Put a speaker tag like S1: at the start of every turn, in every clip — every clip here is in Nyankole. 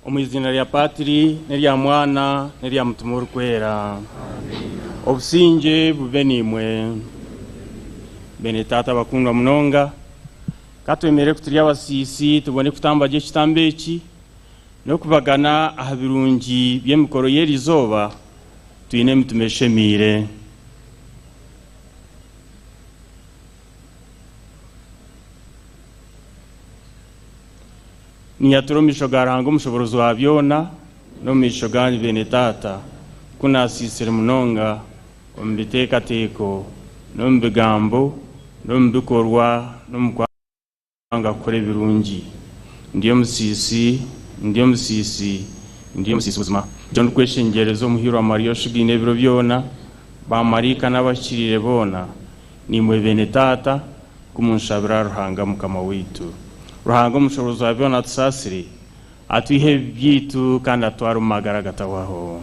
S1: Omu iziina rya Patiri n'erya Mwana n'erya Mutima Orikwera. Obusingye bube naimwe. Beene Taata abakundwa munonga, ka twemere ku turi abasiisi tubone kutamba gye ekitambo eki n'okubagana aha birungi by'emikoro y'eri izooba twine emitima eshemeire. Ninyatura omu maisho ga Ruhanga Omushoboorozi wa byona, n'omu maisho gaanyu beene Taata, ku naasiisire munonga omu biteekateeko, n'omu bigambo, n'omu bikorwa, n'omu kwanga kukora ebirungi. Ndi omusiisi, ndi omusiisi, ndi omusiisi buzima. Nikyo ndikweshengyereza Omuhiirwa Mariya oshugaine ebiro byona, baamaraika n'abahikiriire boona, naimwe beene Taata, Ku munshabira Ruhanga Mukama waitu. Ruhanga Omushoborozi wa byona atusaasire, atwihe ebibi byaitu kandi atutware omu magara agatahwaho.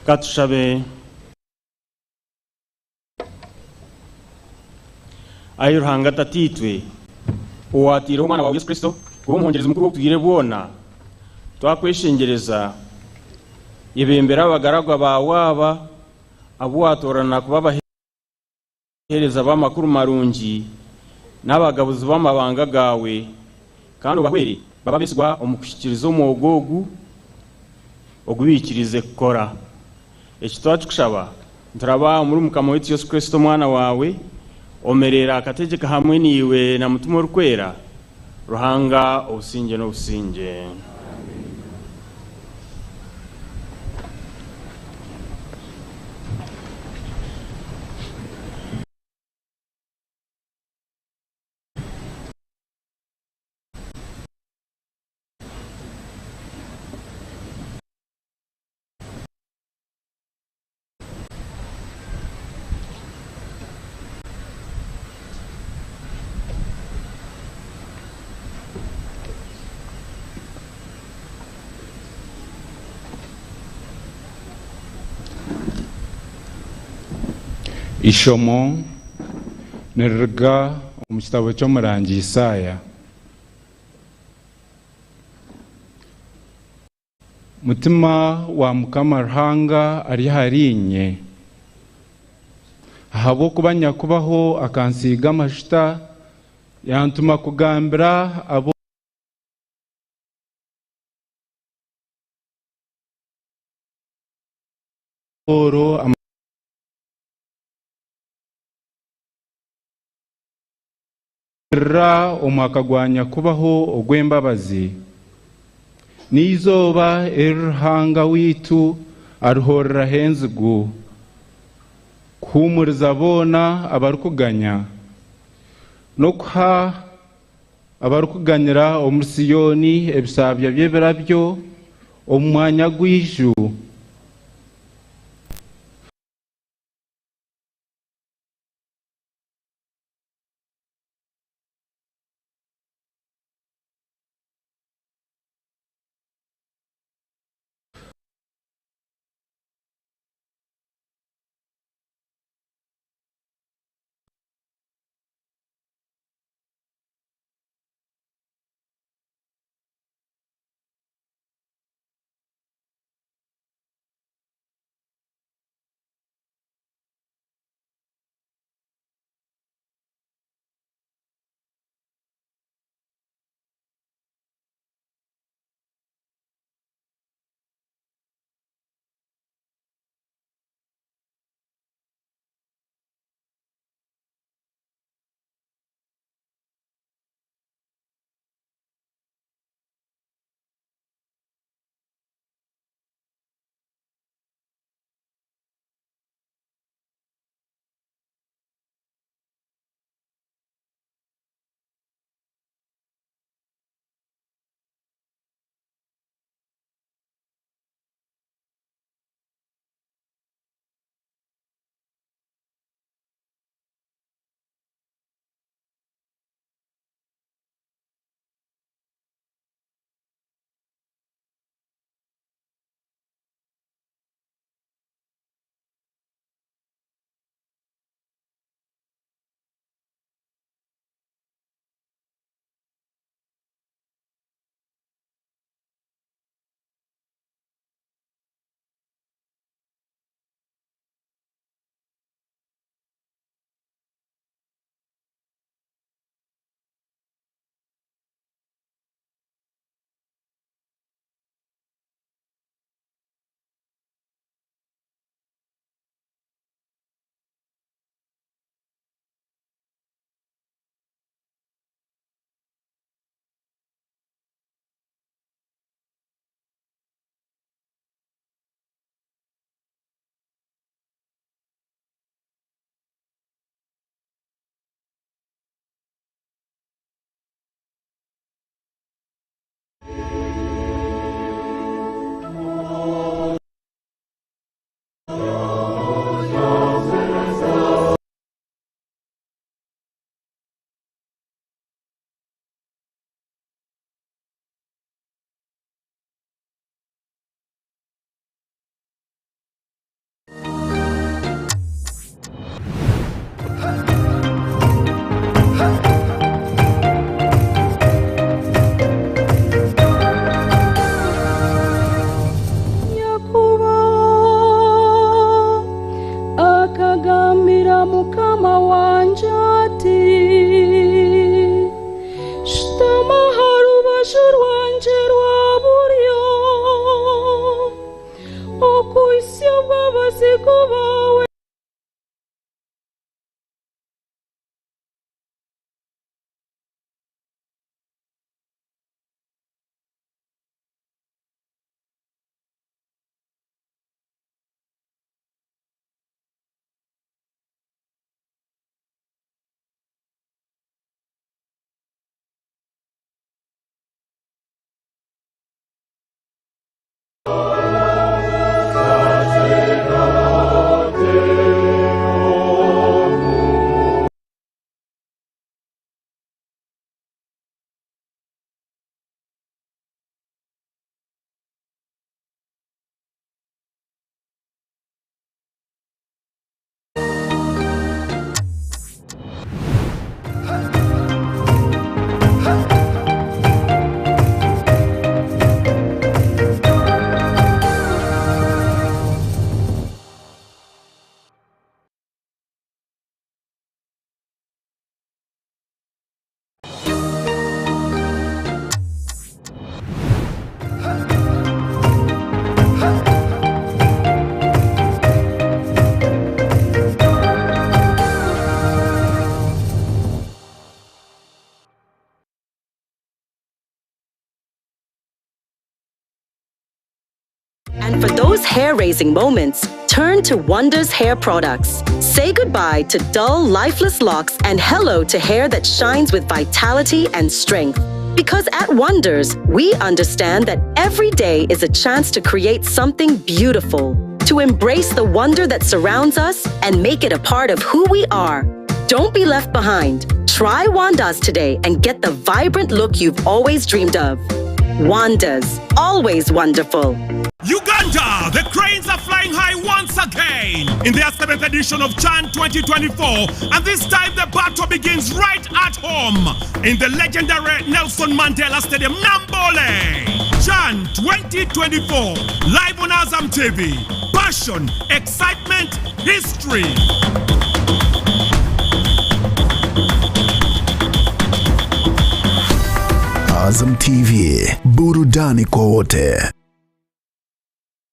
S1: Ka tushabe. Ai Ruhanga Tataitwe, owaataireho Omwana waawe Yesu Kristo kuba omuhongyerezi mukuru w'obutwire bwona, twakweshengyereza, yebembera abagaragwa baawe aba, abu waatoorana kuba abaheereza b'amakuru marungi n'abagabuzi b'amabanga gaawe, kandi obahwere babe abeesigwa omu kuhikiiriza omwoga ogu ogu baikiriize kukora. Eki twakikushaba nituraba omuri Mukama waitu Yesu Kristo Omwana waawe, omereera akategyeka hamwe naiwe na Mutima Orikwera, Ruhanga obusingye n'obusingye.
S2: Eishomo niriruga omu kitabo ky'omurangi Isaaya. Mutima wa Mukama Ruhanga ari ahariinye, ahabw'okuba Nyakubaho akansiiga amajuta, yantuma kugambira abooro Rira omwaka gwa Nyakubaho ogw'embabazi, n'eizooba eri Ruhanga waitu arihooreraho enzigu, kuhuumuriza boona abarikuganya, n'okuha abarikuganyira omuri Siyooni ebishabya by'ebirabyo omu mwanya gw'eiju.
S3: rubaju rwangye rwa buryo, okuhitsya obu abazigu baawe.
S4: And for those hair raising moments, turn to Wonders Hair Products. Say goodbye to dull, lifeless locks and hello to hair that shines with vitality and strength. Because at Wonders, we understand that every day is a chance to create something beautiful, to embrace the wonder that surrounds us and make it a part of who we are. Don't be left behind. Try Wandas today and get the vibrant look you've always dreamed of. Wandas, always wonderful.
S5: Uganda, the cranes are flying high once again in their seventh edition of Chan 2024, and this time the battle begins right at home in the legendary Nelson Mandela Stadium, Namboole. Chan 2024, live on Azam TV. Passion, excitement, history.
S6: Azam TV, burudani kwa wote.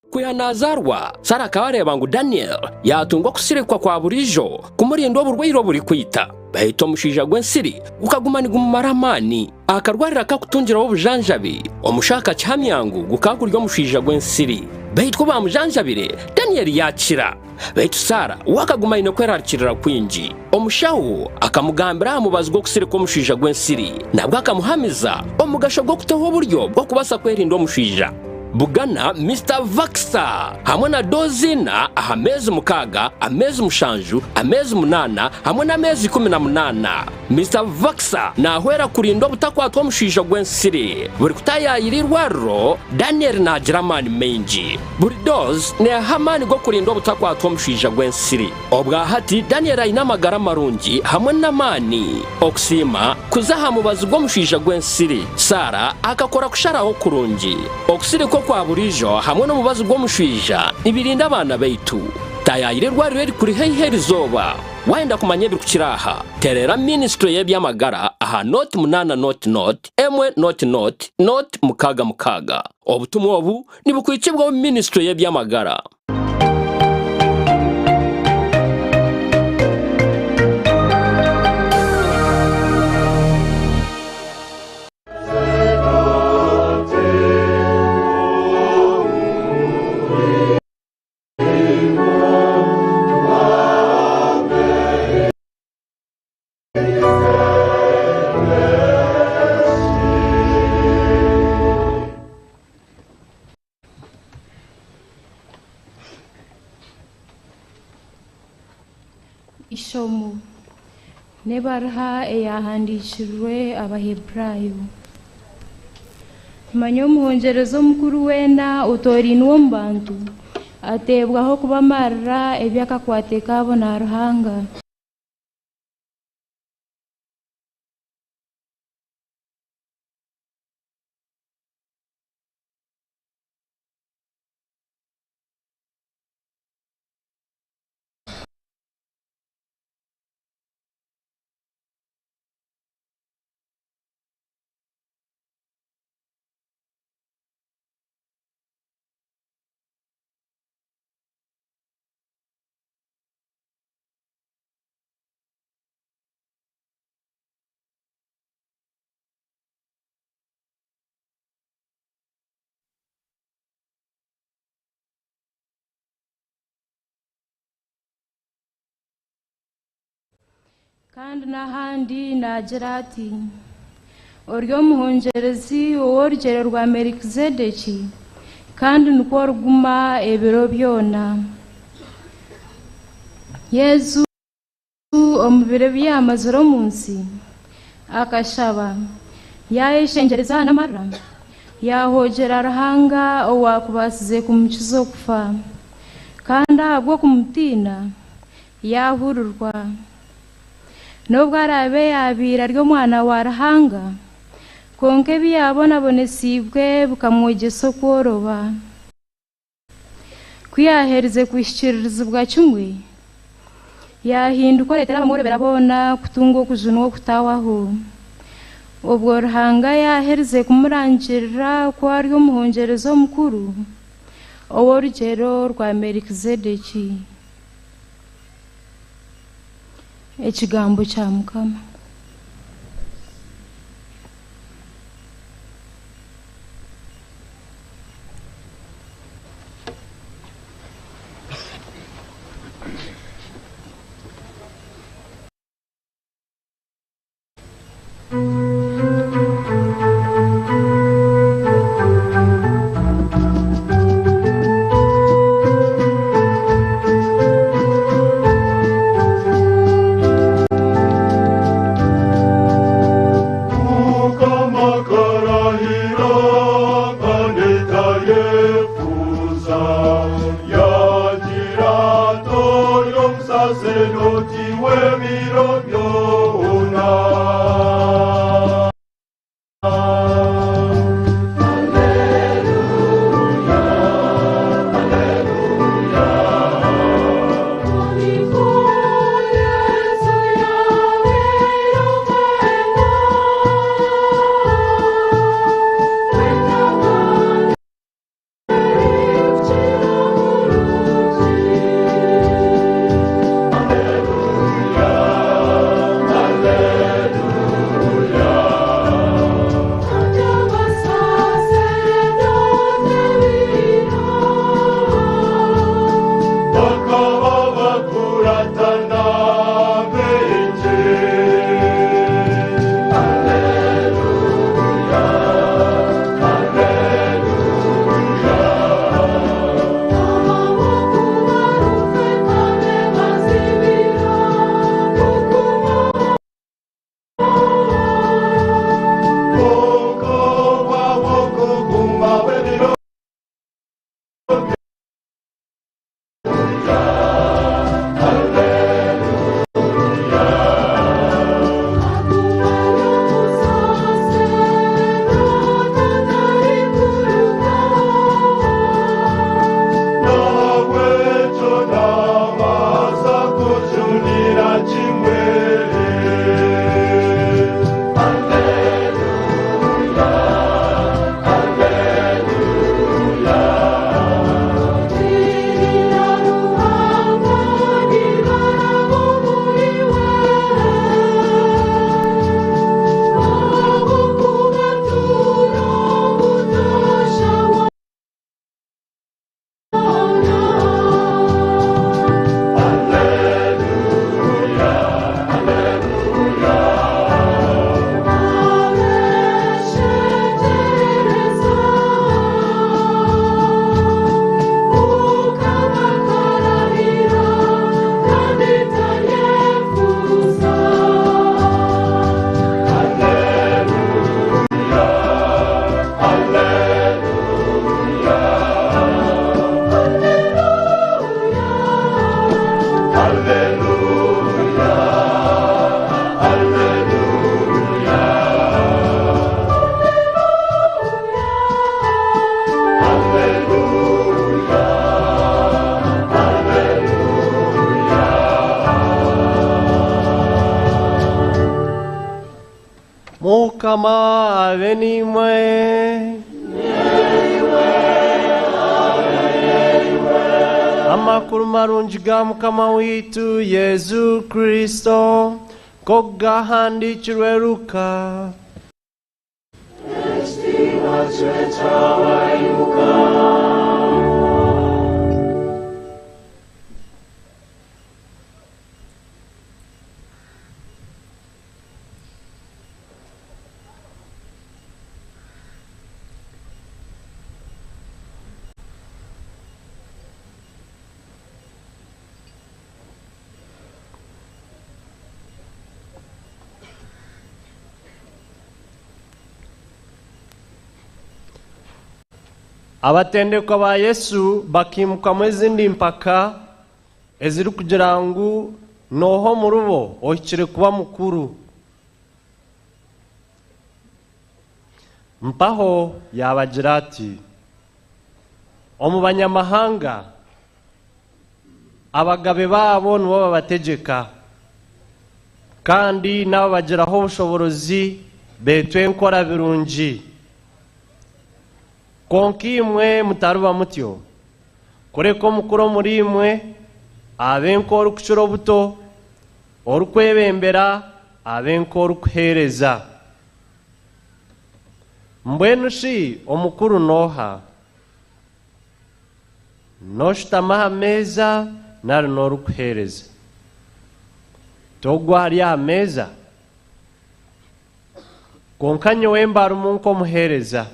S7: Kwiha naazaarwa, Sara akaba areeba ngu Daniel yaatunga okusirikwa kwa buriijo kumurinda oburwaire oburikwita. Baitu omushaija gw'ensiri gukaguma nigumumara amaani. Akarwariro akakutungiraho obujanjabi, omushaho akakihamya ngu gukaba guri omushaija gw'ensiri. Baitu ku baamujanjabire, Daniel yaakira. Baitu Sara we akaguma aine kwerarikirira kwingi. Omushaho akamugambira aha mubazi gw'okusirika omushaija gw'ensiri. Nabwo akamuhamiza omugasho gw'okutaho oburyo bw'okubaasa kwerinda omushaija. Bugana Mister Vaxa hamwe na doozi ina aha meezi mukaaga, ameezi mushanju, ameezi munaana hamwe n'ameezi 18. Mister Vaxa naahwera kurinda obutakwatwa omushaija gw'ensiri. Buri kutaayaayira eirwariro, Daniel naagira amaani maingi. Buri doozi neeha amaani g'okurinda obutakwatwa omushaija gw'ensiri. Obwa hati Daniel aine amagara marungi hamwe n'amaani. Okusiima kuza aha mubazi gw'omushaija gw'ensiri. Sarah akakora kusharaho kurungi. Okusirika okwa buriijo hamwe n'omubazi gw'omushaija nibirinda abaana baitu. Taayaayira eirwariro erikuri haihi erizooba. Waayenda kumanya ebirikukira aha, tereera minisitule y'eby'amagara aha noti munaana noti noti emwe noti noti noti mukaaga mukaaga. Obutumwa obu nibukwikibwaho minisitule y'eby'amagara.
S3: Eishomo n'ebaruha eyahandiikirwe Abaheburaayo. Manya omuhongyerezi omukuru weena otoorainwe omu bantu, ateebwaho kubamarira eby'akakwate kaabo na Ruhanga. Kandi n'ahandi naagira ati, Ori omuhongyerezi ow'orugyero rwa Melikizedeki, kandi nikwo origuma ebiro byona. Yesu omu biro ebi yaamazire omu nsi, akashaba, yaayeshengyereza n'amarira, yaahoogyera Ruhanga owaakubaasize kumukiza okufa, kandi ahabw'okumutiina yaahurirwa. N'obu araabe yaabaire ari Omwana wa Ruhanga, kwonka ebi yaabonabonesiibwe bikamwegyesa okworoba. Ku yaaherize kuhikiiririzibwa kimwe, yaahinduka oreetera abamworobera boona kutunga okujunwa okutahwaho. Obwo Ruhanga yaaherize kumurangirira ku ari omuhongyerezi omukuru ow'orugyero rwa Melikizedeki. Ekigambo kya Mukama.
S8: Mukama abe naimwe. Amakuru marungi ga Mukama waitu Yesu Kristo nk'oku gahandiikirwe Luka. Abatendekwa ba Yesu bakiimukamu ezindi mpaka ezirikugira ngu n'oha omuribo ohikire kuba mukuru. Mpaho yaabagira ati, Omu banyamahanga, abagabe baabo nibo babategyeka, kandi n'ababagiraho obushoboorozi beetwa enkora birungi. Kwonka imwe mutariba mutyo, kureka omukuru omuriimwe abe nk'orikukira obuto, orikwebembera abe nk'orikuheereza. Mbwenu shi omukuru n'oha? N'oshutama aha meeza nari n'orikuheereza? T'ogwo ari aha meeza? Kwonka nyowe mbarimu nk'omuheereza.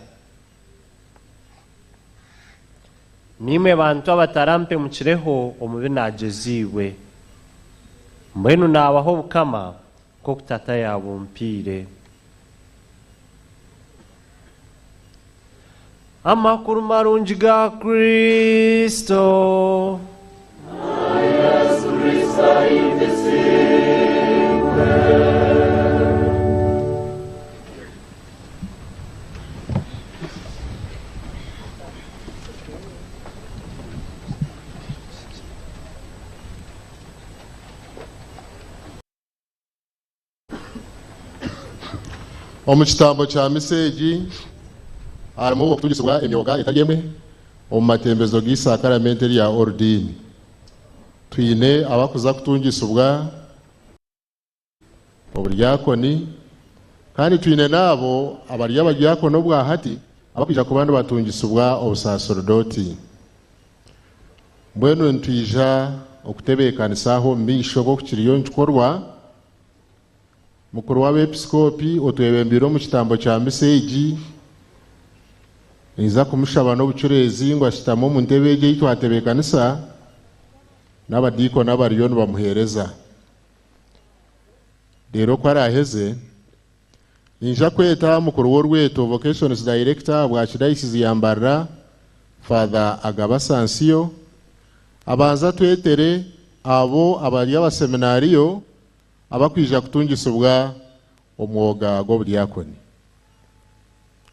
S8: Niimwe bantu abatarampemukireho omu bi naagyeziibwe. Mbwenu naabaha obukama nk'oku Tata yaabumpiire. Amakuru marungi ga Kristo.
S9: Omu kitambo kya misa egi harimu okutungisibwa emyoga etari emwe omu matembezo g'eisakaramente erya Orudiini. Twine abakuza kutungisibwa oburyakoni kandi twine n'abo abari abadyakoni obwahati abakwija kuba nibatungisibwa obusaserdooti. Mbwenu nitwija okutebeekanisa aho omu maisho nk'oku kiriyo nikikorwa. Mukuru w'abeepisikoopi otwebembeire omu kitambo kya misa egi, ninza kumushaba n'obucureezi ngu ashutame omu ntebe egi ei twatebeekanisa n'abadiikoni abariyo nibamuheereza. Reero ku araaheze, ninja kweta mukuru w'orweto, Vocations Director, ahabwa Archdiocese ya Mbarara, Father Agaba Sansio, abanze atwetere abo abari abaseminariyo abakwija kutungisibwa omwoga gw'obudyakoni.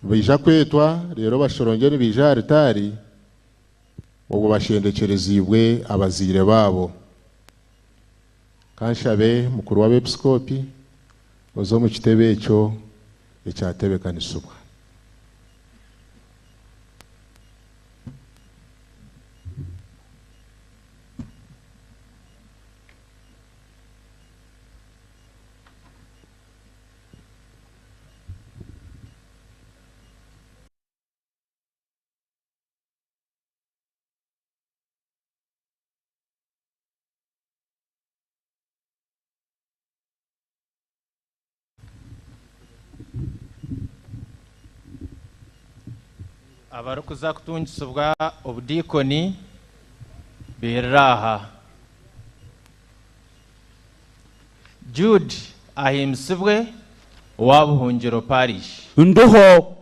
S9: Nibaija kwetwa reero bashorongye nibaija aha ritaari obwo bashendekyereziibwe abazaire baabo. Ka nshabe mukuru w'abeepisikoopi oze omu kitebe ekyo ekyatebeekanisibwa.
S10: Abarikuza kutungisibwa obudiikoni bairire aha. Jude Ahimbisibwe owa Buhungiro Parish.
S11: Ndiho.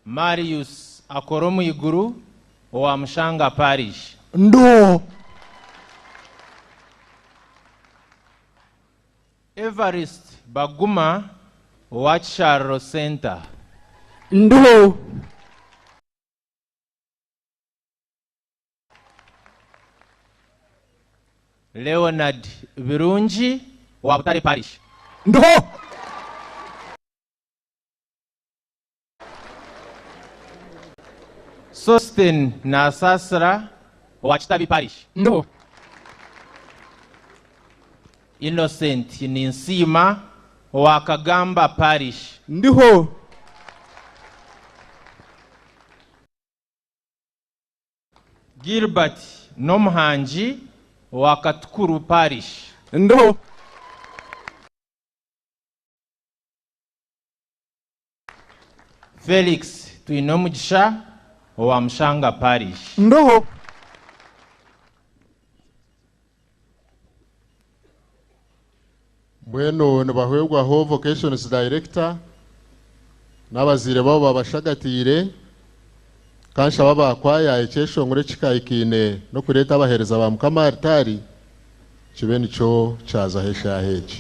S10: Marius Akoromwiguru owa Mushanga Parish.
S11: Ndiho.
S10: Evarist Baguma owa Kishariro Centre.
S11: Ndiho.
S10: Leonard Birungi owa Butare Parish.
S11: Ndiho.
S10: Sosthene Nasasira owa Kitabi Parish.
S11: Ndiho.
S10: Innocent Ninsiima owa Kagamba Parish.
S11: Ndiho.
S10: Gilbert Nomuhangi owa Katukuru Parish.
S11: Ndiho.
S10: Felix Twinomugisha owa Mushanga Parish.
S11: Ndiho.
S9: Mbwenu nibahwegwaho Vocations Director. N'abazaire baabo babashagatiire. Kanshaba aba kwaya ekyeshongoro ekikaikaine n'okureeta abaheereza ba Mukama aha altaari kibe nikyo kyazaho eshaaha egi.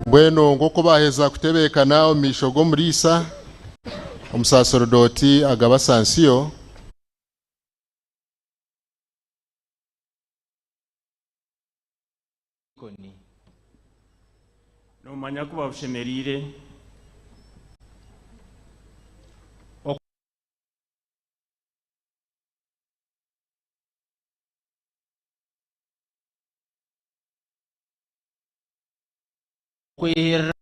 S9: Mbwenu nk'oku baaheza kutebeekana omu maisho g'omuriisa, omusaserdooti agaba sansiyo.
S1: Noomanya ku babushemereire.
S10: Okwihirira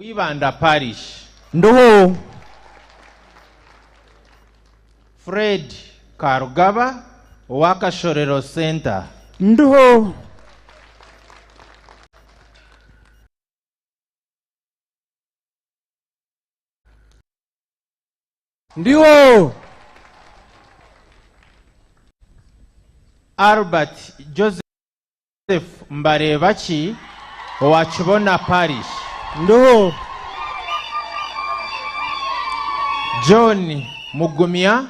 S10: Ibanda Parish.
S11: Ndoho.
S10: Fred Karugaba owa Kashorero Center.
S11: Ndoho. Ndiho.
S10: Albert Joseph Mbarebaki owa Kibona Parish.
S11: Ndoho.
S10: John Mugumya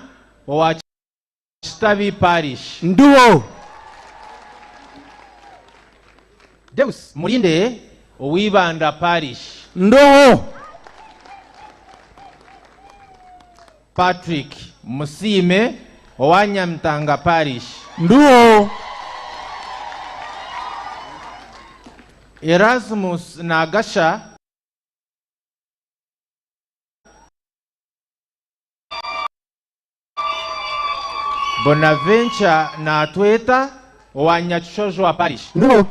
S10: owa Kitabi Parish.
S11: Ndoho.
S10: Deus Mulinde ow'Ibanda Parish.
S11: Ndoho.
S10: Patrick Musiime owa Nyamitanga Parish.
S11: Ndoho.
S10: Erasmus Nagasha Bonaventure Natweta owa Nyakishojwa Parish.
S11: Ndoho.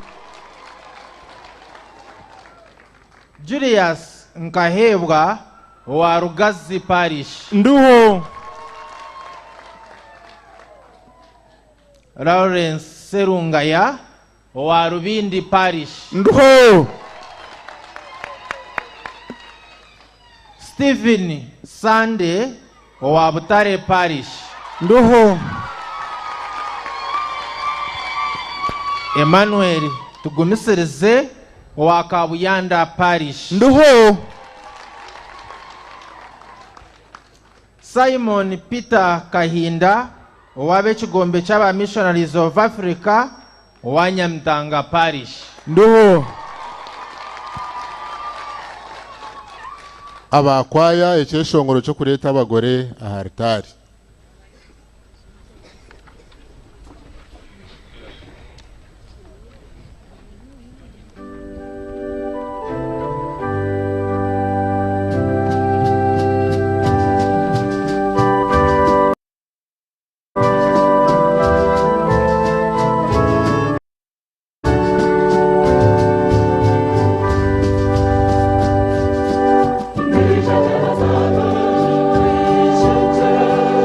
S10: Julius Nkahebwa owa Rugazi Parish.
S11: Ndoho.
S10: Lawrence Serungaya owa Rubindi Parish.
S11: Ndoho.
S10: Stephen Sande owa Butare Parish.
S11: Ndoho.
S10: Emmanuel Tugumisirize owa Kabuyanda Parish.
S11: Ndoho.
S10: Simon Peter Kahinda ow'ab'ekigombe ky'aba Missionaries of Africa owa Nyamitanga Parish.
S11: Ndoho.
S9: Abakwaya ekyeshongoro ky'okureeta abagore aha altaari.
S12: Thank you.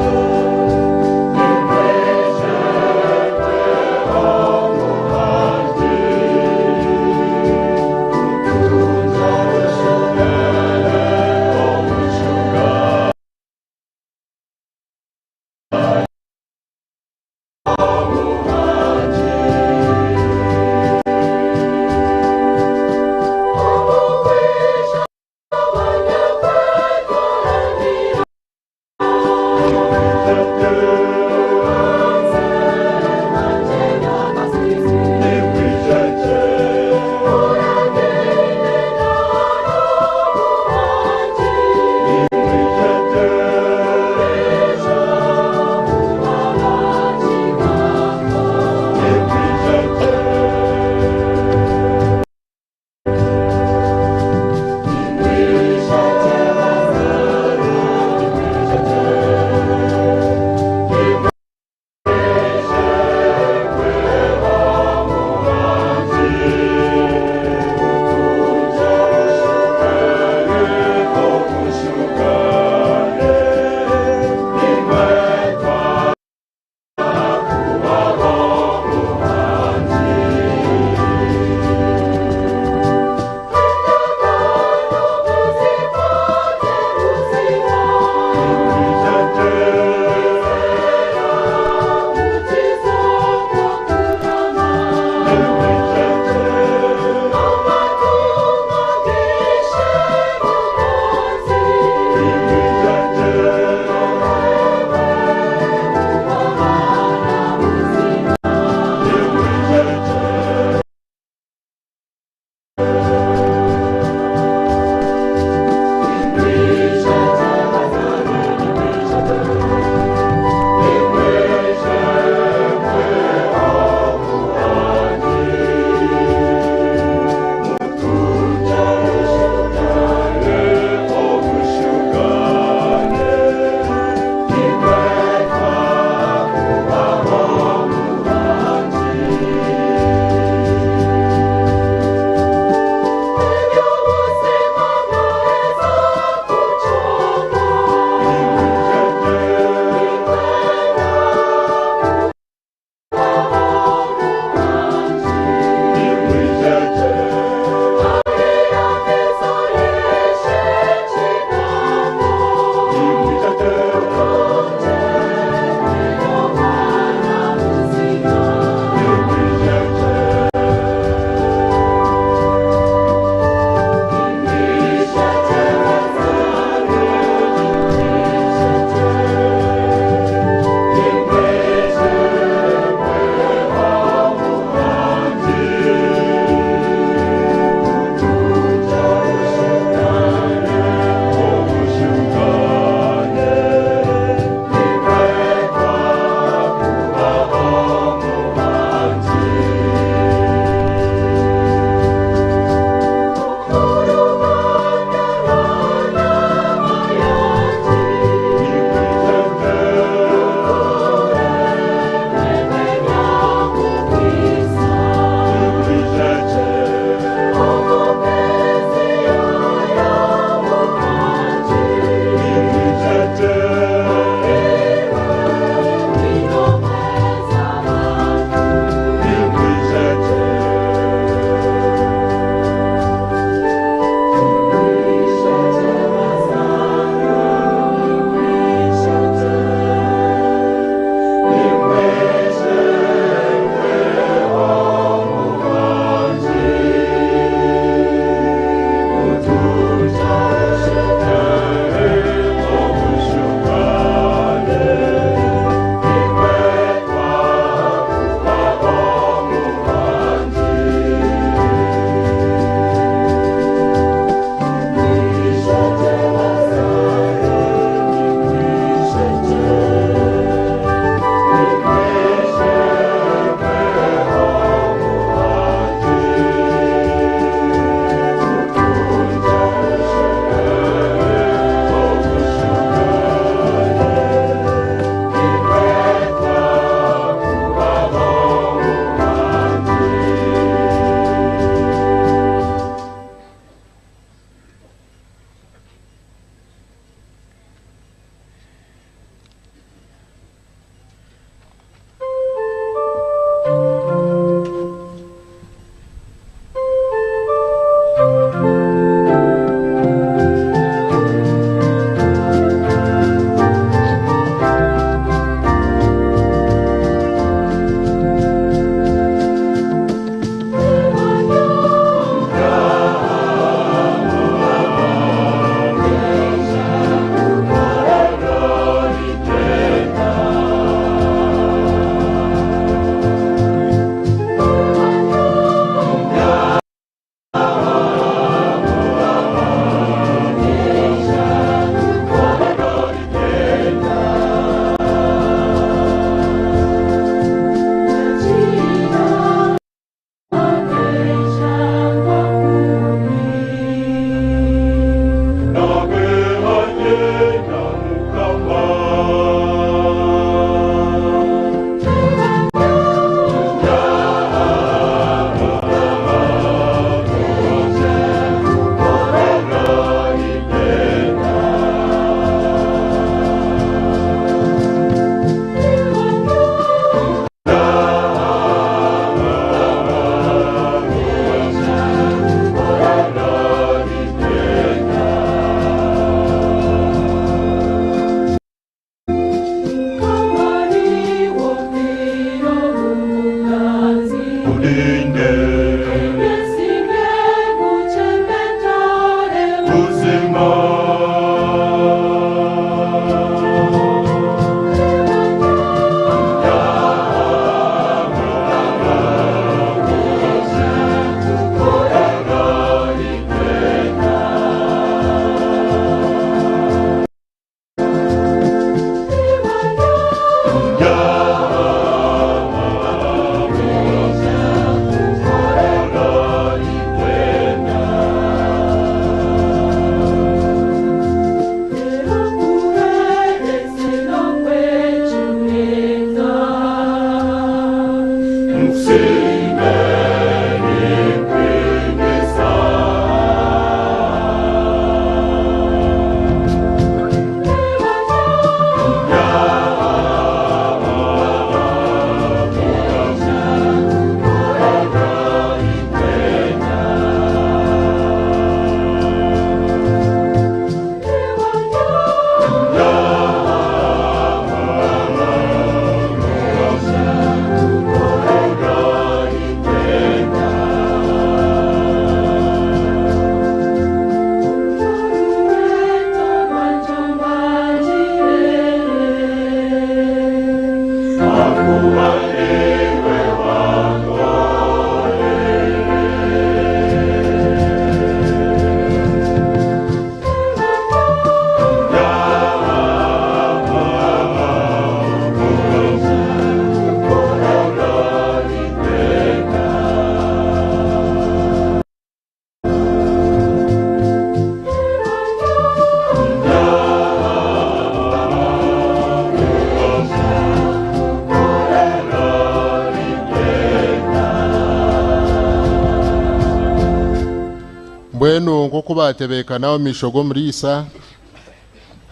S9: Mbwenu nk'oku baatebeekana omu maisho g'omuriisa,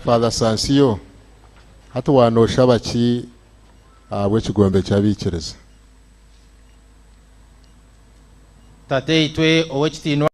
S9: Father Sansio, hati waanoshaba ki ahabw'ekigombe ky'abaikiriza?
S10: Tataitwe ow'ekitiinwa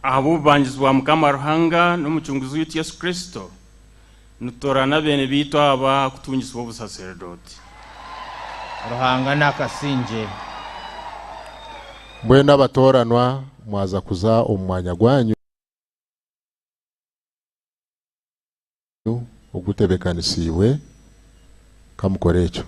S1: Ahabw'obubangizi bwa Mukama Ruhanga n'Omucunguzi waitu Yesu Kristo, nitutoorana beene baitu aba kutungisibwa obusaseredooti.
S10: Ruhanga n'akasingye.
S9: Mbwenu abatooranwa mwaza kuza omu mwanya gwanyu ogutebeekanisiibwe, ka mukore ekyo.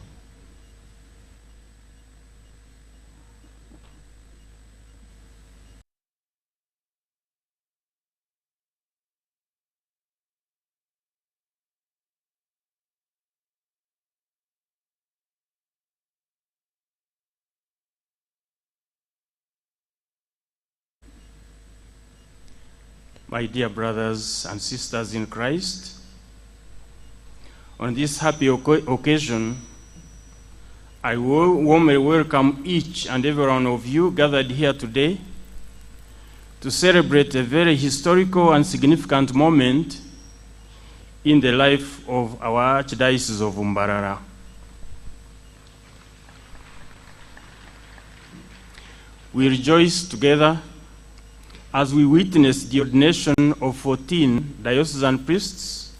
S1: My dear brothers and sisters in Christ, on this happy occasion, I warmly welcome each and every one of you gathered here today to celebrate a very historical and significant moment in the life of our Archdiocese of Mbarara. We rejoice together as we witness the ordination of 14 diocesan priests,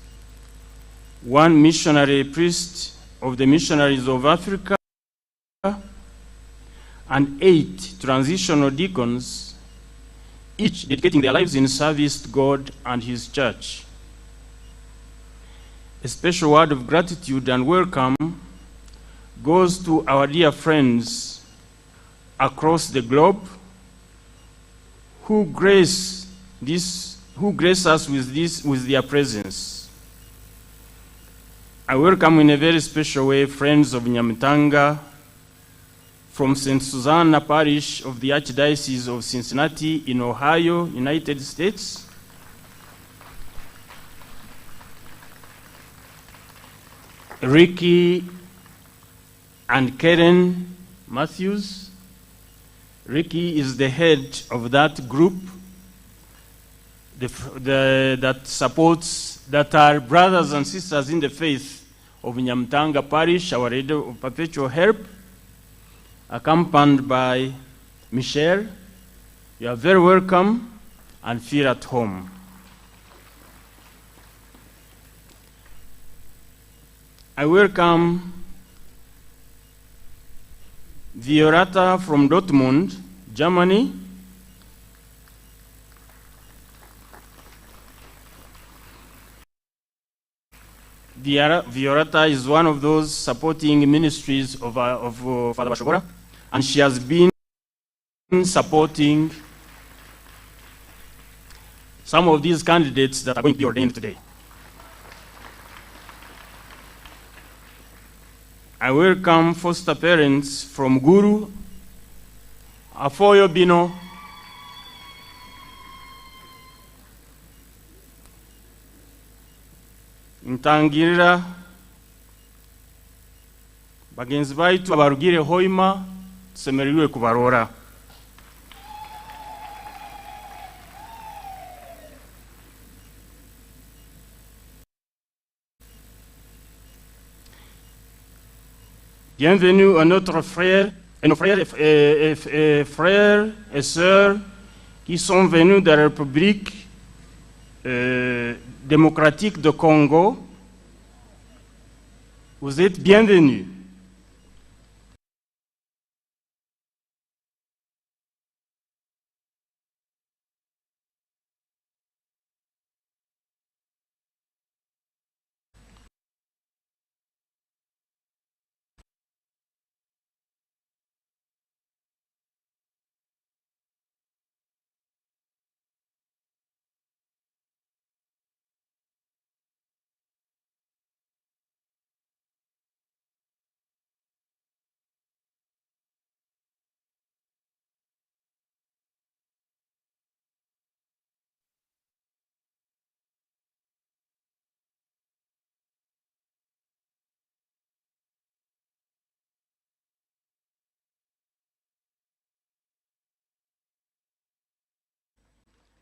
S1: one missionary priest of the Missionaries of Africa, and 8 transitional deacons, each dedicating their lives in service to God and His church. A special word of gratitude and welcome goes to our dear friends across the globe who grace this, who grace us with their presence. I welcome in a very special way friends of Nyamitanga from St. Susanna Parish of the Archdiocese of Cincinnati in Ohio, United States. Ricky and Karen Matthews. Ricky is the head of that group that supports, that are brothers and sisters in the faith of Nyamitanga Parish, Our Lady of Perpetual Help, accompanied by Michelle. You are very welcome and feel at home. I welcome Violata from Dortmund, Germany. Violata is one of those supporting ministries of Father Bashobora, and she has been supporting some of these candidates that are going to be ordained today. I welcome foster parents from Guru, Afoyo Bino, Ntangirira, bagenzi baitu abarugire Hoima, tusemereirwe kubarora. Bienvenue à notre frère, et nos frères et frères et sœurs qui sont venus de la République démocratique de Congo. Vous êtes bienvenus.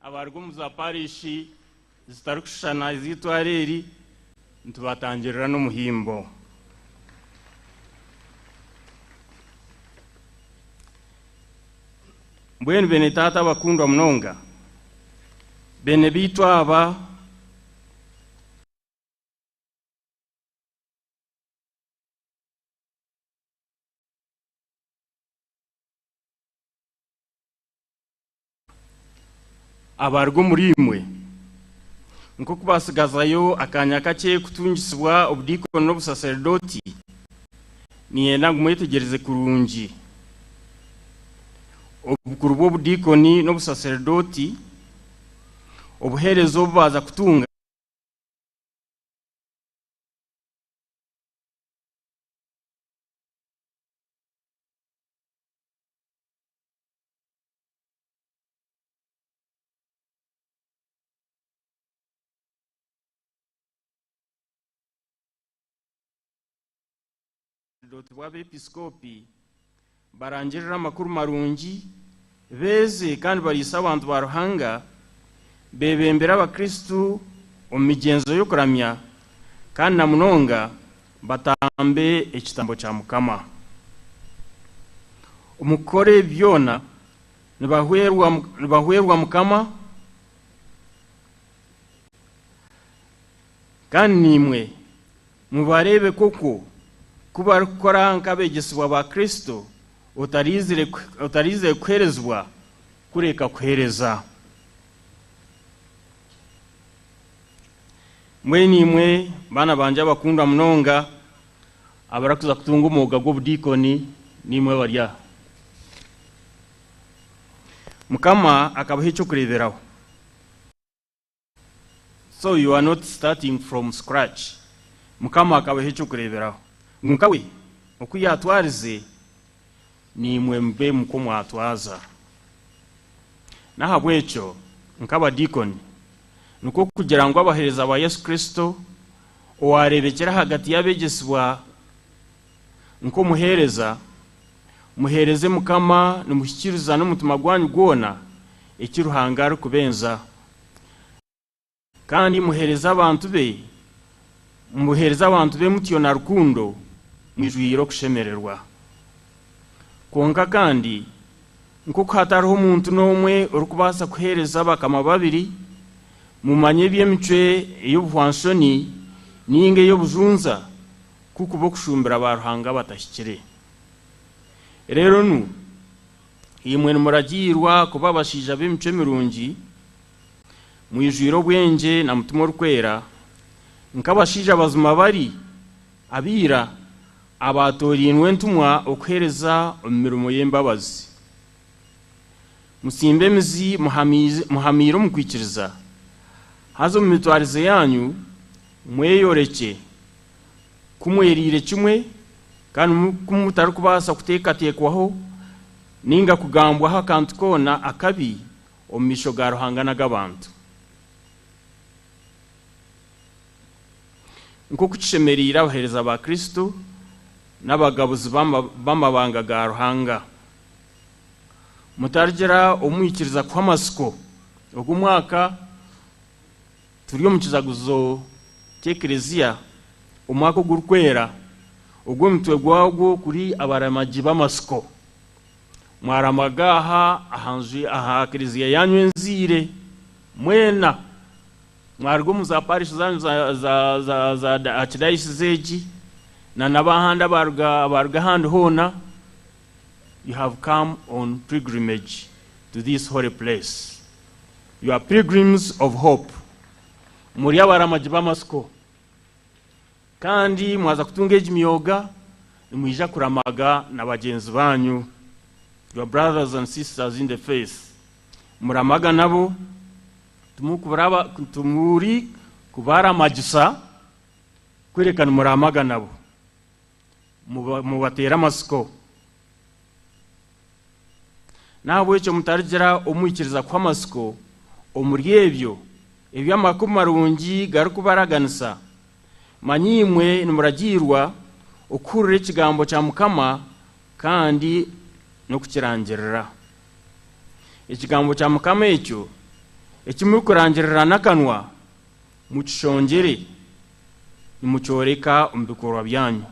S1: Abaruga omu za parishi zitarikushushana ez'eitwaro eri nitubatangirira n'omuhimbo. Mbwenu beene taata abakundwa munonga, beene beitu aba Abaruga omuriimwe, nk'oku baatsigazayo akaanya kakye kutungisibwa obudiikoni n'obusaseredooti, niinyenda ngu mwetegyereze kurungi obukuru bw'obudiikoni n'obusaseredooti, obuheereza obu baaza kutunga. Obusaseredooti bw'abeepiskopi barangirire amakuru marungi, beeze kandi bariise abantu ba Ruhanga, beebembere abakristu omu migyenzo y'okuramya kandi na munonga batambe ekitambo kya Mukama. Omu kukora ebi byona nibahwerwa Mukama, kandi naimwe mubareebe koko ku barikukora nk'abeegyesibwa ba Kristo otaraizire kuheerezibwa kureka kuheereza. Mbwenu imwe baana bangye abakundwa munonga abarikuza kutunga omwoga gw'obudiikoni niimwe abari aha. Mukama akabaha eky'okureeberaho. So you are not starting from scratch. Mukama akabaha eky'okureeberaho ngu nkawe oku yaatwarize naimwe mube nikwo mwatwaza. N'ahabw'ekyo nk'abadiikoni nikwo kugira ngu abaheereza ba Yesu Kristo owaareebekire ahagati y'abeegyesibwa nk'omuheereza, muheereze Mukama nimuhikiiriza n'omutima gwanyu gwona eki Ruhanga arikubenza, kandi muheereze abantu be, muheereze abantu be mutyo na rukundo mwijwire okushemererwa. Kwonka kandi, nk'oku hatariho muntu n'omwe orikubaasa kuheereza abakama babiri, mumanye eby'emicwe ey'obuhwanshoni nainga ey'obujunza ku kuba okushumbira baaruhanga abatahikire. Reero nu, imwe nimuragiirwa kuba abashaija b'emicwe mirungi, mwijwire obwengye na Mutima Orikwera, nk'abashaija bazima bari aba ira abaatoorainwe entumwa okuheereza omu mirimo y'embabazi. Mutsimbe emizi muhamiire omu kwikiriza, haza omu mitwarize yaanyu mweyorekye ku mweriire kimwe kandi ku mutarikubaasa kuteekateekwaho nainga kugambwaho akantu koona akabi omu maisho ga Ruhanga n'ag'abantu. Nk'oku kishemereire abaheereza ba Kristo n'abagabuzi b'amabanga ga Ruhanga. Mutarigira obu mwikiriza kuhwa amatsiko. Ogu mwaka turi omu kijaguzo ky'Eklezia, omwaka ogurikwera, Ogwo omutwe gwagwo kuri abaramagi b'amatsiko. Mwaramaga aha aha nju aha kiliziya yanyu enziire mwena mwaruga omu za parish zanyu za za za za archdiocese egi na n'abahandi abaruga abaruga ahandi hoona you have come on pilgrimage to this holy place. You are pilgrims of hope. Muri abaramagi b'amatsiko. Kandi mwaza kutunga egi myoga, nimwija kuramaga na bagyenzi banyu, your brothers and sisters in the faith. Muramaga nabo, timuri kubaramagisa, kureka nimuramaga nabo. Mubateere amatsiko. N'ahabw'ekyo mutarigira omwikiriza kuhwa amatsiko omuri ebyo ebi Amakuru Marungi garikubaraganisa. Manya imwe nimuragiirwa okuhurira ekigambo kya Mukama kandi n'okukirangirira. Ekigambo kya Mukama ekyo eki murikurangirira n'akanwa, mukishongyere nimukyoreka omu bikorwa byanyu.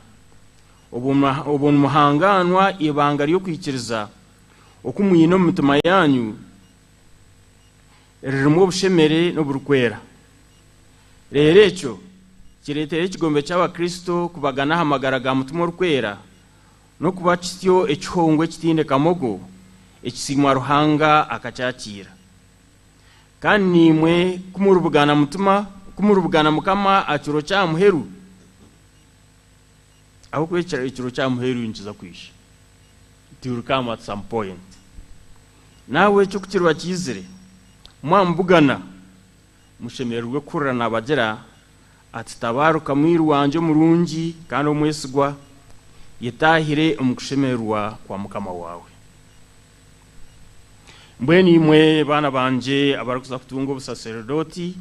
S1: Obwo nimuhangaanwa eibanga ry'okwikiriza oku mwine omu mitima yaanyu ririmu obushemere n'oburikwera. Reero ekyo kireetere ekigombe ky'Abakristo kubagana aha magara ga Mutima Orikwera n'okuba kityo ekihongwa ekitaine kamogo ekisiimwa Ruhanga akakyakiira. Kandi naimwe ku muribugana Mutima, ku muribugana Mukama aha kiro ky'aha muheru, ahabw'okuba ekiro ky'aha muheru nikiza kwija, it will come at some point. N'ahabw'ekyo ku kiriba kiizire, mwamubugana, mushemererwe kuhurira naabagira ati, Tabaaruka mwiru wangye omurungi kandi omwesigwa, yetaahire omu kushemererwa kwa Mukama waawe. Mbwenu imwe baana bangye abarikuza kutunga obusaseredooti,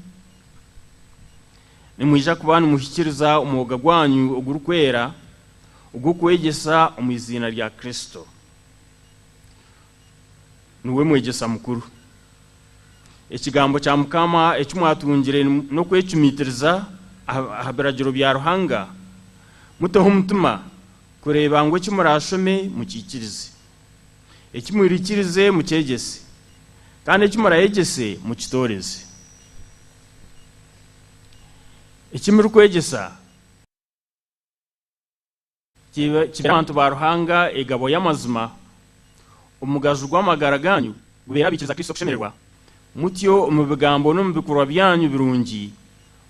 S1: nimwija kuba nimuhikiiriza omwoga gwanyu ogurikwera ogw'okwegyesa omu iziina rya Kristo. Niwe mwegyesa mukuru. Ekigambo kya Mukama eki mwatungire n'okwecumitiriza aha biragiro bya Ruhanga, muteho omutima kureeba ngu eki muraashome mukiikirize. Eki mwirikirize mukyegyese, kandi eki murayegyese mukitooreze. Eki murikwegyesa kibe abantu ba Ruhanga egabo y'amazima, omugaju gw'amagara gaanyu gubeere abaikiriza Kristo okushemererwa, mutyo omu bigambo n'omu bikorwa byanyu birungi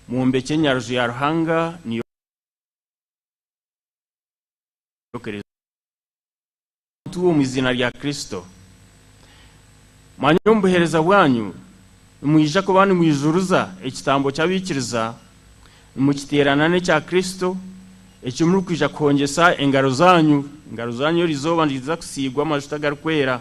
S1: mwombekye Nyaruju ya Ruhanga niyo Kiliziya. Abantu omu iziina rya Kristo. Manya omu buheereza bwanyu nimwija kuba nimwijuruza ekitambo ky'abaikiriza, nimukiteerana n'ekya Kristo, eki murikwija kuhongyesa engaro zaanyu. Engaro zaanyu eri izooba niziija kusiigwa amajuta agarikwera.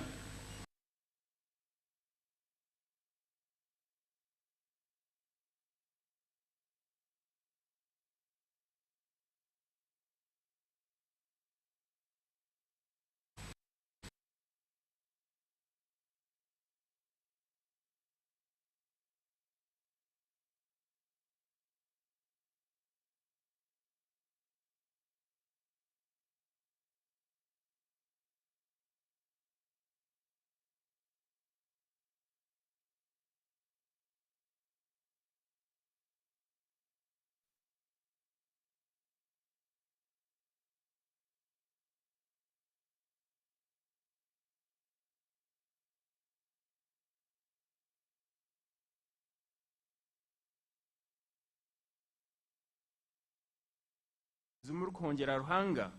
S1: Ezi murikuhongyera Ruhanga.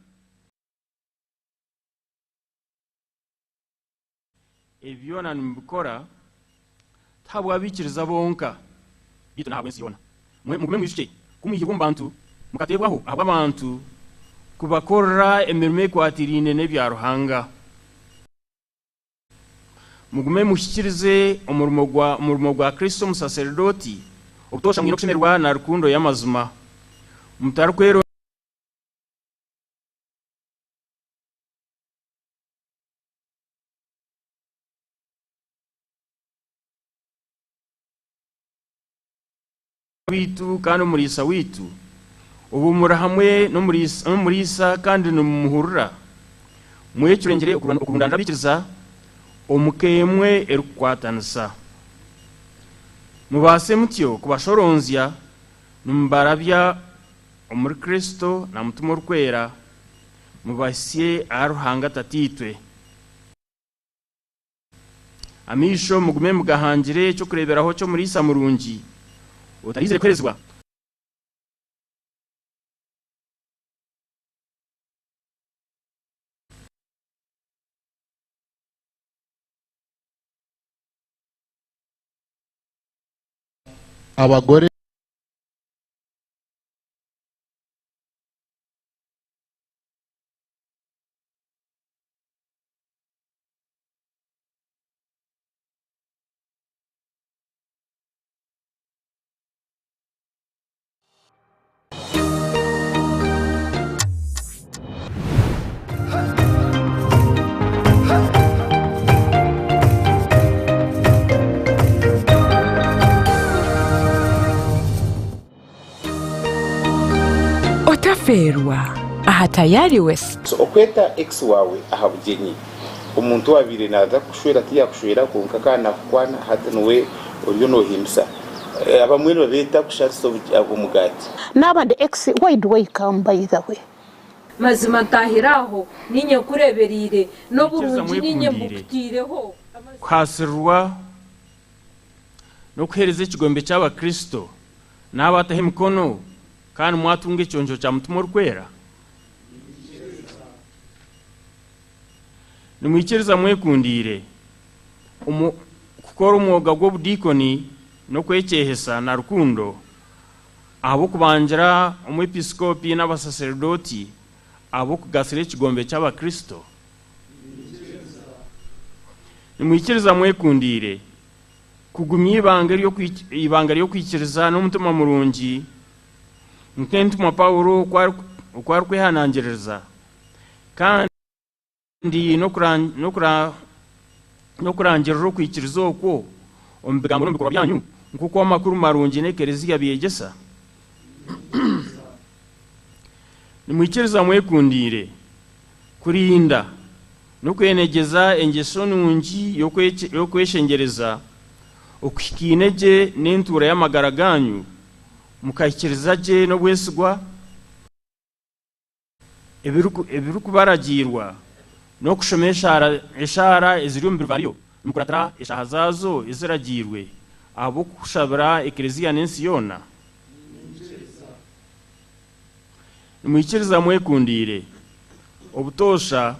S1: Ebi byona nimubikora, ti habw'abaikiriza bonka, beitu n'ahabw'ensi yoona. Mugume mwijukye ku mwihirwe omu bantu, mukateebwaho ahabw'abantu kubakorera emirimo ekwatiraine n'ebya Ruhanga. Mugume muhikiirize omurimo gwa omurimo gwa Kristo omusaserdooti, obutoosha mwine okushemererwa na rukundo y'amazima, mutarikweronda. Waitu kandi Omuriisa waitu, Obu muri hamwe n'Omuriisa kandi nimumuhurira, mwecurengyere okurundaanira abaikiriza omu ka emwe erikukwatanisa. Mubaase mutyo kubashoronzya nimubarabya omuri Kristo na Mutima Orikwera, mubahitsye ahari Ruhanga Tataitwe. Amaisho mugume mugahangire eky'okureeberaho ky'omuriisa murungi otaraizire kuheerezibwa.
S9: Abagore.
S12: Otafeerwa aha Tayari West.
S13: So okweta ex wawe aha bugyenyi, omuntu owabaire naza kukushwera tiyakushwera kwonka akaba nakukwana hati niwe oriyo nohimbisa. Abamwe nibabeeta kusharisa omugaati.
S14: Naaba ndi ex why do I come by the way?
S15: Mazima ntaahire aho, niinye nkureebereire,
S1: Mwikiriza
S15: n'oburungi niinye
S1: mwekundiire
S15: mbukutaireho.
S1: kuhaasirirwa n'okuheereza ekigombe ky'Abakristo naabataho emikono kandi mwatunga ekiconco kya Mutima Orikwera? Nimwikiriza mwekundiire omu kukora omwoga gw'obudiikoni n'okwekyehesa na rukundo ahabw'okubangira omwepisikoopi n'abasaseredooti ahabw'okugasira ekigombe ky'Abakristo? Nimwikiriza mwekundiire kugumya eibanga ry'okwikiriza n'omutima murungi nk'entumwa Paulo oku arikwehanangiririza kandi n'okurangirira okwikiriza okwo omu bigambo n'omu bikorwa byanyu nk'oku amakuru marungi n'ekereziya byegyesa? Nimwikiriza mwekundiire kurinda n'okwenegyeza engyesho nungi y'okweshengyereza okuhikaine gye n'entuura y'amagara gaanyu, mukahikiriza gye n'obwesigwa ebirikubaragiirwa, n'okushoma eshaara eziri omu biro nimukuratira eshaaha zaazo eziragiirwe, ahabw'okushabira Eklezia n'ensi yoona? Nimwikiriza mwekundiire obutoosha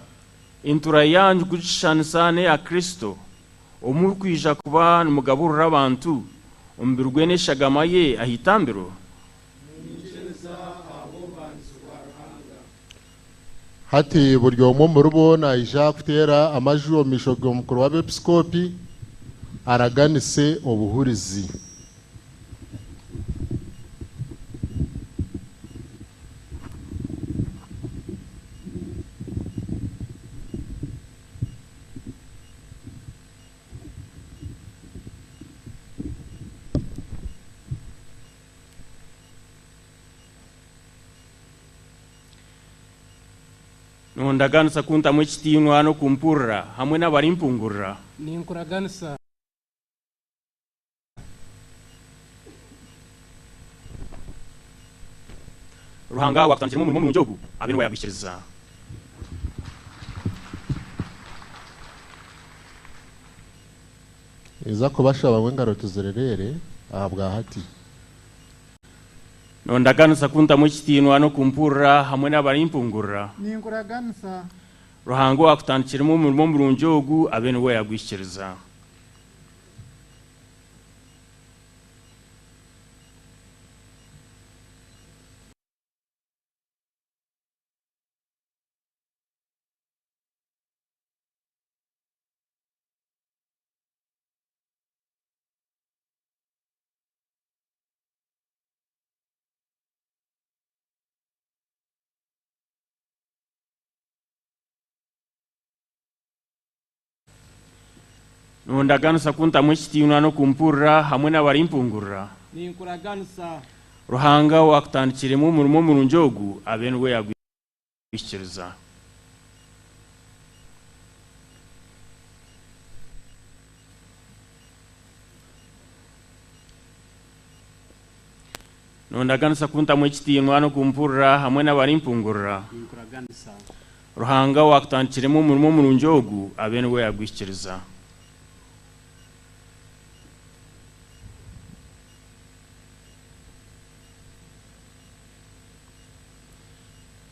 S1: entura yaanyu kugishushanisa n'eya Kristo, obu murikwija kuba nimugaburira abantu omubiri gwe n'eshagama ye aha itambiro?
S9: Hati buri omwe omuribo naija kuteera amaju omu maisho g'omukuru w'abeepisikoopi araganise obuhurizi.
S1: Nondaganisa kuntamu ekitiinwa n'okumpurira hamwe n'abarimpungurira?
S16: Ninkuraganisa.
S1: Ruhanga owakutandikiremu omurimo murungi ogu abe niwe yaguhikiriza.
S9: Ninza kubashaba ngu engaro tuzirereere ahabwa hati.
S1: Nondaganisa kuntamu ekitiinwa n'okumpurira hamwe n'abarimpungurira?
S16: Ninkuraganisa.
S1: Ruhanga owakutandikiremu omurimo murungi ogu abe niwe yaguhikiriza. Nondaganisa kuntamu ekitiinwa n'okumpurira hamwe n'abarimpungurira?
S16: Ninkuraganisa.
S1: Ruhanga owakutandikiremu omurimo murungi ogu abe niwe yagwihikiriza. Nondaganisa kuntamu ekitiinwa n'okumpurira hamwe n'abarimpungurira?
S16: Ninkuraganisa.
S1: Ruhanga owakutandikiremu omurimo murungi ogu abe niwe yagwihikiriza.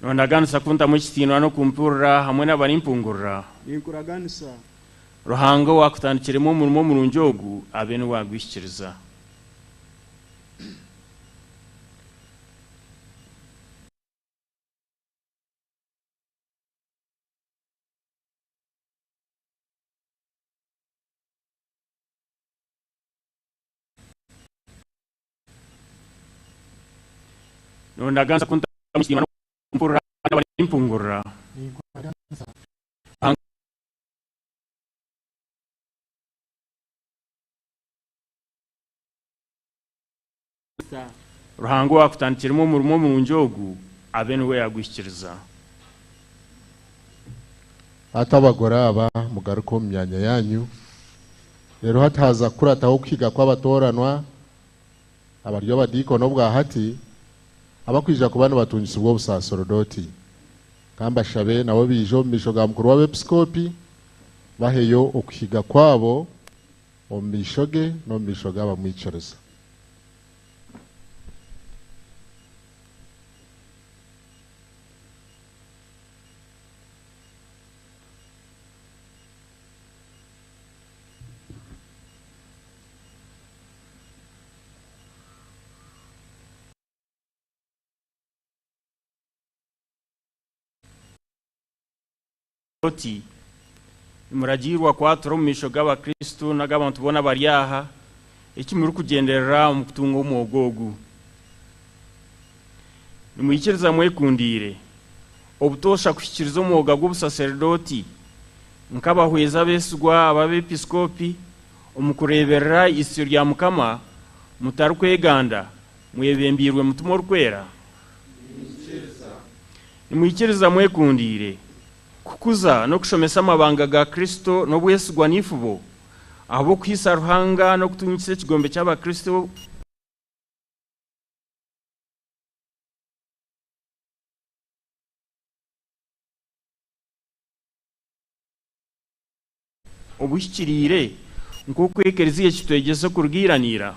S1: Nondaganisa kuntamu ekitiinwa n'okumpurira hamwe n'abarimpungurira?
S16: Ninkuraganisa.
S1: Ruhanga owakutandikiremu omurimo murungi ogu abe niwe agwihikiriza. Nondaganisa kuntamu ekitiinwa n'okumpurira hamwe n'abarimpungurira?
S16: Ninkuraganisa.
S1: Ruhanga Ruhanga owakutandikiremu omurimo murungi ogu abe niwe yagwihikiriza.
S9: Hati abagore aba mugaruke omu myanya yanyu. Reero hati haza kukurataho okuhiga kw'abatooranwa abari abadiikoni obwa hati abakwija kuba nibatungisibwa obusaasorodoti. Ka mbashabe nabo baije omu maisho ga mukuru w'abepisikoopi baheyo okuhiga kwabo omu maisho ge n'omu maisho g'abamwikiriza.
S1: Oti, Nimuragiirwa kwatura omu maisho g'Abakristo n'ag'abantu boona abari aha, eki murikugyenderera omu kutunga omwoga ogu. Nimwikiriza mwekundiire, obutoosha kuhikiiriza omwoga gw'obusaserdooti, nk'abahwezi abeesigwa ab'abeepiskoopi omu kureeberera eisyo rya Mukama, mutarikweganda, mwebembeirwe Mutima Orikwera? Nimwikiriza mwekundiire kukuza n'okushomesa amabanga ga Kristo n'obwesigwa n'eifubo, ahabw'okuhaisa Ruhanga n'okutungisa ekigombe ky'Abakristo obuhikiriire, nk'oku Ekereziya ekitwegyesa okuruga ira na ira?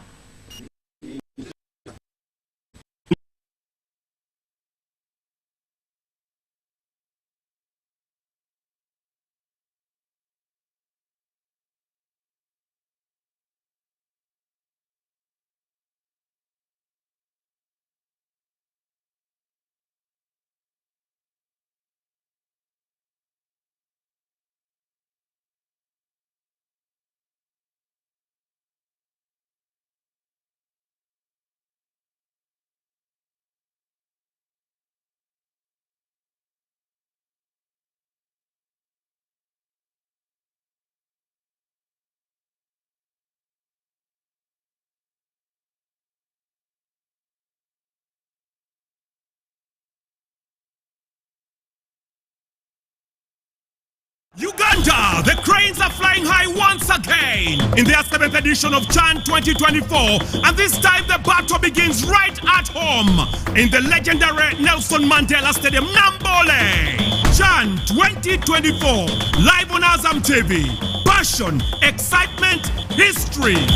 S5: Uganda, the cranes are flying high once again in their seventh edition of Chan 2024, and this time the battle begins right at home in the legendary Nelson Mandela Stadium, Nambole. Chan 2024, live on Azam TV. Passion, excitement, history.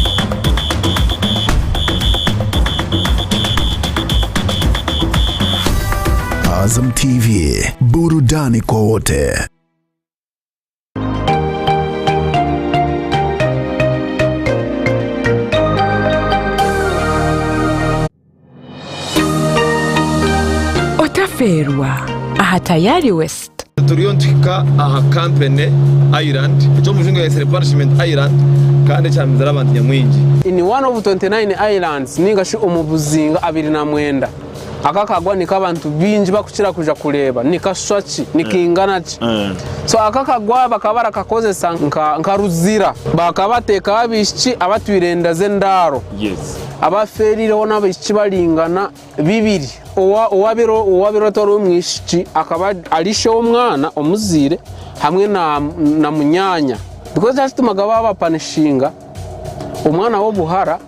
S6: Azam TV, burudani kwa wote.
S12: Otafeerwa aha Tayari West.
S17: Turiyo nituhika aha Company Island, eki omujungu yayetsire Punishment Island kandi ekyamizire abantu nyamwingi.
S18: In one of 29 islands ninga shi omu buzinga 29. Aka akagwa niko abantu baingi bakukira kwija kureeba nikashusha ki, nikaingana ki. So aka akagwa bakaba barakakozesa nka nka ruzira. Bakaba bateekaho abaishiki abatwire enda z'endaaro. Abafeerireho n'abaishiki baringana bibiri. Owa owabire owabire atari omwishiki akaba ari ishe w'omwana omuzaire hamwe na na munyaanya. Because ekyakitumaga baabapanishinga omwana w'obuhara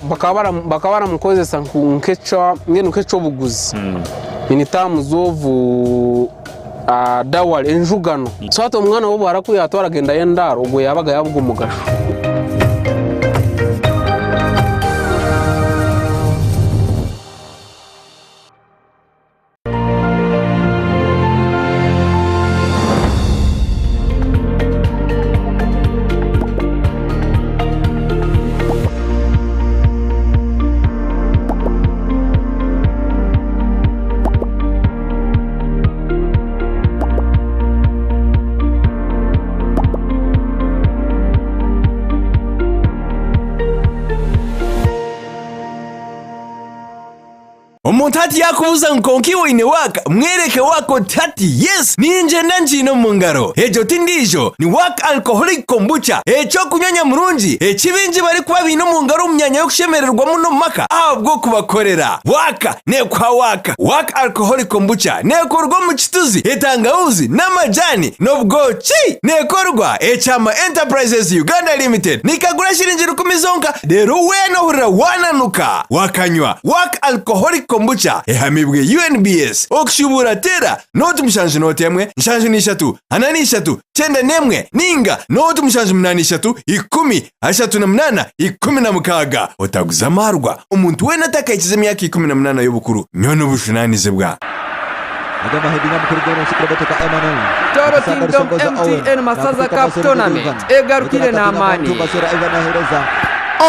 S18: bakaba baramukozesa nk'eky'obuguzi in terms of dowry, enjugano. So hati omwana w'obuhara ku yaatwaraga enda y'endaaro, ogwo yaabaga yaabuga omugasho.
S19: Omuntu hati yaakubuuza ngu kwonka iwe oine waaka, mwereke waaka oti hati yes ningyenda ngiine omu ngaro. Egyo ti ndiijo, ni Waaka Alcoholic Kombucha, eky'okunywa nyamurungi eki baingi barikuba baine omu ngaro omu myanya y'okushemererwamu n'omu maka ahabw'okubakorera. Waaka neekuha waaka. Waaka Alcoholic Kombucha neekorwa omu kituzi, etangahuuzi n'amajaani n'obwoki. Neekorwa Ekyama Enterprises Uganda Limited. Nikagura shiringi rukumi zonka reero weena ohurira waananuka wakanywa. Waaka Alcoholic Kombucha ehamibwe UNBS. Okushubuura teera nooti 7 nooti 1 7 3 4 91 ninga nooti 7 8 3 10 38 16. Otaguza amaarwa omuntu weena atakahikize emyaka 18 y'obukuru. Nywa n'obujunanizibwa.
S20: Toro Kingdom MTN Masaza Cup Tournament egarukire n'amaani.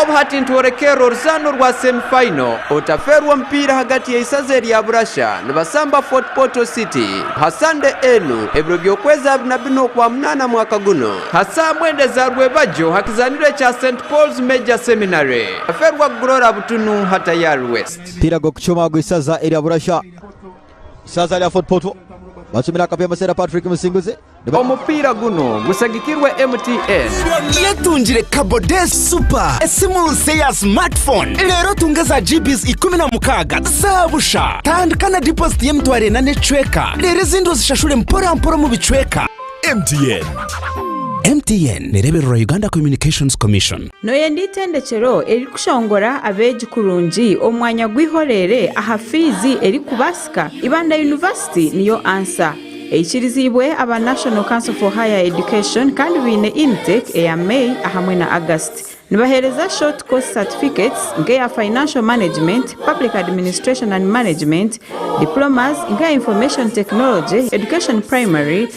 S20: Obu hati nitworekerera oruzaano rwa semi final, otafeerwa omupiira ahagati y'eisaza erya Burasha nibasamba Fort Portal City aha Sande enu ebiro by'okwezi 24 Okwamunaana mwaka guno ha saaha mwenda eza rwebagyo ha kizaaniro ekya St Paul's Major Seminary. Otafeerwa kugurora butunu ha Tayari West.
S21: Omupiira gw'okucuma gw'eisaza erya Burasha. Isaza rya Fort Portal bacumire akapiira Museera Patrick Musinguzi.
S20: Omupiira guno gushagikirwe MTN.
S22: Yetungire Kabode Super, esimu nsya eya smartphone reero otunge za GBs 16 za busha. Tandika na deposit y'emitwaro ena n'ekicweka reero ezindi ozishashure mpora mpora omu bicweka.
S5: MTN.
S22: MTN nereebererwa Uganda Communications Commission.
S23: Nooyenda eitendekyero erikushongora abeegi kurungi omu mwanya gw'eihoreere aha fiizi erikubaasika? Ibanda University niyo ansa. Eikiriziibwe aba National Council for Higher Education kandi baine intake eya May ahamwe na August. Nibaheereza short course certificates nk'eya Financial Management, Public Administration and Management, Diplomas nk'eya Information Technology, Education Primary,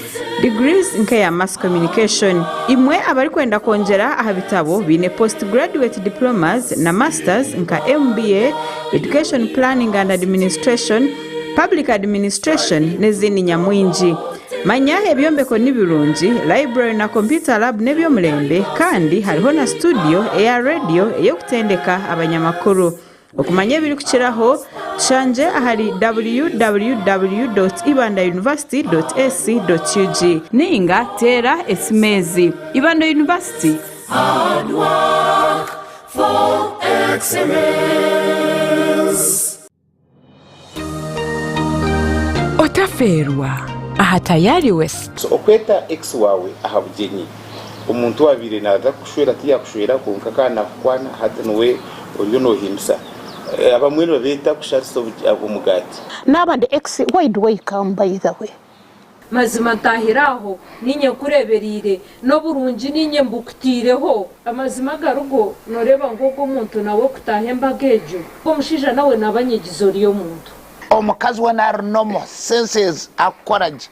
S23: Degrees nk'eya Mass Communication. Imwe abarikwenda kwongyera aha bitabo baine Postgraduate Diplomas na Masters nka MBA, Education Planning and Administration, Public Administration n'ezindi nyamwingi. Manya ebyombeko ni birungi, library na computer lab n'eby'omurembe kandi hariho na studio eya radio ey'okutendeka abanyamakuru. Okumanya ebirikukiraho, tushangye ahari www.ibandauniversity.ac.ug ninga teera esimu ezi. Ibanda University.
S24: Hard work for excellence.
S12: Otafeerwa aha Tayari West.
S13: So okweta ex waawe aha bugyenyi, omuntu owaabaire naaza kukushwera tiyakushwera kwonka akaba naakukwana hati niwe oriyo noohimbisa. Abamwe nibabeeta kusharisa omugaati.
S14: Naaba ndi ex why do I come by the way?
S15: Mazima ntaahire aho, niinye nkureebereire, n'oburungi niinye mbukutaireho. Amazima agarigo, nooreeba ngu ogwo muntu nawe kutaaha embaga egyo, ogwo omushaija nawe naaba anyegize oriya omuntu.
S25: Omukazi weena ari normal senses akukora gye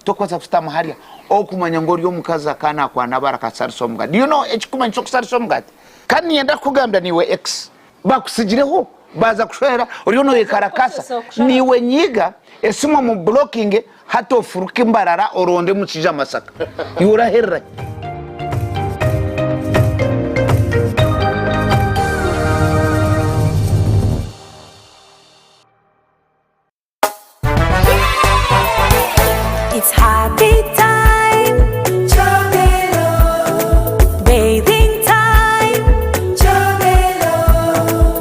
S25: tokubaasa kushutama harya okumanya ngu ori omukazi akaba nakwana abari akasharisa omugati. Do you know ekikumanyisa okusharisa omugati? Kandi niinyenda kukugambira niiwe ex Bakutsigireho baaza kushwera oriyo noyekarakasa niiwe nyiga esimu omu blockinge hati ofuruke Mbarara oronde omushaija Masaka iwe orahererahi?
S24: It's happy time. Chobelo. Bathing time. Chobelo.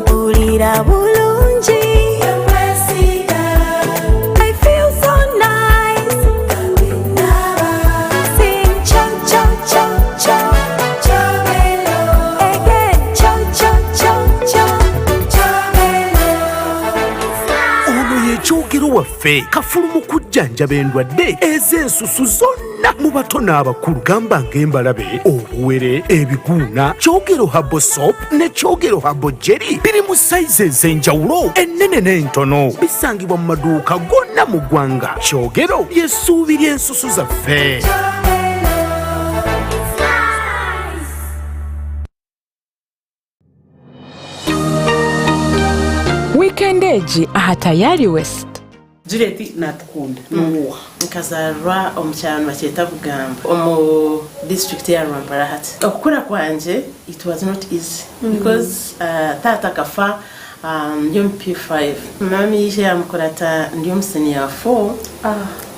S24: Bulira bulungi. I feel so nice. Sing cho cho cho cho. Chobelo. Again cho cho cho cho. Chobelo.
S2: Ono ye Kyogero waffe, kafulu mu kujjanjaba endwadde ez'ensusu zonna mu bato n'abakulu, gamba ng'embalabe, obuwere, ebiguuna. Kyogero Herbal Soap ne Kyogero Herbal Jelly biri mu sayizi ez'enjawulo, ennene n'entono. Bisangibwa mu maduuka gonna mu ggwanga. Kyogero ly'essuubi ly'ensusu zaffe.
S12: Weekend egi aha Tayari West.
S3: Juliet natukunda nuwuha?
S4: Nkazarwa omu kyaro nibakyeta Bugamba, omu district ya Rwampara. Hati okukura kwangye it was not easy because taata akafa ndi omu P5, mami yije yamukurata ndi omu senior 4,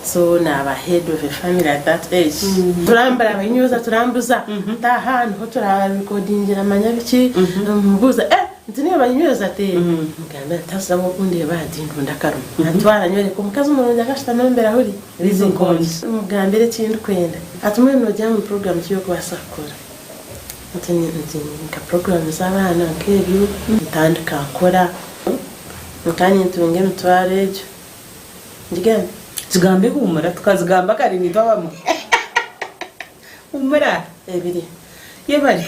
S4: so naba head of a family at that age. Turambara abanyoza turambuza taha niho turarekodingira manya biki mbuza nti niyo banyweza ati mugamba ntasaba okundeba nti ndunda akaruma antwara nywereka omukazi omurungi akashutama embere ahuri
S3: Liz Nkongi.
S4: Mugambire ekindi kwenda ati mbwenu nojya mu program ki yokubaasa kukora nti nka program z'abaana nk'ebyo ntandika nkora nkanye ntunga emitwaro egyo ngigambe.
S3: Tugambe, humura, tukazigamba kare nitwe abamwe. Humura.
S4: Ebiri.
S3: Yebare.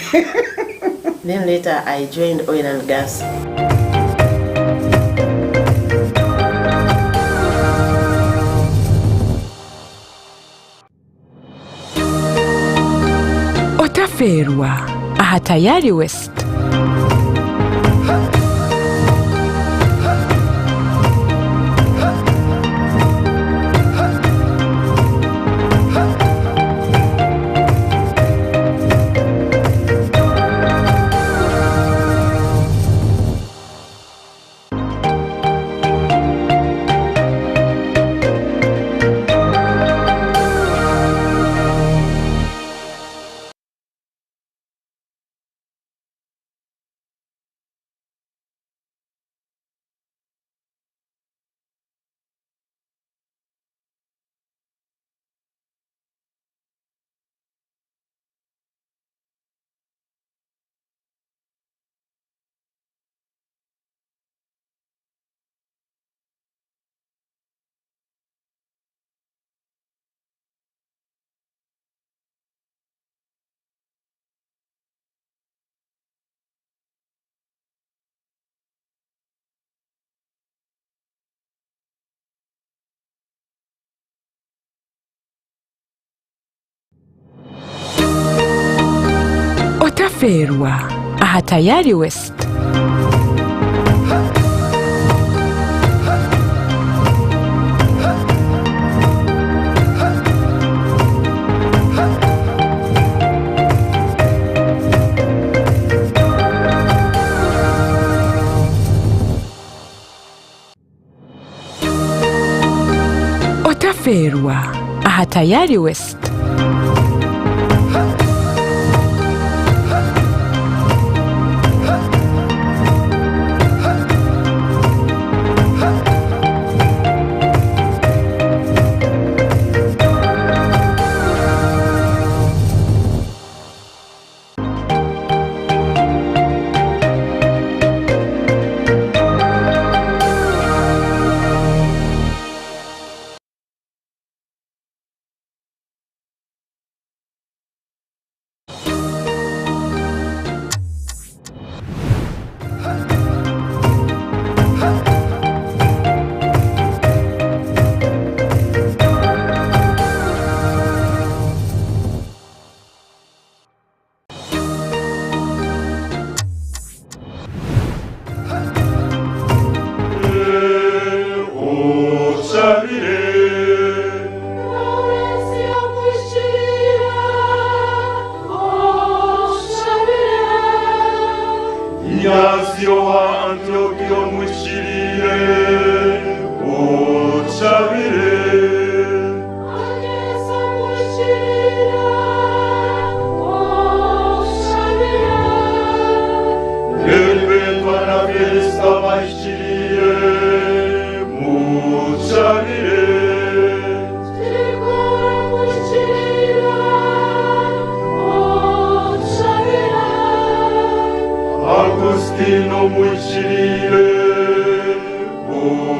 S4: Then later I joined oil and gas.
S12: Otaferwa aha Tayari West. Otaferwa aha Tayari West. Otaferwa aha Tayari West.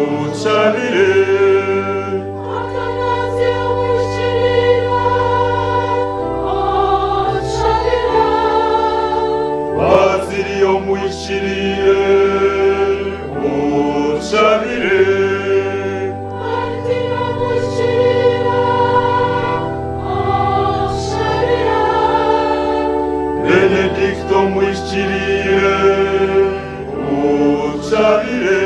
S7: Otshabire. Basilio mwishirire, otshabire. Benedicto mwishirire, otshabire.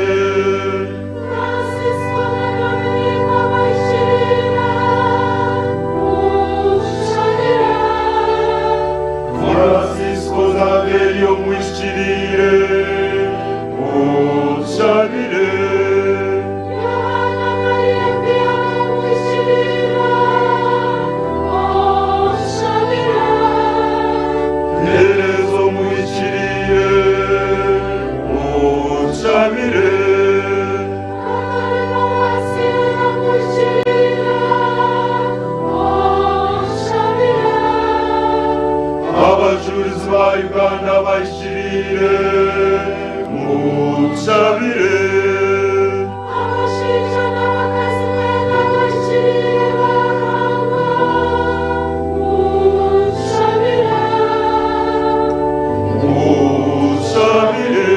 S7: Francisco Zaverio mwishirire, otshabire. Terezo mwishirire, otshabire. Abajulizi ba Uganda bayishirire, mutshabire. Mutshabire.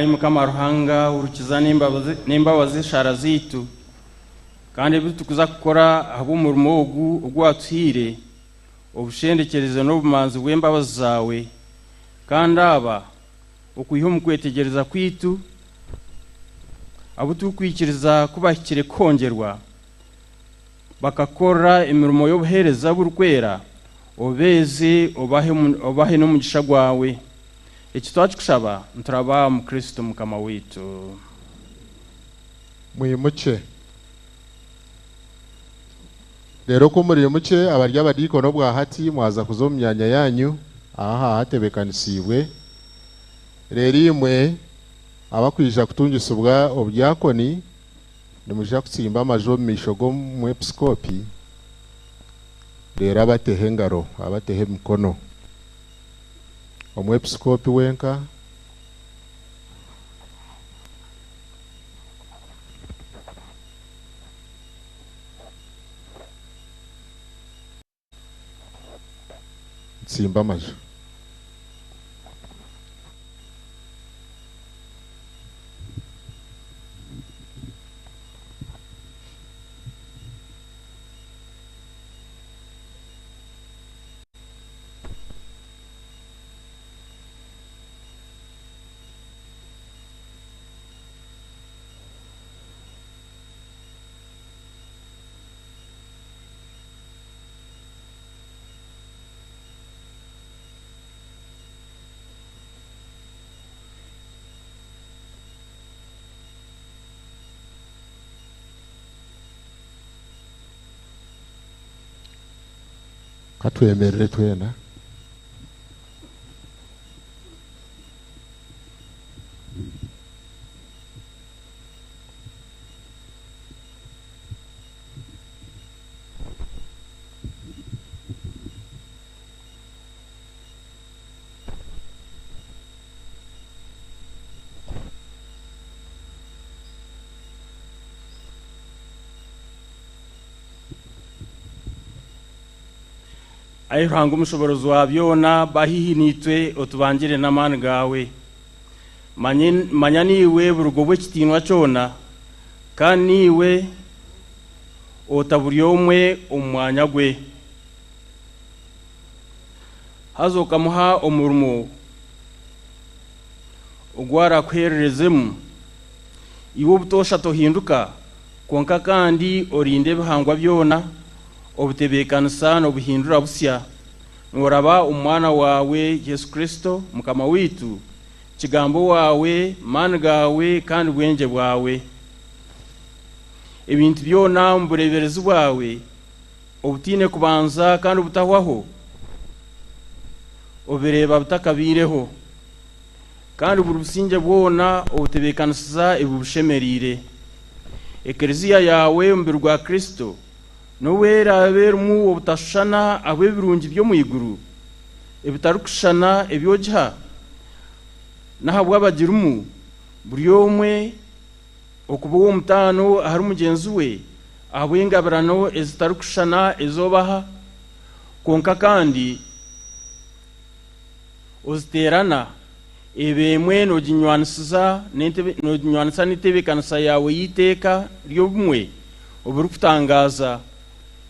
S1: Ai Mukama Ruhanga, hurikiza n'embabazi eshaara zaitu, kandi ebi turikuza kukora ahabw'omurimo ogu ogu watuhaire, obushendekyereze n'obumanzi bw'embabazi zaawe, kandi aba okwiha omu kwetegyereza kwaitu, abu turikwikiriza ku bahikire kuhongyerwa, bakakora emirimo y'obuheereza burikwera, obeeze obahe obahe n'omugisha gwawe. Eki twakikushaba nituraba omu Kristo Mukama waitu.
S8: Mwimukye. Reero ku muriimukye, abari abadiikoni obwa hati mwaza kuza omu myanya yaanyu aha ahatebeekanisiibwe. Reero imwe abakwija kutungisibwa obudiakoni, nimwija kutsimba amaju omu maisho g'omwepisikoopi, reero abateho engaro, abateho emikono. Omwepisikoopi wenka. Ntsimbe amaju. Ka twemerere twena.
S1: Ai Ruhanga omushoboorozi wa byona, ba haihi naitwe, otubangire n'amaani gaawe. Manya niiwe burugo bw'ekitiinwa kyona, kandi niiwe ota buri omwe omu mwanya gwe. Haza okamuha omurimo ogu araakuheererezemu. Iwe obutoosha tohinduka, kwonka kandi orinda ebihangwa byona, obutebeekanisa n'obuhindura busya. Nooraba omu Mwana waawe Yesu Kristo, Mukama waitu, Kigambo waawe, maani gaawe kandi bwengye bwawe. Ebintu byona omu bureeberezi bwawe obutaine kubanza kandi obutahwaho, obireeba butakabaireho, kandi buri busingye bwona obutebeekanisiza ebibushemereire. Ekereziya yaawe, omubiri gwa Kristo, n'obu eraabe erimu obutashushana ahabw'ebirungi by'omu iguru ebitarikushushana ebi ogiha, n'ahabw'abagirimu, buri omwe okuba ow'omutaano ahari mugyenzi we ahabw'engabirano ezitarikushushana ezi obaha, kwonka kandi oziteerana, eba emwe nooginywanisa n'entebeekanisa yaawe y'eiteeka ry'obumwe oburikutangaaza,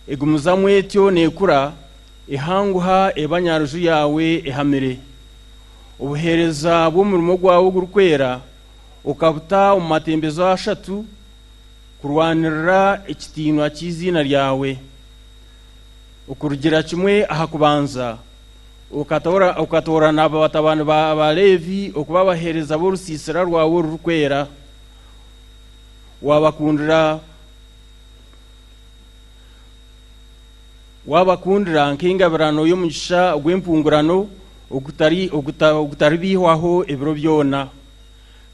S1: egumizamu etyo neekura, ehanguha eba nyaruju yaawe ehamire. Obuheereza bw'omurimo gwawe ogurikwera okabuta omu matembezo ashatu kurwanirira ekitiinwa ky'eiziina ryawe. Okurugira kimwe aha kubanza, okatoorana batabani ba Leevi okuba abaheereza b'orusiisira rwawe orurikwera, waabakundira nk'engabirano y'omugisha gw'empungurano ogutaribaihwaho ebiro byona.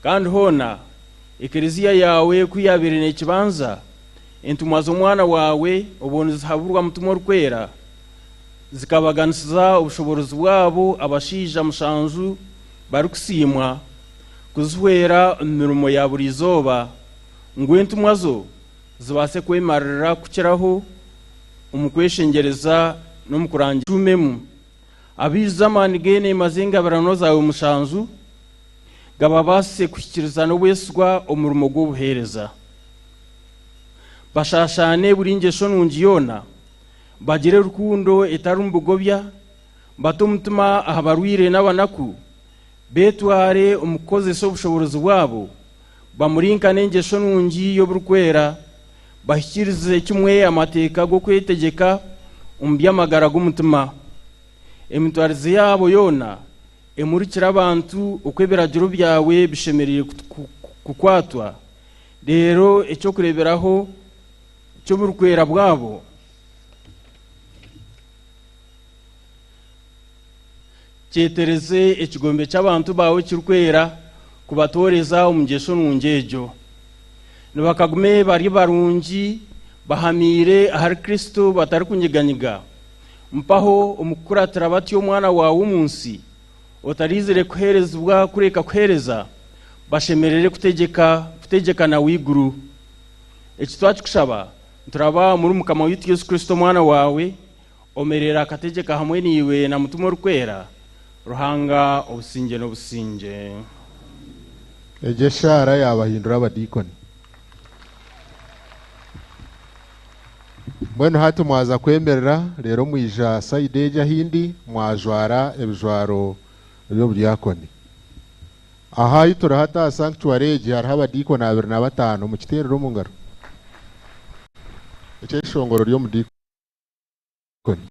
S1: Kandi hoona, Ekereziya yaawe ku yaabaire neekibanza, entumwa z'Omwana waawe, obwo nizihaburwa Mutima Orikwera, zikabaganisiza obushoboorozi bwabo abashaija mushanju barikusiimwa kuzihwera omu mirimo ya buri izooba, ngu entumwa zo zibaase kwemarira kukiraho omu kweshengyereza n'omu kurangira. Tushuumemu, abaijuze amaani g'eneema z'engabirano zaawe mushanju. Gababaasise kuhikiiriza n'obwesigwa omurimo gw'obuheereza. Bashashaane buri ngyesho nungi yoona, bagire rukundo etarimu bugobya, bate omutima aha barwaire n'abanaku, beetware omu kukozesa obushoboorozi bwabo, bamurinkane engyesho nungi y'oburikwera, bahikiirize kimwe amateeka g'okwetegyeka omu by'amagara g'omutima. Emitwarize yaabo yoona emurikire abantu oku ebiragiro byawe bishemereire kukwatwa, reero eky'okureeberaho ky'oburikwera bwabo kyetereze ekigombe ky'abantu baawe ekirikwera kubatooreza omu ngyesho nungi egyo. Nibakagume bari barungi, bahamiire ahari Kristo batarikunyiganyega. Mpaho omu kukuratira batyo Omwana waawe omu nsi, otariizire kuheerezibwa kureka kuheereza, bashemerere kutegyeka kutegyeka nawe eiguru. Eki twakikushaba nituraba omuri Mukama waitu Yesu Kristo Omwana waawe, omerera akategyeka hamwe naiwe na Mutima Orikwera, Ruhanga obusingye n'obusingye.
S8: Egyo eshaara yaabahindura abadiikoni. Mbwenu hati mwaza kwemerera, reero mwija sayidi egi ahindi mwajwara ebijwaro by'obudiakoni. Aha ahi turi hati aha sanctuary egi hariho abadiikoni 25, mukiteerere omu ngaro. Ekyeshongoro ry'omudiikoni.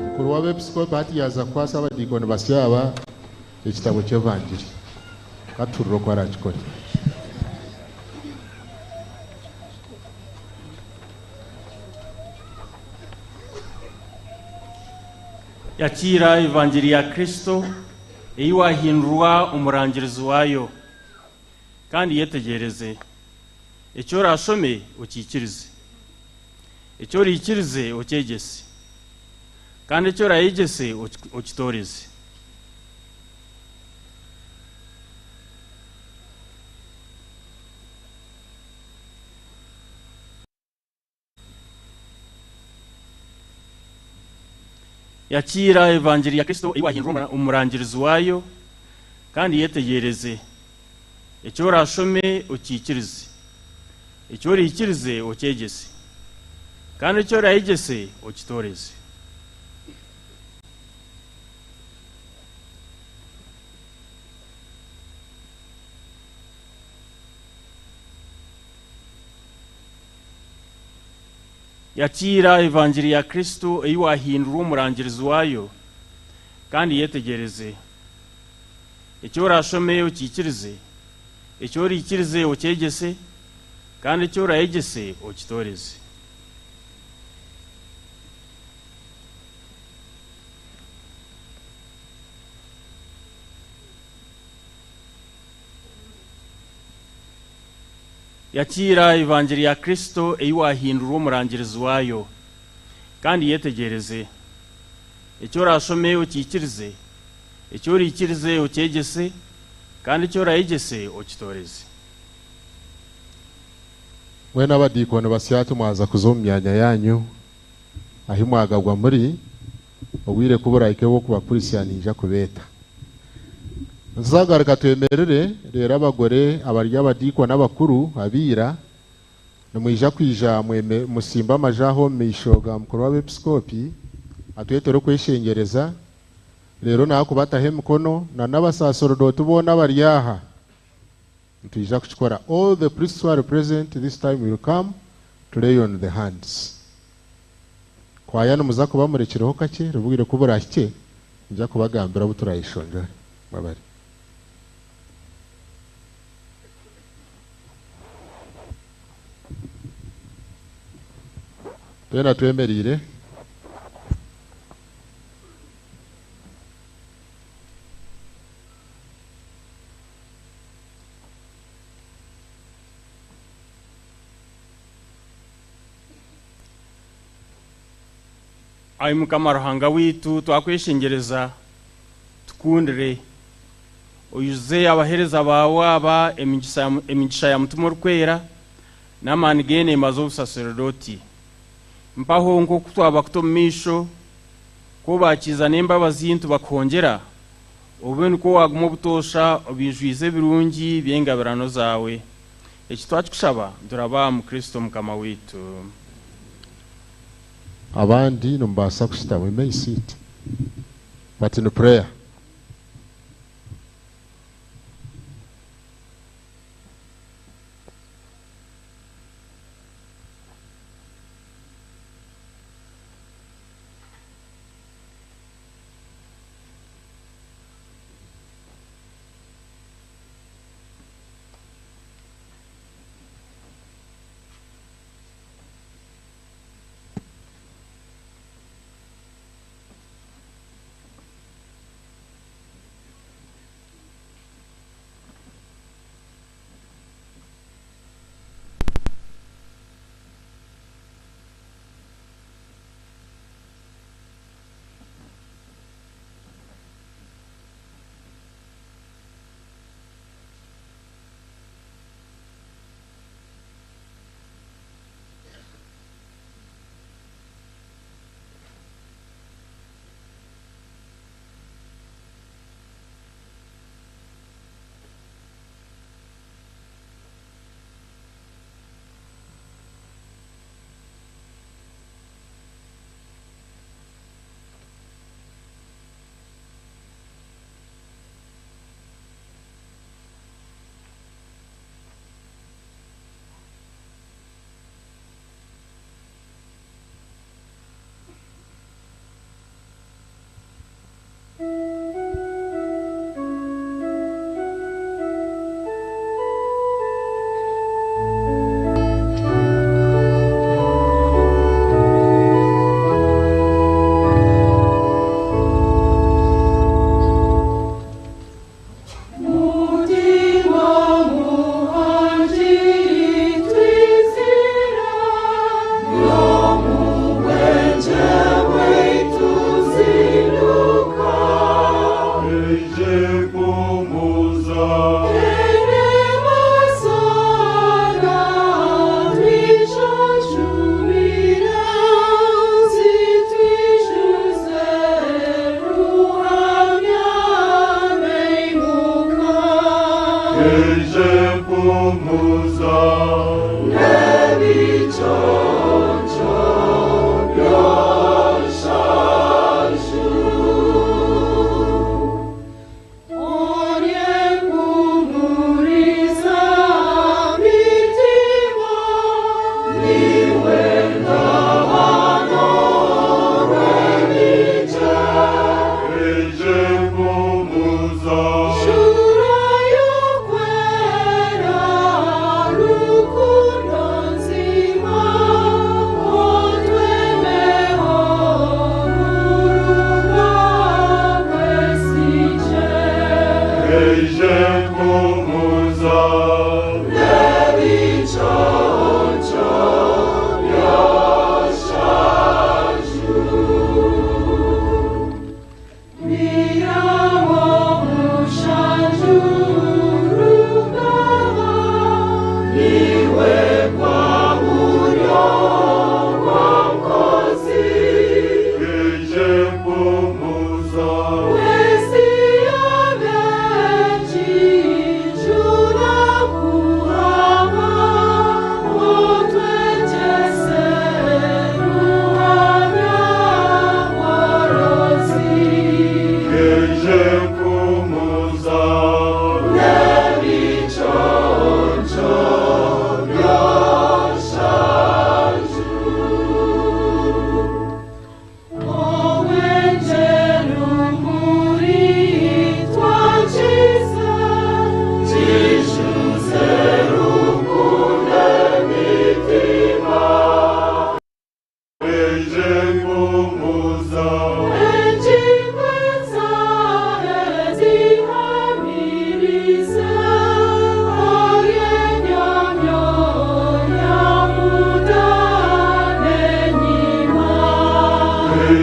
S8: Mukuru w'abeepiskopi hati yaaza kukwasa abadiikoni basya aba ekitabo ky'evangiri. Ka tuhurire oku araakikore.
S1: Yakira evangeli ya Kristo ei wahindurwa omurangirizi waayo, kandi yetegereze eki orashome okiikirize, eki oriikirize okyegyese, kandi eki orayegyese okitoreze. Yakira evangeli ya Kristo ei wahindurwa omurangirizi waayo, kandi yetegereze eki orashome okiikirize, eki oriikirize okyegyese, kandi eki orayegyese okitoreze. Yakira evangeli ya Kristo ei wahindurwa omurangirizi waayo, kandi yetegereze eki orashome okiikirize, eki oriikirize okyegyese, kandi eki orayegyese okitoreze. Yakira evangeli ya Kristo ei wahindurwa omurangirizi waayo, kandi yetegereze eki orashome okiikirize, eki oriikirize okyegyese, kandi eki orayegyese okitoreze.
S8: Mwena abadiikoni basyatu mwaza kuza omu myanya yanyu ahi mwagabwa muri, obwire ku burahike bw'okubakurisya ninja kubeeta. Nituzagaruka twemerere, reero abagore abari abadiikoni abakuru abaira nimwija kwija mweme musimbe amaju aho omu maisho ga mukuru w'abeepiskopi atwetere okweshengyereza, reero naakubataho emikono na n'abasaserodooti boona abari aha nitwija kukikora. All the priests who are present this time will come to lay on the hands. Kwaya nimuza kuba murekireho kakye, obwire ku burahikye nija kubagambira obu turayeshonjore. Mwebare. Twena twemereire.
S1: Ai Mukama Ruhanga waitu, twakweshengyereza tukundire, oijuze abaheereza baawe aba emigisha ya Mutima Orikwera n'amaani g'eneema z'obusaserodooti. Mpaho nk'oku twabakuta omu maisho, ku obakiiza n'embabazi nitubakuhongyera, obube nikwo waaguma obutoosha obaijwize ebirungi by'engabirano zaawe. Eki twakikushaba nituraba omu Kristo Mukama waitu.
S8: Abandi nimubaasa kushutama, you may sit, but in prayer.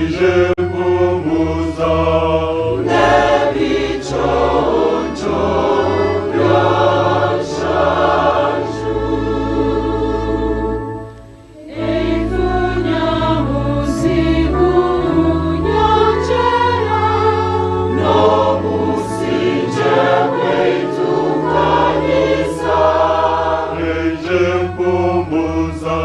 S7: Neije mpumuza
S6: N'ebiconco by'enshanju.
S7: Neije mpumuza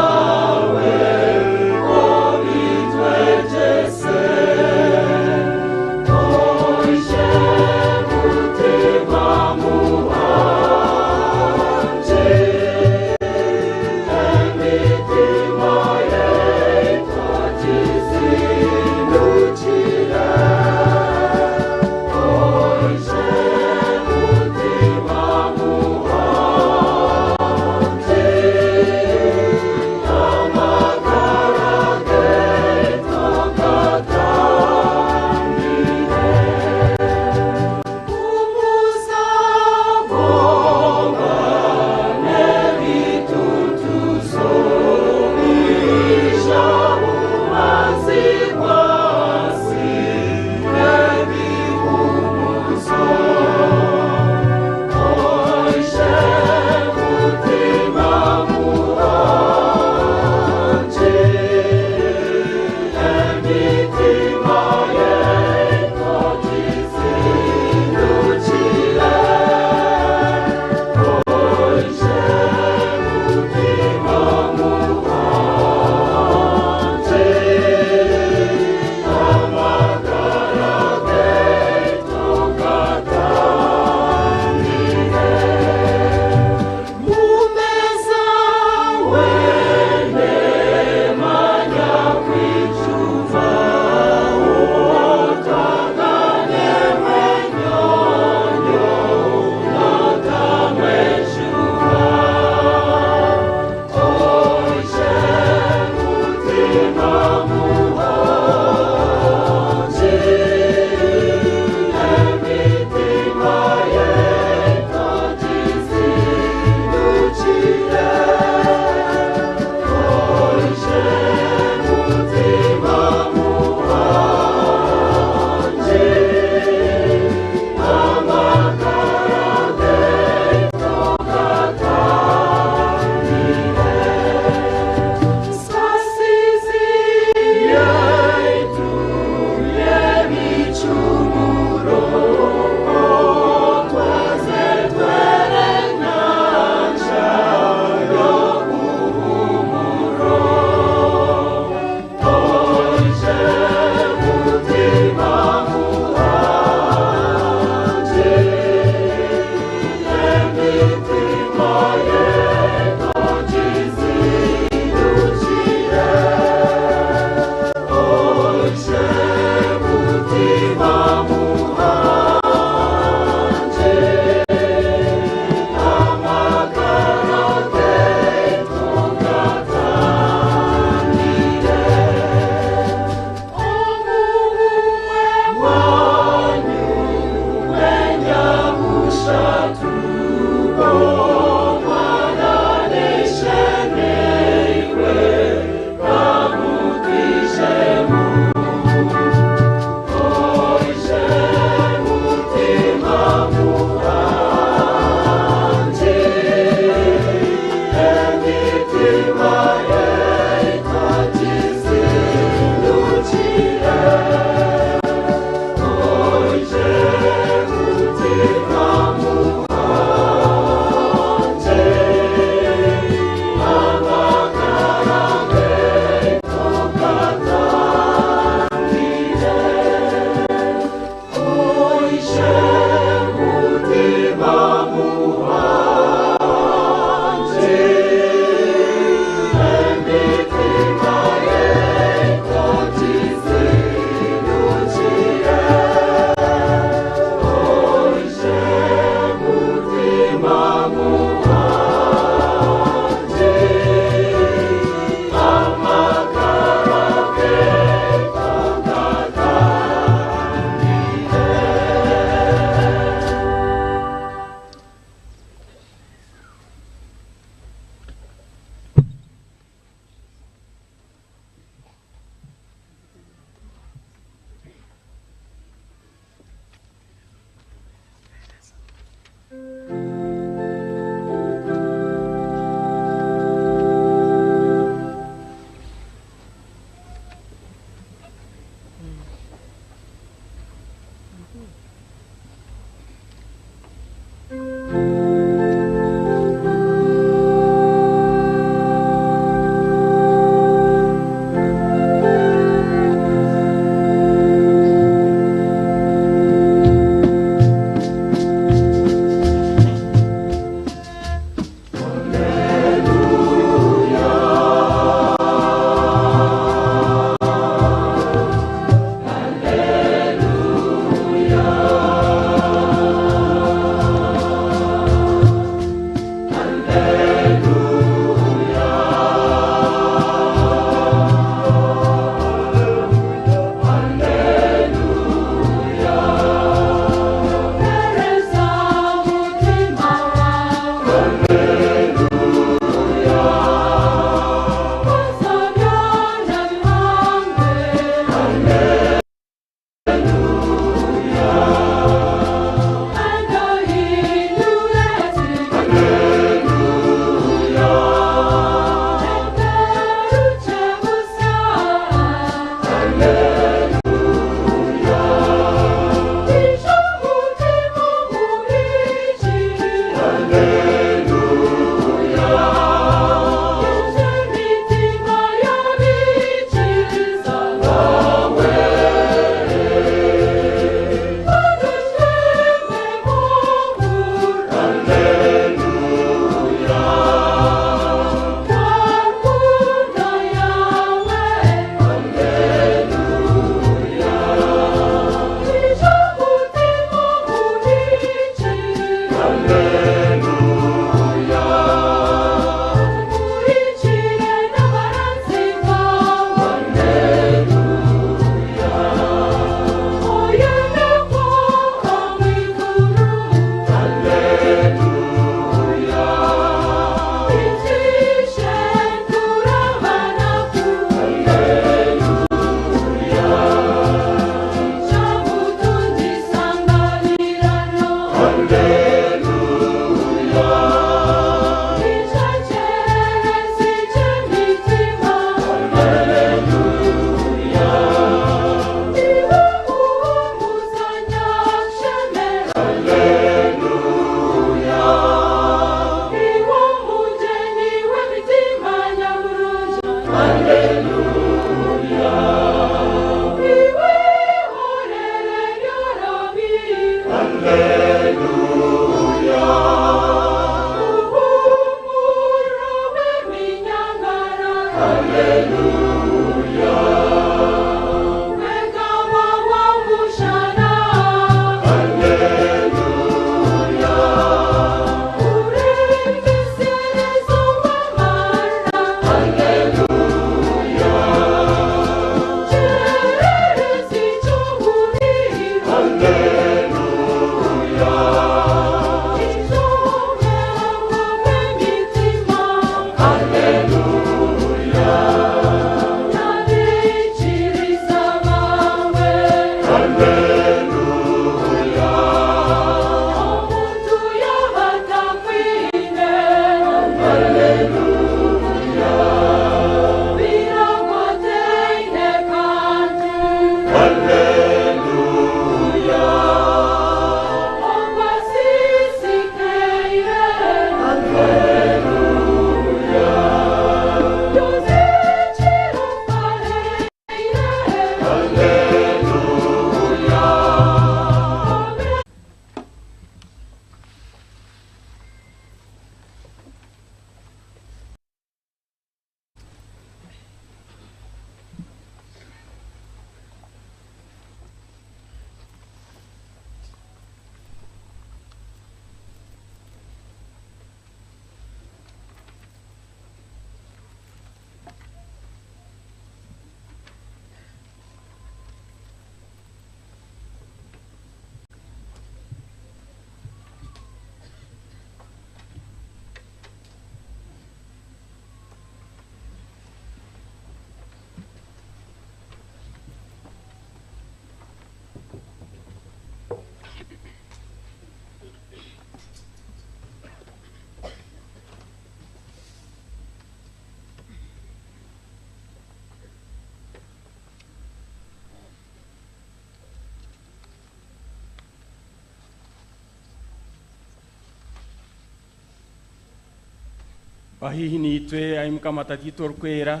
S1: Haihi niitwe, ai Mukama Tataitwe orikwera,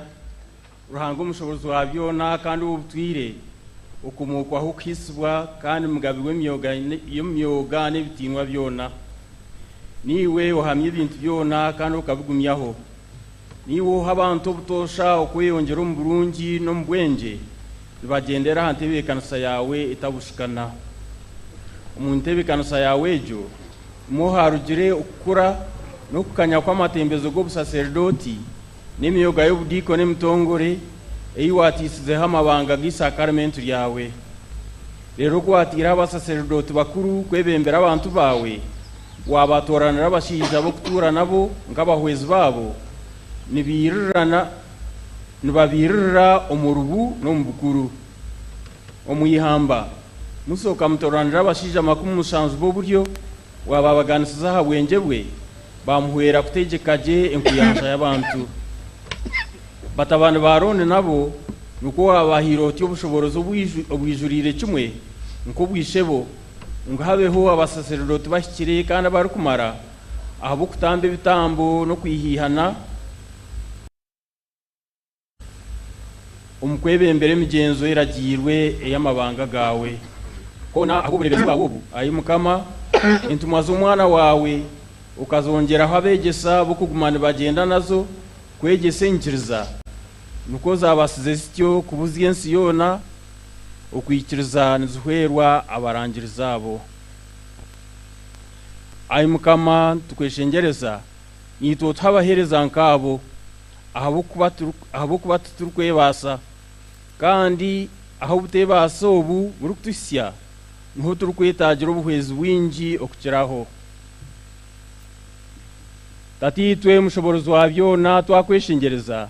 S1: Ruhanga omushoboorozi wa byona kandi ow'obutwire, okomookwaho okuhaisibwa kandi Mugabi w'emyoga n'ebitiinwa byona. Niiwe ohamya ebintu byona kandi okabigumyaho. Niiwe oha abantu obutoosha okweyongyera omu burungi n'omu bwengye, nibagyendera aha ntebeekanisa yaawe etabushukana. Omu ntebeekanisa yaawe egyo nimwo haarugire okukura n'okukanya kw'amatembezo g'obusaserdooti n'emyoga y'obudiikoni emitongore ei waatiisizeho amabanga g'eisakaramentu ryawe. Reero ku waataireho abasaserdooti bakuru kwebembera abantu baawe, waabatooranira abashaija b'okutuura nabo nk'abahwezi baabo, nibabairirira omu rubu n'omu bukuru. Omu ihamba, Musa okamutoranira abashaija 70 b'oburyo, waababaganisiza aha bwengye bwe, baamuhwera kutegyeka gye enkuyanja y'abantu. Batabani ba Arooni nabo nikwo waabahaire otyo obushoboorozi obwijuriire kimwe nk'obw'ishebo, ngu habeho abasaserdooti bahikire kandi abarikumara ahabw'okutamba ebitambo n'okwihaihana omu kwebembera emigyenzo eragiirwe ey'amabanga gaawe. Hoona ahabw'obureeberezi bwawe obu, ai Mukama, entumwa z'Omwana waawe okazongyeraho abeegyesa b'okuguma nibagyenda nazo kwegyesa enyikiriza, nikwo zaabaasize zityo kubuzya ensi yoona okwikiriza nizihwerwa abarangirizi abo. Ai Mukama, nitukweshengyereza, naitwe otuhe abaheereza nk'abo, ahabw'okuba titurikwebaasa, kandi ahu obuteebaasa obu burikutuhitsya, niho turikwetaagira obuhwezi bwingi okukiraho. Tataitwe Mushoboorozi wa byona, twakweshengyereza,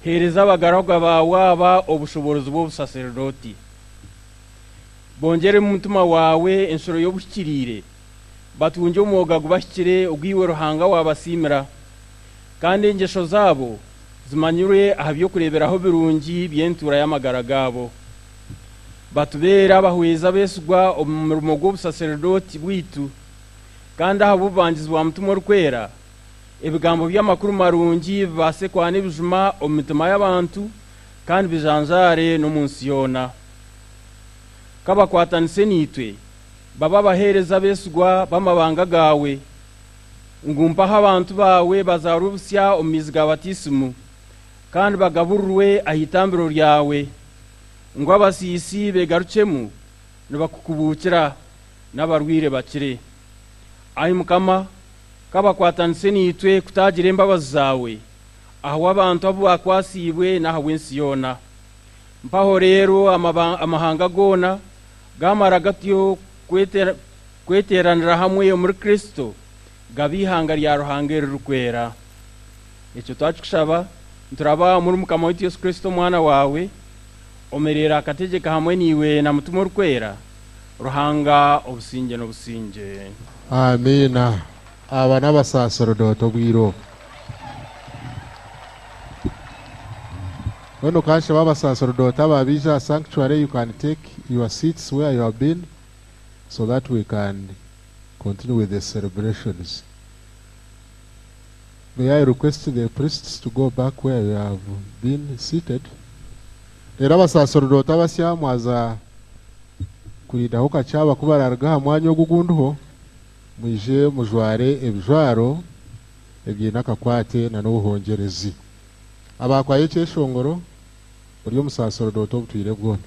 S1: heereza abagaragwa baawe aba obushoboorozi bw'obusaserdooti. Bongyeremu Mutima waawe enshuro y'obuhikiriire, batungye omwoga gubahikire ogu iwe Ruhanga waabasiimira, kandi engyesho zaabo zimanyirwe aha by'okureeberaho birungi by'entuura y'amagara gaabo. Batubeere abahwezi abeesigwa omu murimo gw'obusaserdooti bwaitu, kandi ahabw'obubangizi bwa Mutima Orikwera, ebigambo by'amakuru marungi bibaase kwana ebijuma omu mitima y'abantu kandi bijanjaare n'omu nsi yoona. Ka bakwatanise naitwe, babe abaheereza abeesigwa b'amabanga gaawe, ngu mpaho abantu baawe bazaarwe busya omu maizi ga Batiisimu, kandi bagaburirwe aha itambiro ryawe, ngu abasiisi beegarukyemu nibakukubuukira, n'abarwaire bakire. Ai Mukama, ka bakwatanise naitwe kutaagira embabazi zaawe ahabw'abantu abu baakwatsiibwe n'ahabw'ensi yoona. Mpaho reero amahanga goona gaamara gatyo kweteeranira hamwe omuri Kristo, gaba eihanga rya Ruhanga eririkwera. Ekyo twakikushaba nituraba omuri Mukama waitu Yesu Kristo Omwana waawe, omereire akategyeka hamwe naiwe na Mutima Orikwera, Ruhanga obusingye n'obusingye.
S8: Amiina. Aba n'abasaserdooti obwire obu. Mbwenu kanshaba abasaserdooti aba baija aha sanctuary, you can take your seats where you have been so that we can continue with the celebrations. May I request the priests to go back where you have been seated. Reero abasaserdooti abasya mwaza kurindaho kakye aba ku bararuga aha mwanya ogu ogundiho, mwije mujware ebijwaro ebiine akakwate na n'obuhongyerezi. Abaakwayo ekyeshongoro, ori omusaserdooti obutwire bwona.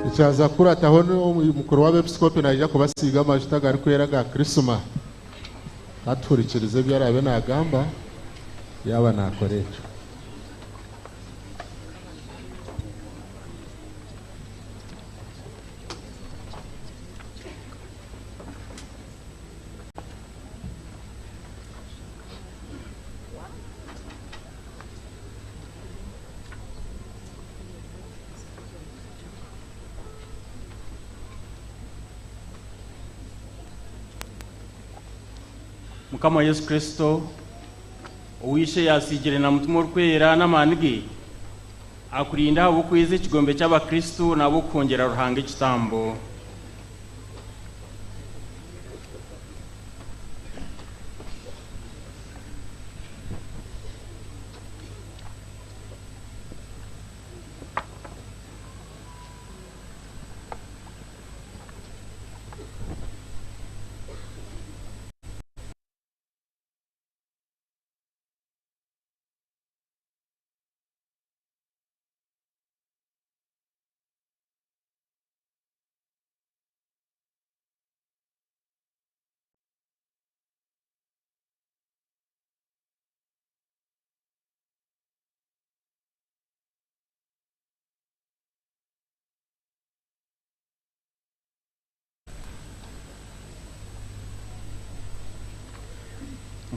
S8: Ekyaza kurataho mukuru w'abepiskopi naija kubasiiga amajuta garikwera ga Krisima. Katuhurikirize ebi araabe naagamba yaaba naakora ekyo.
S1: Mukama Yesu Kristo owishe yasigire na mutima orikwera n'amaani ge akurinda ahabw'okwiza ekigombe ky'abakristo n'ab'okuhongyera Ruhanga ekitambo.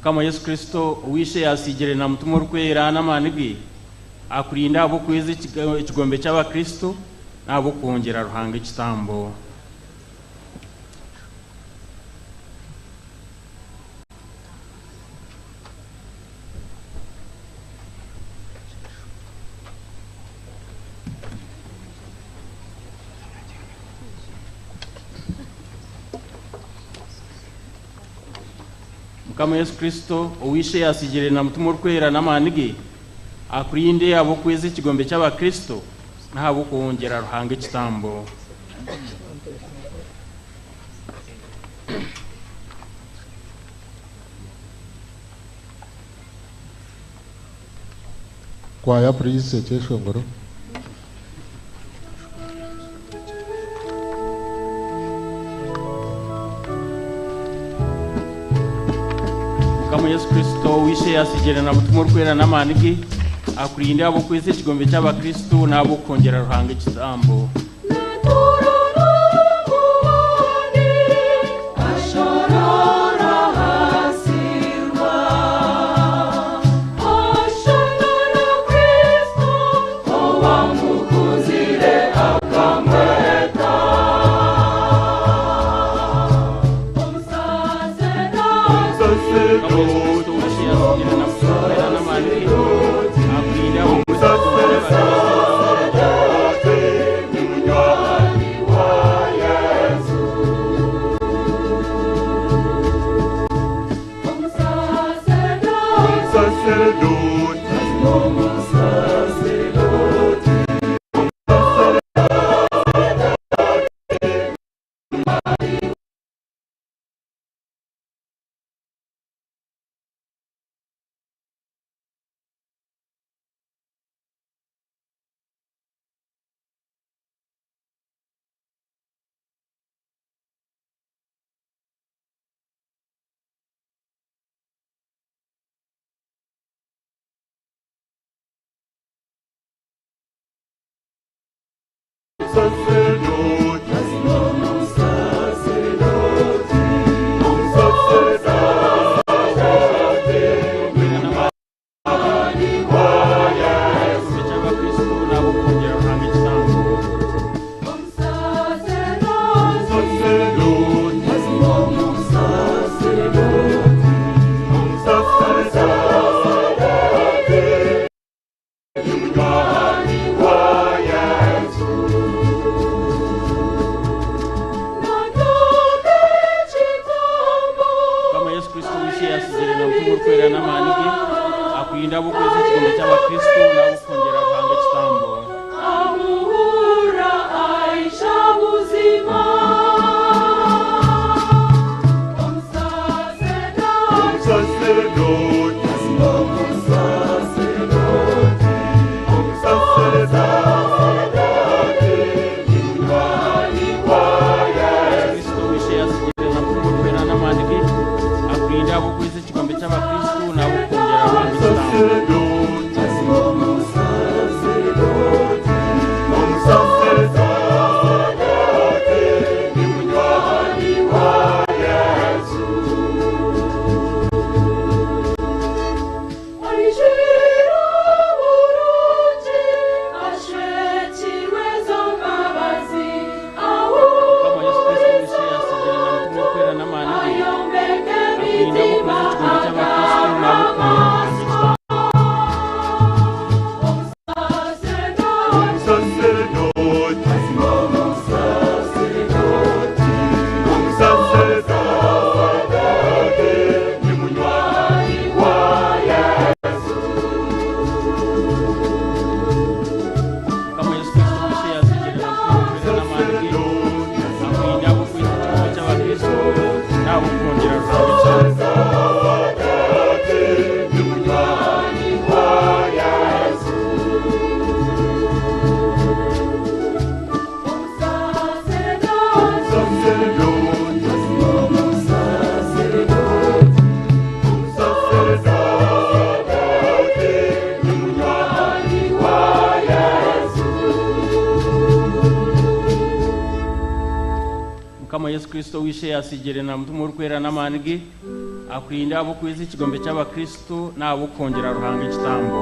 S1: Mukama Yesu Kristo owishe yasigire na mutima orikwera n'amaani ge akurinda ahabw'okweza ekigombe ky'abakristo n'ahabw'okwongyera Ruhanga ekitambo. Mukama Yesu Kristo owishe yasigire na mutima orikwera n'amaani ge akurinde ahabw'okweza ekigombe ky'abakristo n'ahabw'okwongyera Ruhanga ekitambo.
S8: Kwaya please ekyeshongoro.
S1: Mukama Yesu Kristo owishe yasigire na mutima orikwera n'amaani ge akurinde ahabw'okweza ekigombe ky'abakristo n'ahabw'okwongyera Ruhanga ekitambo. Mukama Yesu Kristo wishe yasigire na mutima orikwera n'amaani ge akurinda ahabw'okweza ekigombe ky'abakristo n'ahabw'okwongyera Ruhanga ekitambo.
S6: Amuhura Aisha buzima.
S1: Kristo wishe yasigire na mutima orikwera n'amaani ge akurinda ahabw'okweza ekigombe ky'abakristo n'ahabw'okwongyera Ruhanga ekitambo. Mukama Yesu Kristo wishe yasigire na mutima orikwera n'amaani ge akurinda ahabw'okweza ekigombe ky'abakristo n'ahabw'okwongyera Ruhanga ekitambo. Mukama Yesu Kristo wishe yasigire na mutima orikwera n'amaani ge akurinda ahabw'okweza ekigombe ky'abakristo n'ahabw'okwongyera Ruhanga ekitambo. Mukama Yesu Kristo wishe yasigire na mutima orikwera n'amaani ge Akurinde ahabw'okwiza ekigombe ky'abakristo n'ahabw'okuhongyera Ruhanga ekitambo.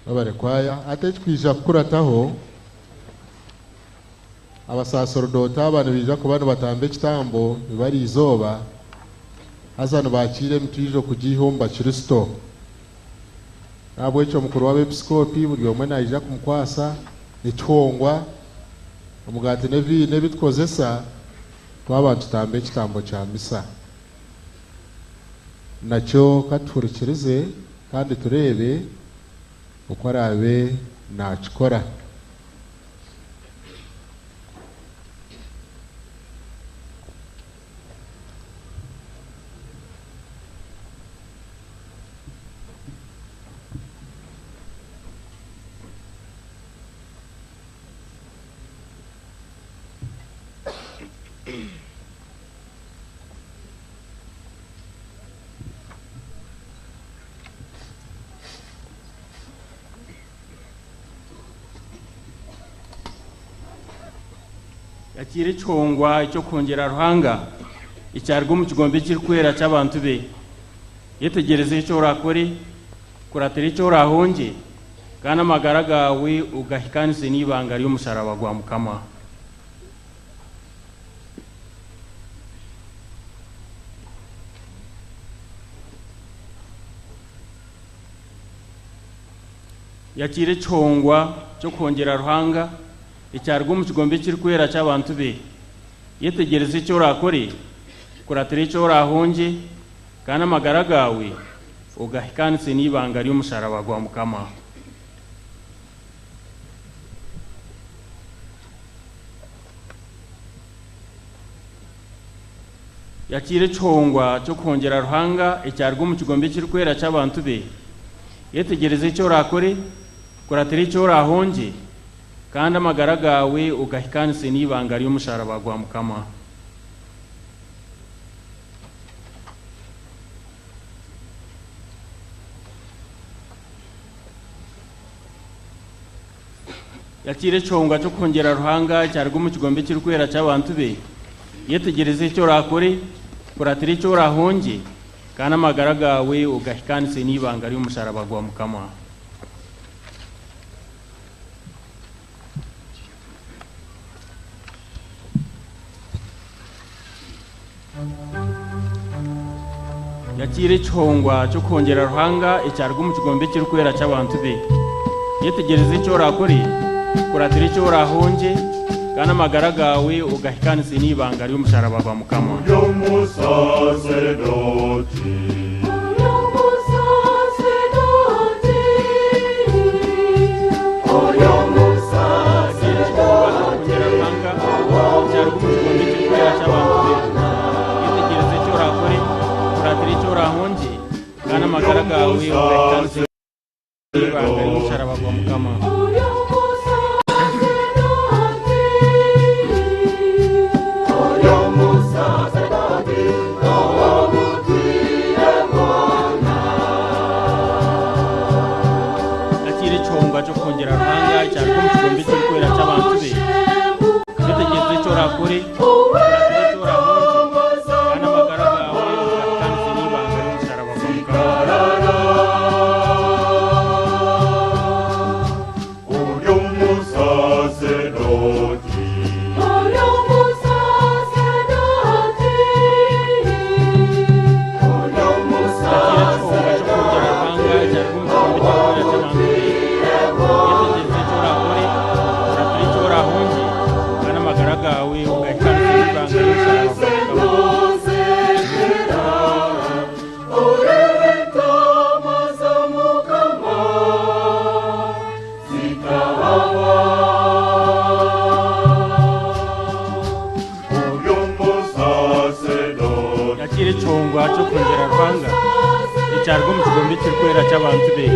S8: Babarekwaya ate ekikwija kukurataho, abasaaserdoti aba nibaija kuba nibatamba ekitambo nibari izooba, haza nibakiira emitwijo kugiiha omu bakristo. Nahabwekyo omukuru w'abeepisikoopi buri omwe naija kumukwasa ekihongwa, omugaati n'eviino ebi tukozesa twaba nitutamba ekitambo kya misa. Nakyo katuhurikirize kandi tureebe oku araabe naakikora.
S1: Yakiira ekihongwa eky'okuhongyera Ruhanga ekyaruga omu kigombe ekirikwera ky'abantu be. Yetegyereze eki orakore, kuratira eki orahongye, kandi amagara gaawe ogahikanise n'eibanga ry'omusharaba gwa Mukama. Yakiira ekihongwa ky'okuhongyera Ruhanga ekyaruga omu kigombe ekirikwera ky'abantu be. Yetegyereze eki orakore, kuratira eki orahongye, kandi amagara gaawe ogahikanise n'eibanga ry'omusharaba gwa Mukama. Yakiira ekihongwa ky'okuhongyera Ruhanga ekyaruga omu kigombe ekirikwera ky'abantu be. Yetegyereze eki orakore, kuratira eki orahongye, kandi amagara gaawe ogahikanise n'eibanga ry'omusharaba gwa Mukama. Yakiira ekihongwa ky'okuhongyera Ruhanga ekyaruga omu kigombe ekirikwera ky'abantu be. Yetegyereze eki orakore, kuratira eki orahongye, kandi amagara gaawe ogahikanise n'eibanga ry'omusharaba gwa Mukama. Yakiira ekihongwa ky'okuhongyera Ruhanga ekyaruga omu kigombe ekirikwera ky'abantu be. Yetegyereze eki orakore, kuratira eki orahongye, kandi amagara gaawe ogahikanise n'eibanga ry'omusharaba gwa Mukama.
S7: Omusaseredoti.
S1: Yetegyereze eki orakore, kuratira eki orahongye, kandi amagara gaawe ogahikanise n'eibanga ry'omusharaba gwa Mukama. Yakiira ekihongwa ky'okuhongyera Ruhanga ekyaruga omu kigombe ekirikwera ky'abantu be. Yetegyereze eki orakore, kuratira eki orahongye, kandi amagara gaawe ogahikanise n'eibanga ry'omusharaba gwa Mukama. gawe ugahika ibanga ry'umusaraba gwa Mukama. Yakira ecihongwa cyo kongera Ruhanga ekyarwa omu kigombe ekirikwera ky'abantu be.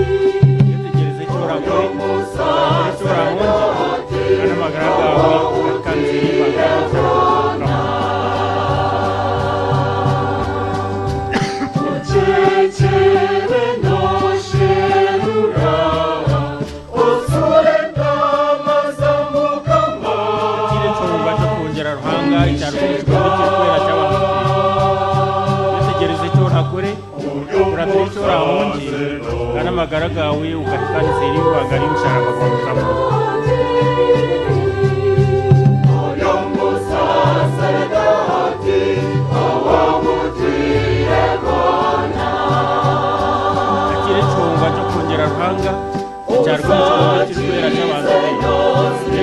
S1: Yetegereze eki orakore, orakore eki orahongye, kandi amagara gawe gahikaanise n'ibanga ry'omusaraba gwa Mukama. Yakira ecihongwa cyo kongera Ruhanga ekyarwa omu kigombe ekirikwera ky'abantu be. Yetegereze eki orakore, orakore eki orahongye, kandi amagara gawe ugahikaanise n'ibanga ry'omusaraba gwa Mukama. Yakira ecihongwa cyo kongera Ruhanga ekyarwa omu kigombe ekirikwera ky'abantu be.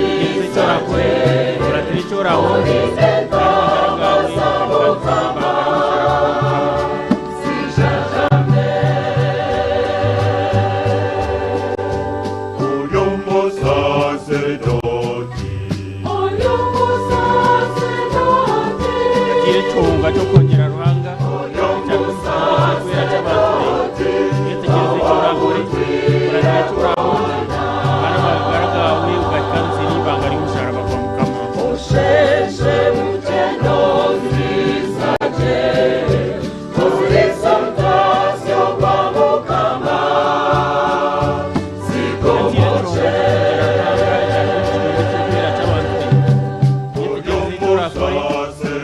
S1: Yetegereze eki orakore, orakore eki orahongye, kandi amagara gawe ugahikaanise n'ibanga ry'omusaraba gwa Mukama. Yakira ecihongwa cyo kongera Ruhanga ekyarwa omu kigombe ekirikwera ky'abantu be. Yetegereze eki orakore,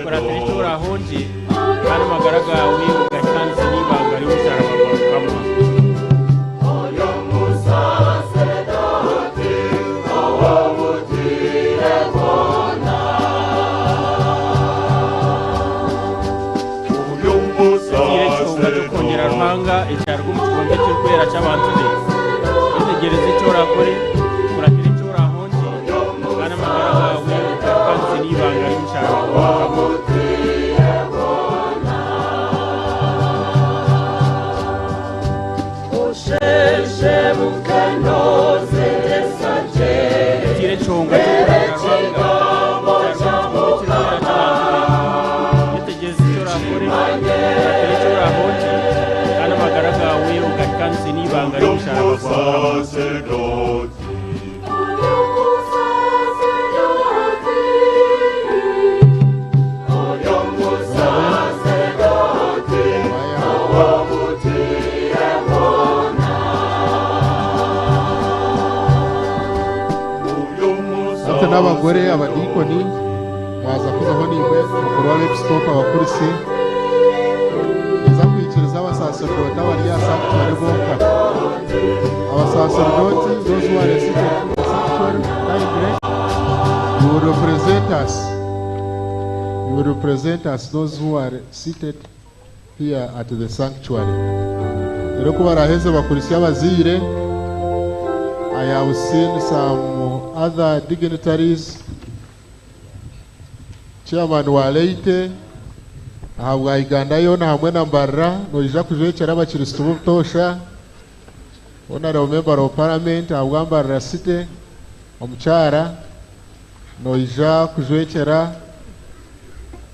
S1: orakore eki orahongye, kandi amagara gawe ugahikaanise n'ibanga ry'omusaraba gwa Mukama. Kandi amagara gawe ugahikaanise n'ibanga ry'omusaraba gwa Mukama. Yakira ekihongwa cyo kongera Ruhanga ekyarwa omu kigombe ekirikwera ky'abantu be. Yetegereze eki orakore, orakore eki orahongye, kandi amagara gawe ugahikaanise n'ibanga ry'omusaraba gwa Mukama. Yakira ekihongwa cyo kongera Ruhanga ekyarwa omu kigombe ekirikwera ky'abantu be. Yetegereze eki orakore, orakore eki orahongye, kandi amagara gawe ugahikaanise n'ibanga ry'omusaraba gwa Mukama.
S8: Ate n'abagore abadikoni mwaza kuzaho nimwe mukuru w'abepiskopi abakurisi eza kwikiriza abasaserdoti abari aha sanctuary bonka. Abasaserdoti, those who are seated in the sanctuary, kindly, you will represent us. You will represent us, those who are seated here at the sanctuary. Rero ko baraheze bakurisi abaziire, I have seen some other dignitaries. Chairman wa Leite, ahabwa Uganda yoona hamwe na Mbarara, noija kujwekyera abakristo b'obutosha. Honorable Member of Parliament ahabwa Mbarara City, omukyara, noija kujwekyera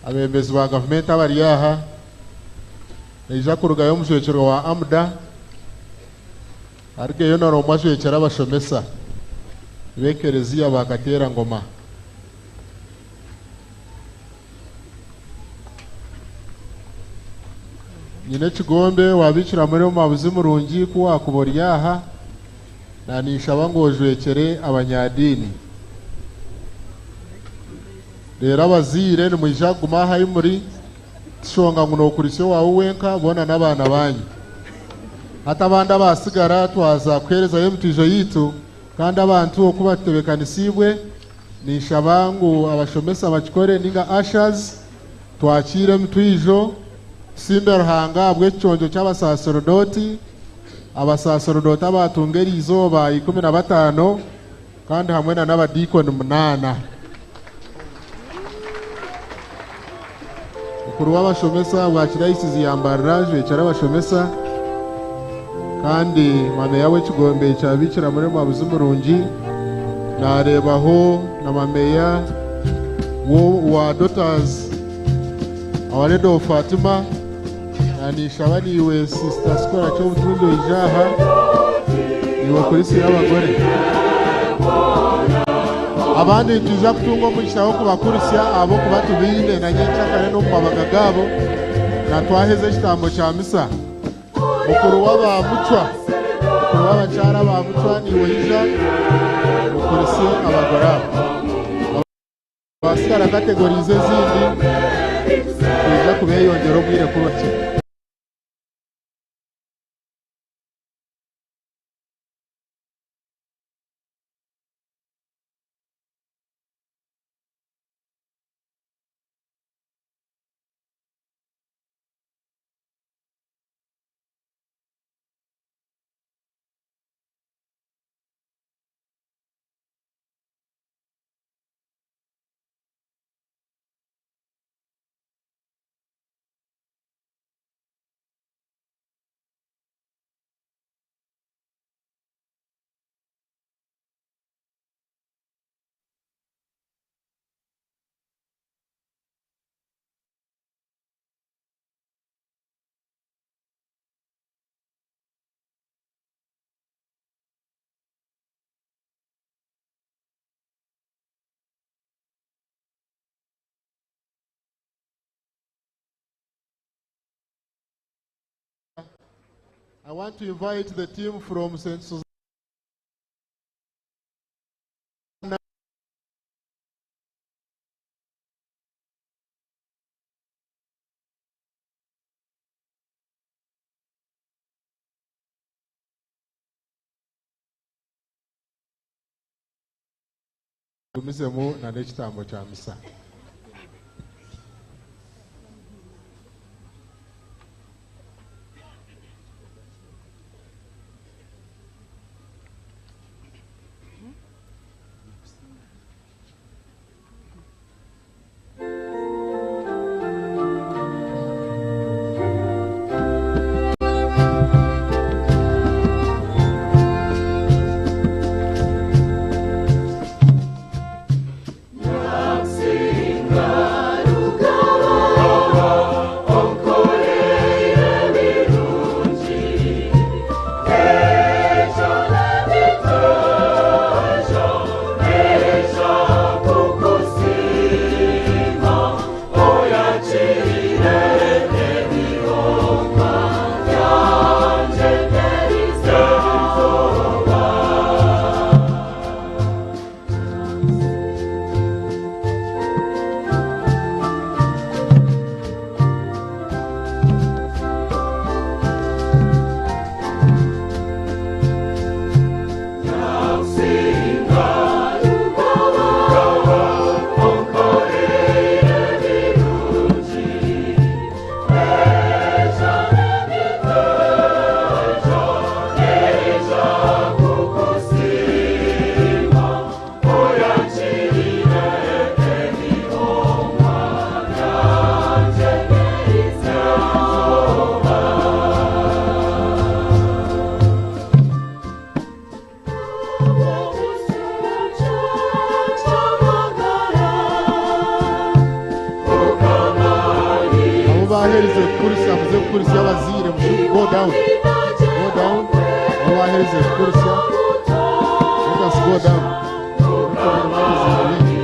S8: abebembezi ba gavumenti abari aha. Noija kurugayo omujwekyerwa wa AMDA, arugeyo noromwe ajwekyera abashomesa b'ekereziya bakateera ngoma. Nyine ekigombe wabikira muri omu murungi ku wakuba ori aha, nanishaba ngu ojwekyere abanyadiini. Rero abaziire nimwija kuguma aha ahi muri, tishonga ngu nookurisya owaawe wenka boona n'abaana banyu. Hati abandi abasigara twaza kuherezayo emitiijo yiitu, kandi abantu oku batebeekanisiibwe, ninshaba ngu abashomesa bakikore ninga ushers, twakiire emitwijo, tusimbe Ruhanga ahabw'ekiconco ky'abasaserdoti, abasaserdoti abatunga eriizooba 15, kandi hamwe na n'abadiikoni 8. Mukuru w'abashomesa bwakirayisizi yambarira ajwekyera abashomesa kandi mameya w'ekigombe kya Bikira Mariya Mwabuzi Murungi nareebaho na mameya wa Daughters Our Lady of Fatima nanishaba niiwe Sister Sikora Kyobutungi oija aha niiwe polisi y'abagore abandi nitwija kutunga omugisha w'okubakurisya ahabw'okuba tubaine na nyenkyakare n'omu mabaga gaabo na twaheza ekitambo kya misa. Mukuru w'abamucwa, mukuru w'abakyara abamucwa niiwe oija okurisye abagore abo. Abasigara kategorize ezindi twija kubeyongera obwire kubakye. I want to invite the team from St. Susanna gumizemu na n'ekitambo kya misa. Abo bahereze kukurisa muze kukurisa abaziire mushu go down, go down. Abo bahereze kukurisa, let us go down. Babaziire bingi.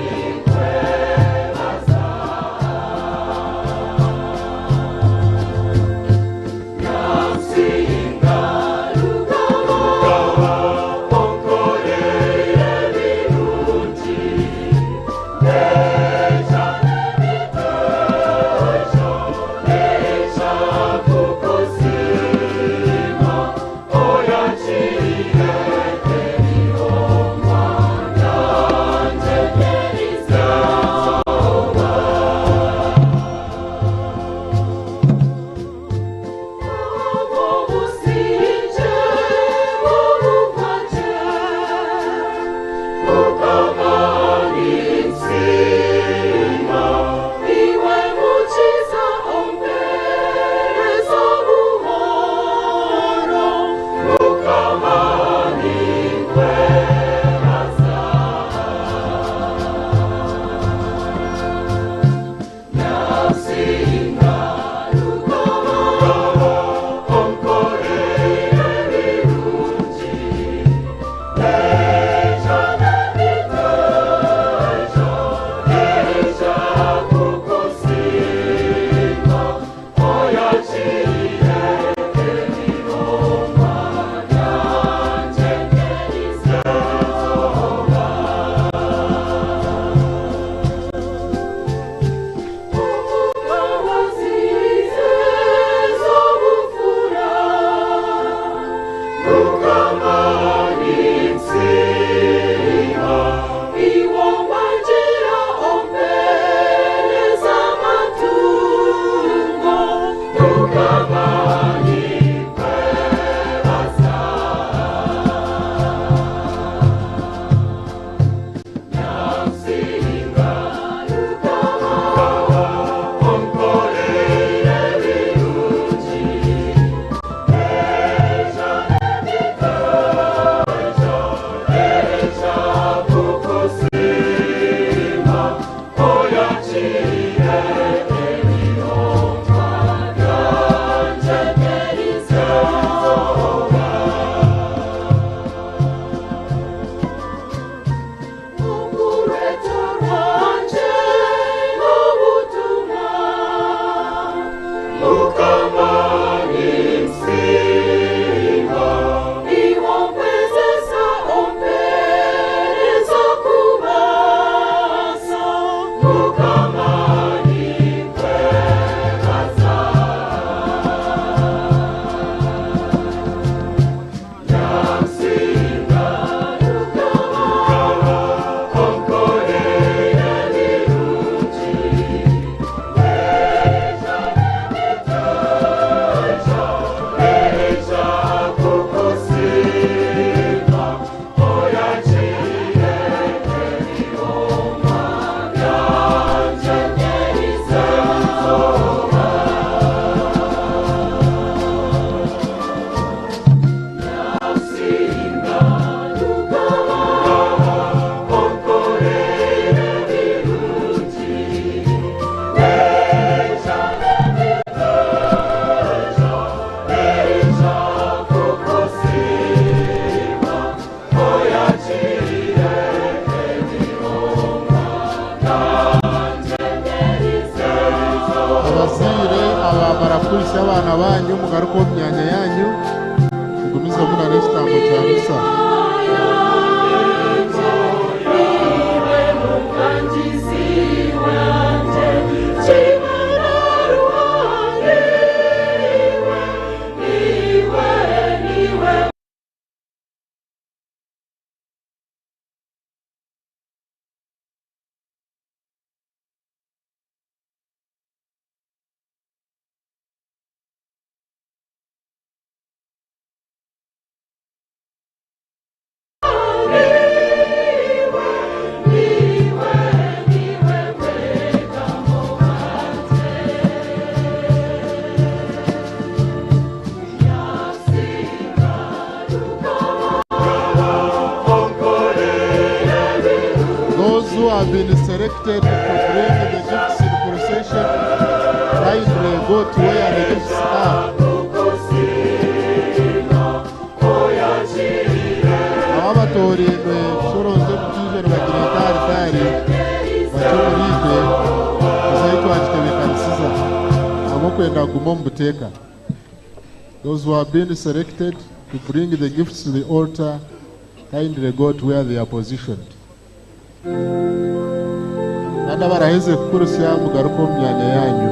S8: Abazaire abamara kuhitsya abaana banyu mugaruke omu myanya yanyu mugumizemu na n'ekitambo kya misa. Those who have been selected to bring the gifts in procession, kindly go to where the gifts are. Ababatoreirwe kushoronze omukiijo nibagira entaritari bakye omuriitwe kuza twagitebeekanisiza ahabw'okwenda kuguma omu buteeka. Those who have been selected to bring the gifts to the altar, kindly go to where they are positioned. Kandi abaraheze kukurusya mugaruke omu myanya yanyu.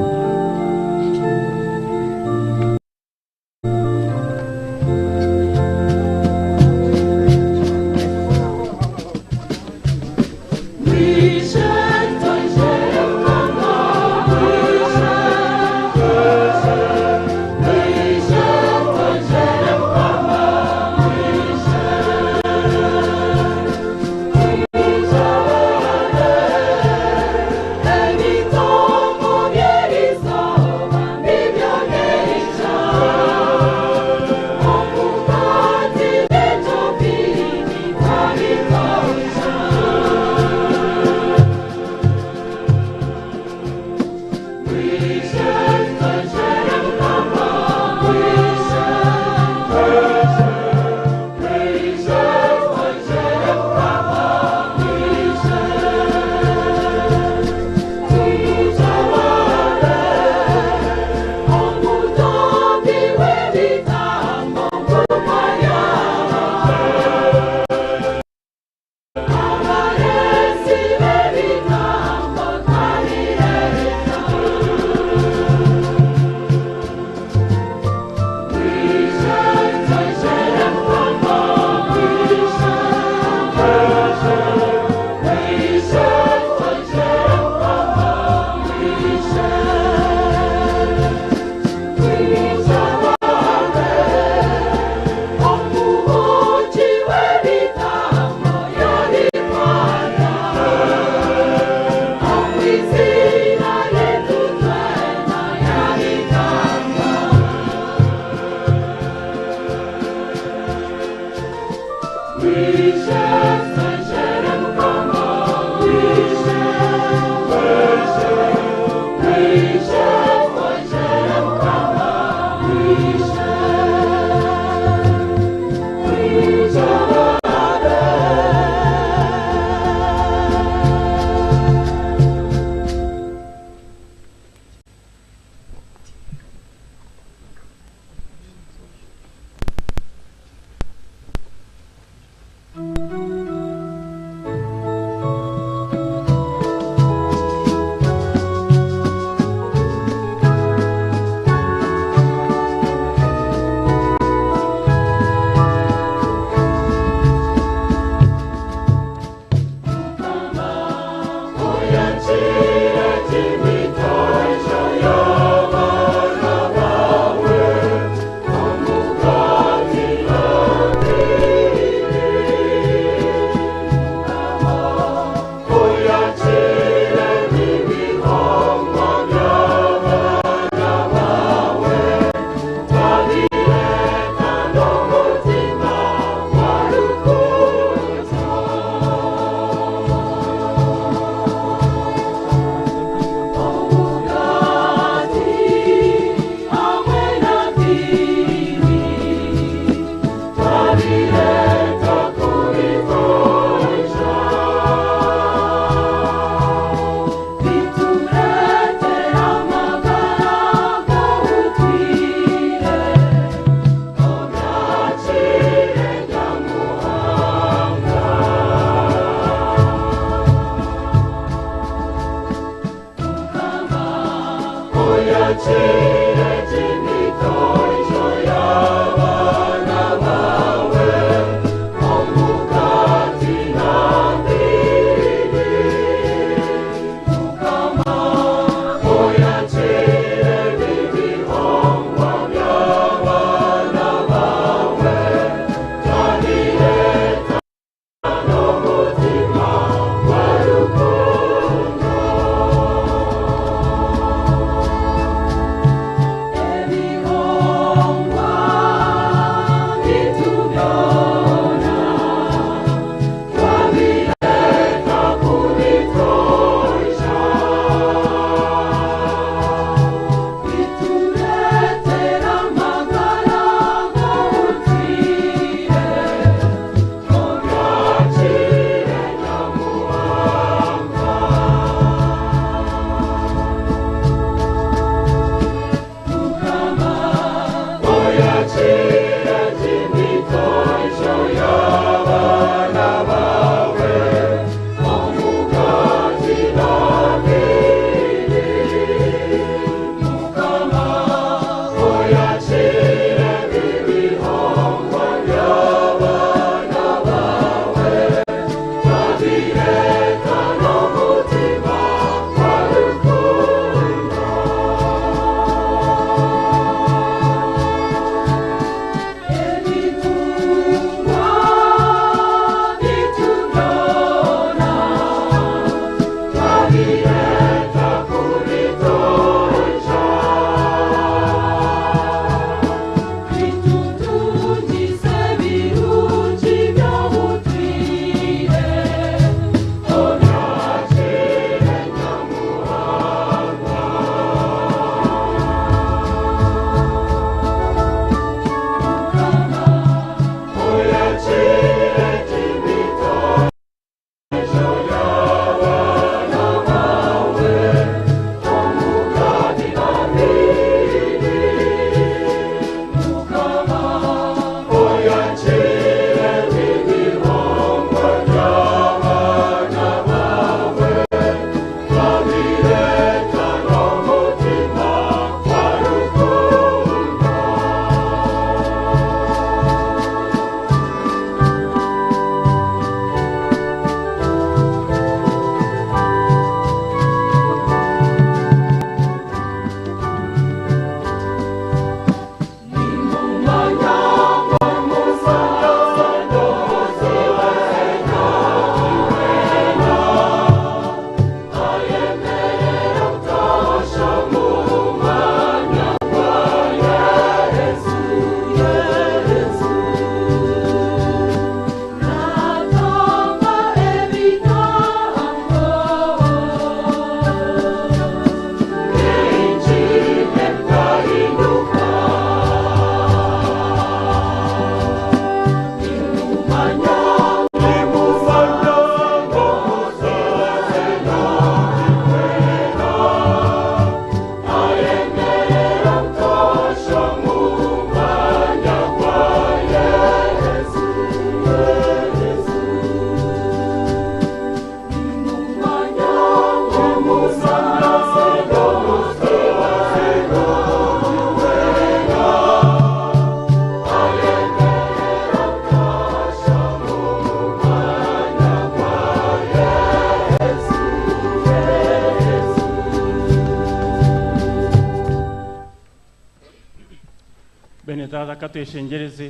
S1: Bene taata katweshengyereze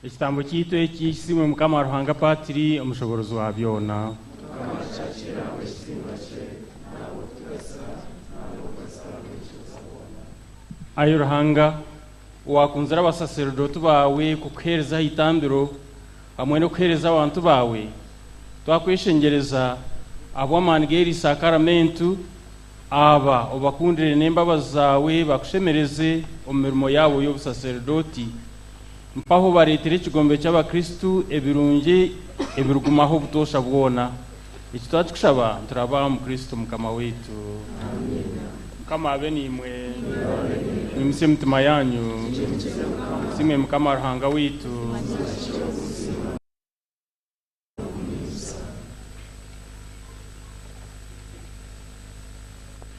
S1: ekitambo kyaitu eki kisimwe Mukama Ruhanga Patiri omushoborozi wa byona. Ayi Ruhanga, owakunzire abasaserodoti baawe kukuheereza aha itambiro hamwe n'okuheereza abantu baawe, twakweshengyereza ahabw'amaani g'eri saakaramentu, aba obakundire n'embabazi zaawe bakushemereze omu mirimo yaabo y'obusaserodoti, mpaho bareetere ekigombe ky'abakristu ebirungi ebirigumaho obutoosha bwona. Eki twakikushaba nituraba omu Kristo Mukama waitu. Mukama abe naimwe. Mwimutsye emitima yaanyu. Tusiime Mukama Ruhanga waitu.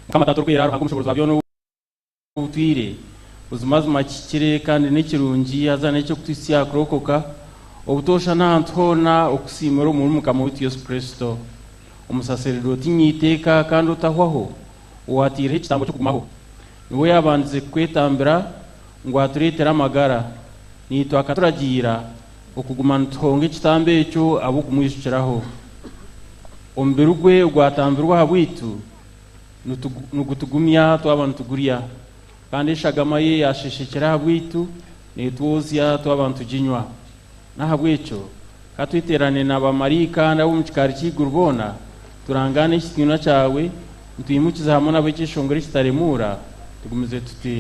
S1: Mukama Taata Orikwera, Ruhanga Omushoboorozi wa byona, Obutwire, buzimazima kihikire kandi n'ekirungi, haza n'eky'okutuhitsya aha kurokoka, obutoosha n'ahantu hoona okusiimira omuri Mukama waitu Yesu Kristo, Omusaserdooti nyaiteeka kandi otahwaho, owaataireho ekitambo ky'okugumaho. Niwe yaabandize kukwetambira ngu atureetere amagara, naitwe akaturagiira okuguma nituhonga ekitambo ekyo ahabw'okumwijukiraho. Omubiri gwe ogwatambirwe ahabwaitu nigutugumya twaba nitugurya, kandi eshagama ye eyaasheeshekire ahabwaitu neetwozya twaba nituginywa. N'ahabw'ekyo ka tweteerane na baamaraika n'ab'omu kikaari ky'eiguru boona, turangaane ekitiinwa kyawe, nitwimukiza hamwe nabo ekyeshongoro ekitaremuura, tugumize tuti.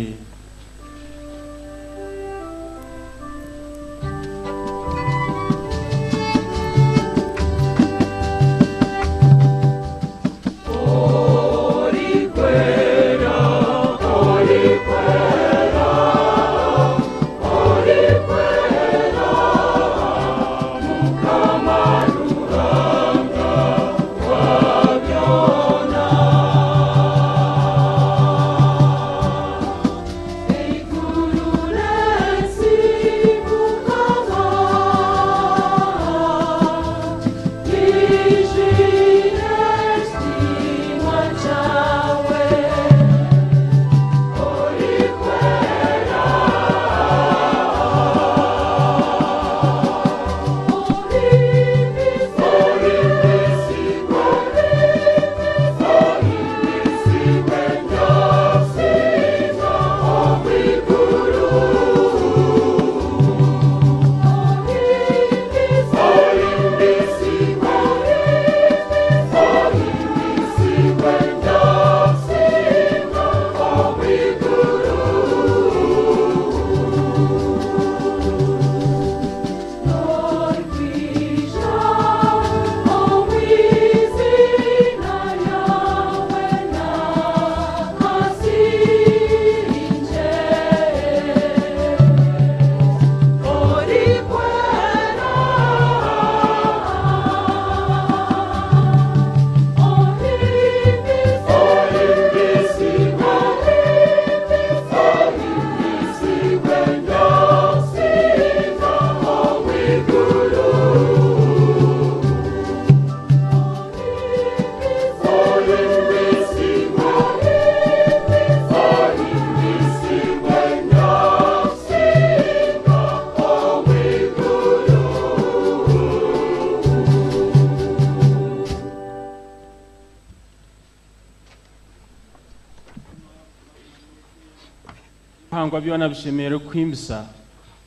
S1: Ebihangwa byona bishemereire kukuhimbisa,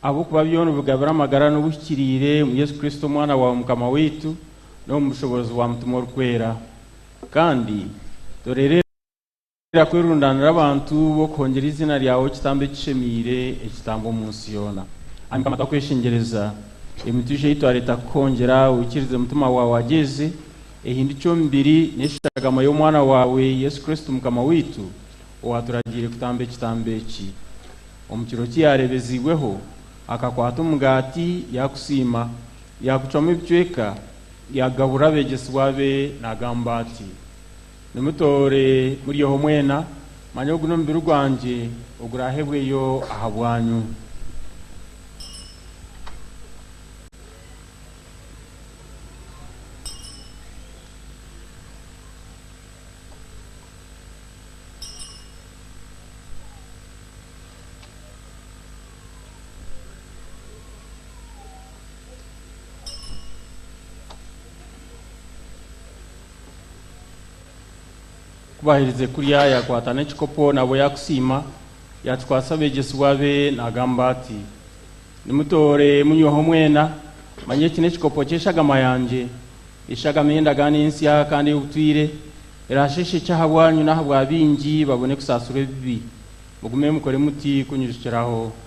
S1: ahabw'okuba byona obigabira amagara n'obuhikiriire omu Yesu Kristo Omwana waawe Mukama waitu, n'omu bushoboorozi bwa Mutima Orikwera. Kandi torereera kwerundaanira abantu b'okuhongyera eiziina ryawe ekitambo ekishemeire, ekitambwa omu nsi yoona. Ai Mukama, twakweshengyereza, emitoijo ei twareeta kukuhongyera, oikirize Mutima waawe agyeze, ehindukye omubiri n'eshagama y'Omwana waawe Yesu Kristo Mukama waitu, owaaturagiire kutamba ekitambo eki. Omu kiro ki yaareebeziibweho, akakwata omugaati, yaakusiima, yaagucwamu ebicweka, yaagabura abeegyesibwa be naagamba ati, Nimutoore muryeho mwena, manya ogu n'omubiri gwangye oguraahebweyo ahabwanyu. Ku baaherize kurya, yaakwata n'ekikopo, nabwo yaakusiima, yaakikwatsa abeegyesibwa be, naagamba ati, Nimutoore munyweho mwena, manya eki n'ekikopo ky'eshagama yangye, Eshagama ey'endagaano ensya kandi ey'obutwire eraasheeshekye ahabwanyu n'ahabwa baingi babone kusaasirwa ebibi. Mugume mukore muti kunyijukiraho.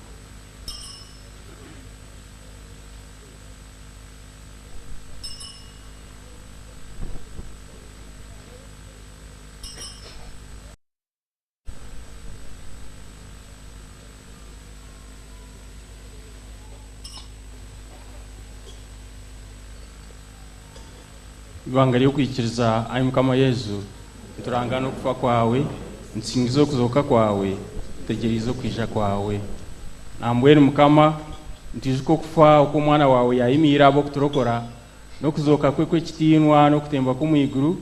S1: Ibanga ry'okwikiriza. Ai Mukama Yezu, niturangaana okufa kwawe, nitusingiza okuzooka kwawe, Tutegyereize okwija kwawe. Nambwenu Mukama, nitwijuka okufa oku Omwana waawe yaayimiire ahabw'okuturokora, n'okuzooka kwe kw'ekitiinwa n'okutemba kwe omu iguru,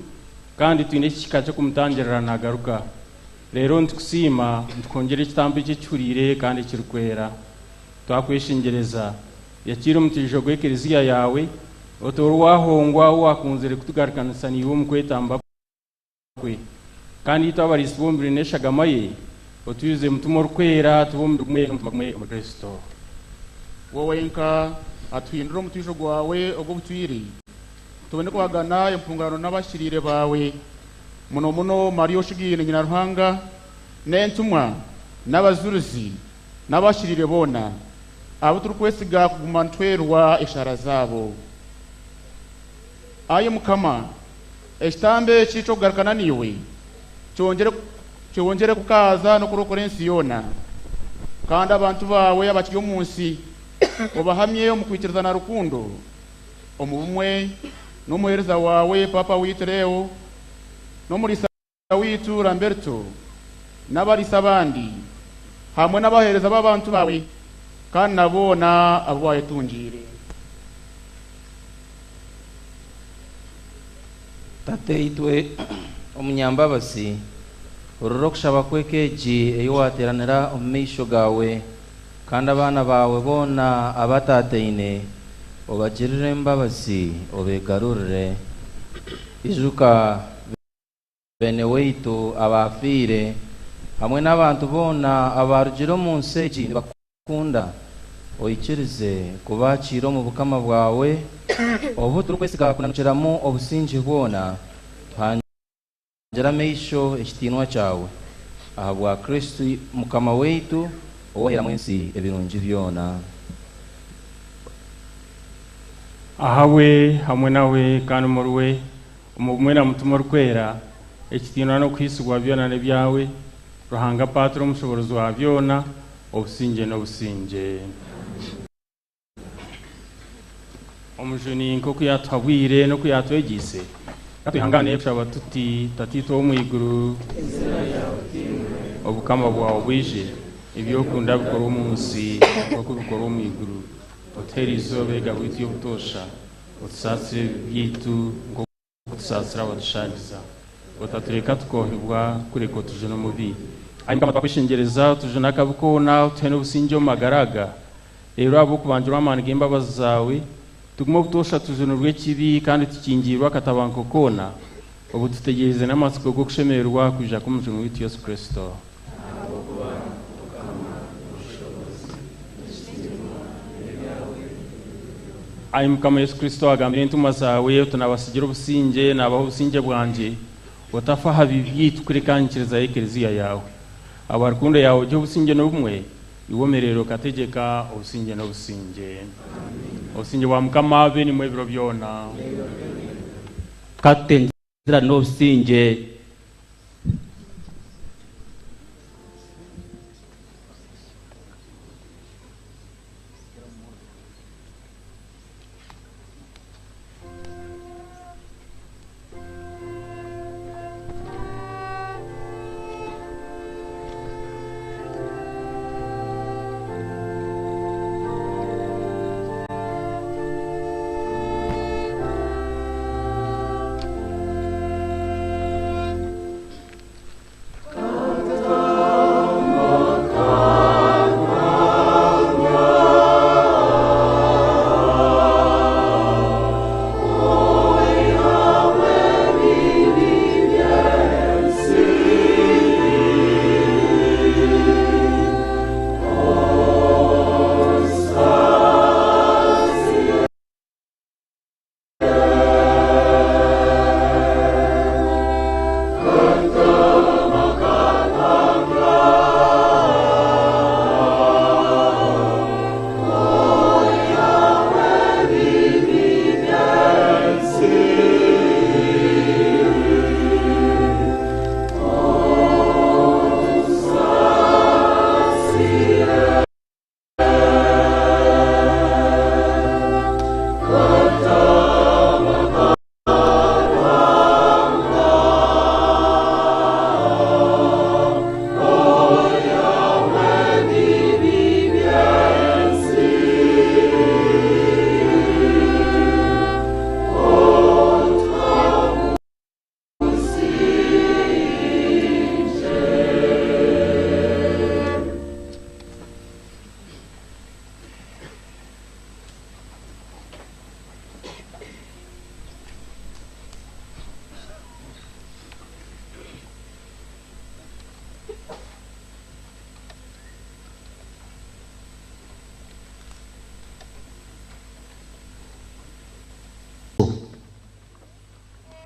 S1: kandi twine ekihika ky'okumutangirira naagaruka. Reero nitukusiima, nitukuhongyera ekitambo eki ekihuriire kandi ekirikwera. Twakweshengyereza, yakiira omutwijo gw'Ekelezia yaawe, otoore owaahongwa ou waakunzire kutugarukanisa naiwe omu kwetamba kwe. Kandi itwe abariisi b'omubiri n'eshagama ye, otwijuze Mutima Orikwera, tube omubiri gumwe n'omutima gumwe omuri Kristo.
S9: We wenka atuhindure omutwijo gwawe ogw'obutwire, tubone kubagana empungurano n'abahikiriire baawe, muno muno Mariya oshugaine nyina Ruhanga, n'entumwa, n'abajurizi, n'abahikiriire boona, abu turikwesiga kuguma nituhwerwa eshaara zaabo. Ai Mukama, ekitambo eki ky'okugarukana naiwe kyongyere kyongyere kukaaza n'okurokora ensi yoona. Kandi abantu baawe abakiri omu nsi obahamye omu kwikiriza na rukundo, omu bumwe n'omuheereza waawe Paapa waitu Leo, n'omuriisa waitu Lamberto, n'abariisa abandi, hamwe n'abaheereza b'abantu baawe, kandi na boona abu waayetungiire.
S10: Tataitwe omunyambabazi, hurira okushaba kw'eka egi ei waateeranira omu maisho gaawe, kandi abaana baawe boona abataataine obagirire embabazi, obeegarurire. Ijuka beene waitu abaafiire, hamwe n'abantu boona abaarugire omu nsi egi nibakukunda, oikirize kubaakiira omu bukama bwawe, obu turikwesiga kunanukiramu obusingye bwona, tuhangire amaisho ekitiinwa kyawe, ahabwa Kristo Mukama waitu, ou oheeramu ensi ebirungi byona.
S1: Ahabwe, hamwe nawe, kandi omuriwe, omu bumwe na Mutima Orikwera, ekitiinwa n'okuhaisibwa byona n'ebyawe, Ruhanga Paaturo Omushoboorozi wa byona, obusingye n'obusingye. Omujuni nk'oku yaatuhabwire n'oku yaatwegyeise, ka twehangane kushaba tuti, Tataitwe ow'omu iguru, Obukama bwawe bwije, ebi okunda bikorwe omu nsi nk'oku bikorwa omu iguru. Otuhe eriizooba egabo yaitu y'obutoosha, otusaasire ebibi byaitu nk'oku tusaasira abatushaariza. Otatureka tukoohibwa, kureka otujune omubi. Ai Mukama, twakweshengyereza, otujune akabi koona, otuhe n'obusingye omu magara aga. Reero ahabw'okubangirwa amaani g'embabazi zaawe, tugume obutoosha tujunirwe ekibi kandi tukingiirwe akatabanguko koona, obu tutegyereize n'amatsiko g'okushemererwa kwija kw'Omujuni waitu Yesu Kristo. Ai Mukama Yesu Kristo, wagambira entumwa zaawe oti, Naabatsigira obusingye, naabaha obusingye bwangye. Otafa aha bibi byaitu, kureka nyikiriza y'Ekelezia yaawe. Ahabwa rukundo yaawe ogihe obusingye n'obumwe, iwe omereere okategyeka obusingye n'obusingye. Obusingye bwa Mukama bube naimwe ebiro byona.
S11: Ka tutengyeserane obusingye.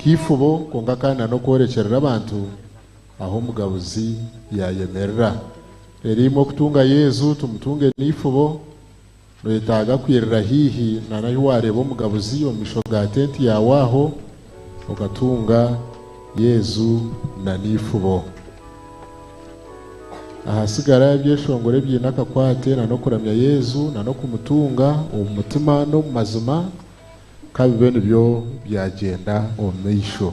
S8: nk'ifubo kwonka kandi n'okworekyerera abantu aho omugabuzi yayemerera. Rero imwe okutunga Yezu tumutunge n'ifubo, noyetaaga kwirira haihi na nahi wareeba omugabuzi omu maisho ga tenti yaawe aho, okatunga Yezu na n'ifubo. Ahasigara ebyeshongoro ebiine akakwate na n'okuramya Yezu na n'okumutunga omu mutima n'omu mazima, kabibe nibyo byagyenda omu maisho.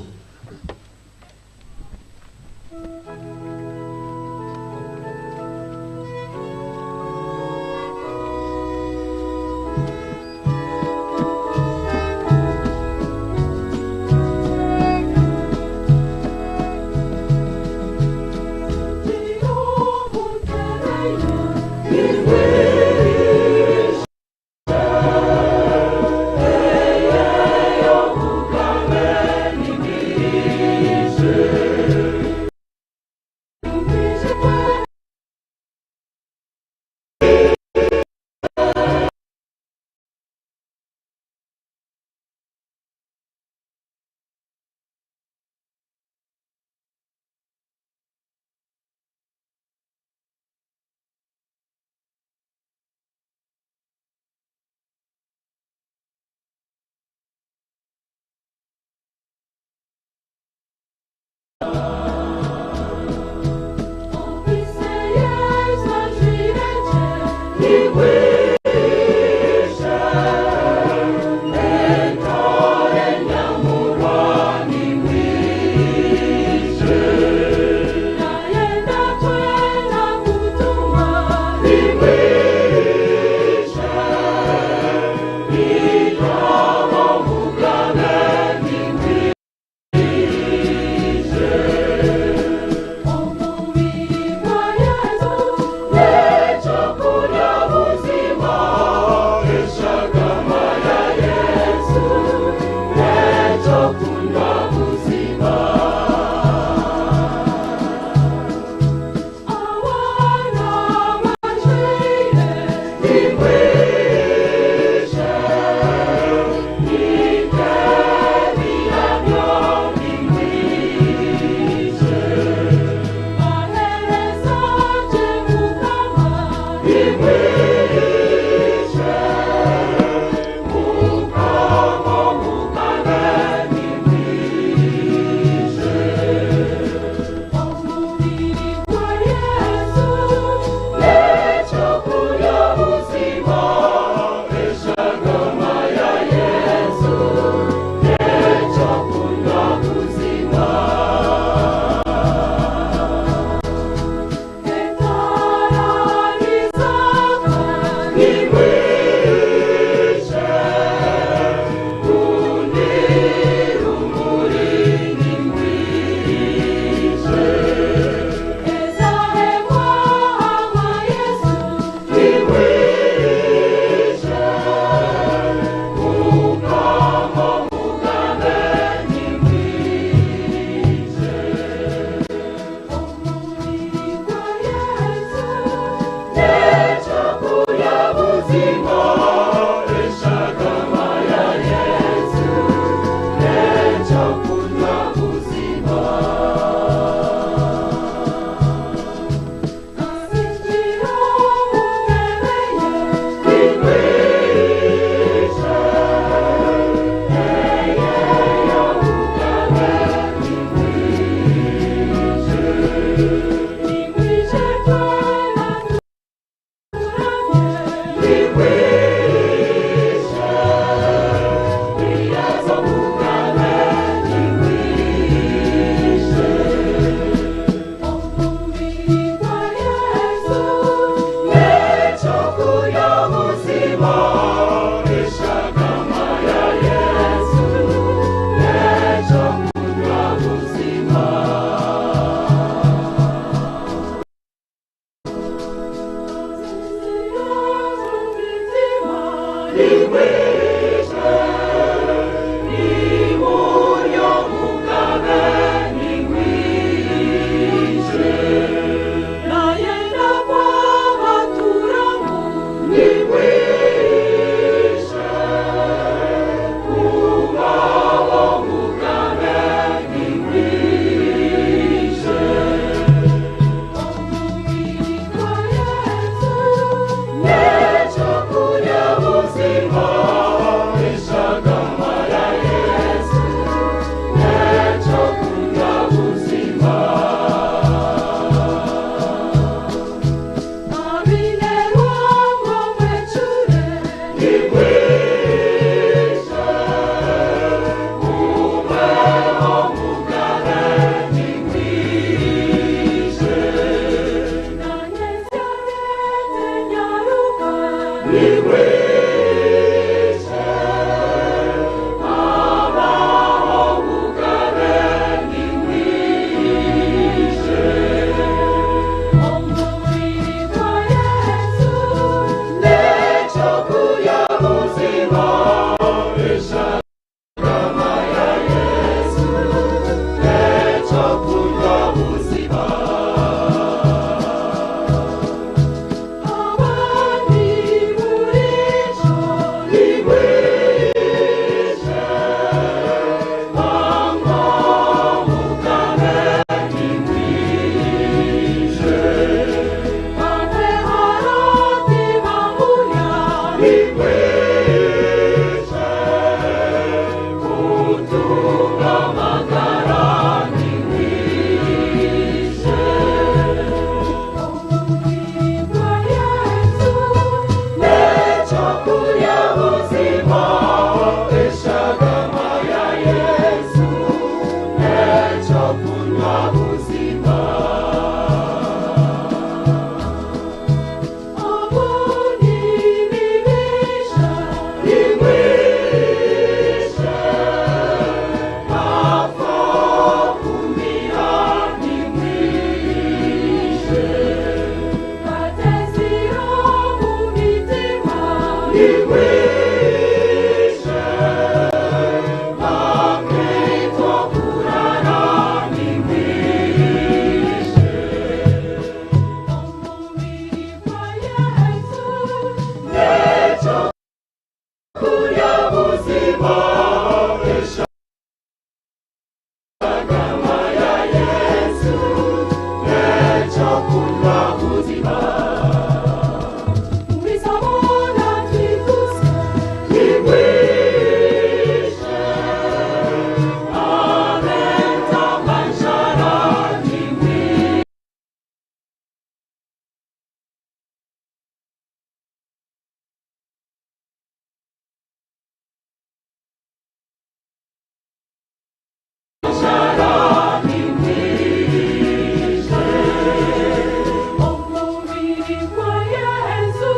S6: Omubiri gwa Yesu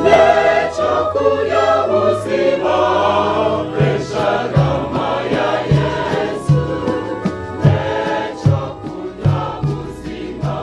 S6: n'ekyokurya buzima, eshagama ya Yesu n'ekyokurya buzima.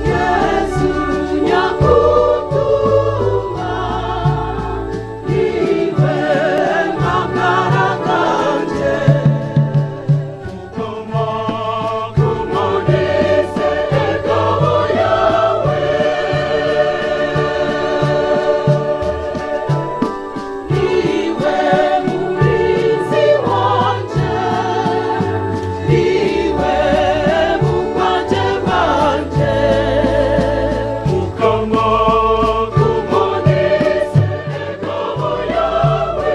S6: Yesu nyakutuma, iwe magara ganje. Kumonese egabo yawe. Iwe murinzi wanje, iwe mukwanje banje. Kumonese egabo yawe.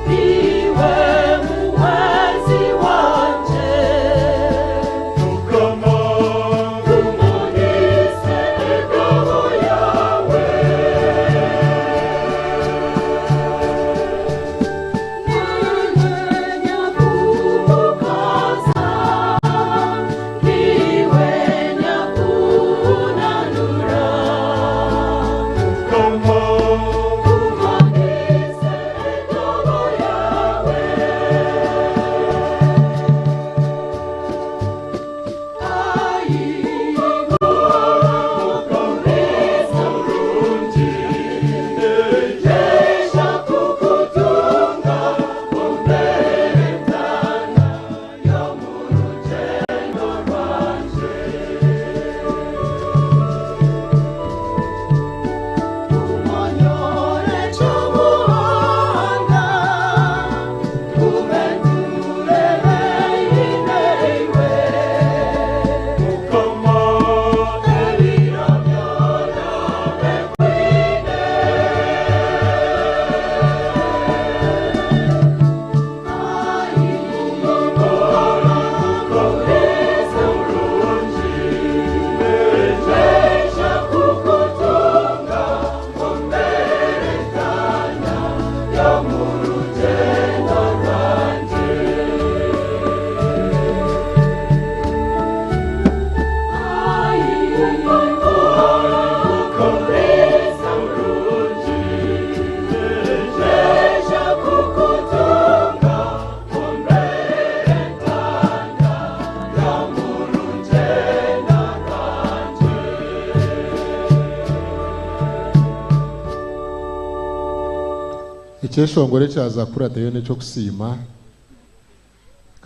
S6: Iwe muwezi wanje. Kumonese egabo yawe. Niwe nyakubukaza, niwe nyakunanura. Kumonese egabo yawe.
S8: Ekyeshongoro kyaza kuratayo n'ekyokusiima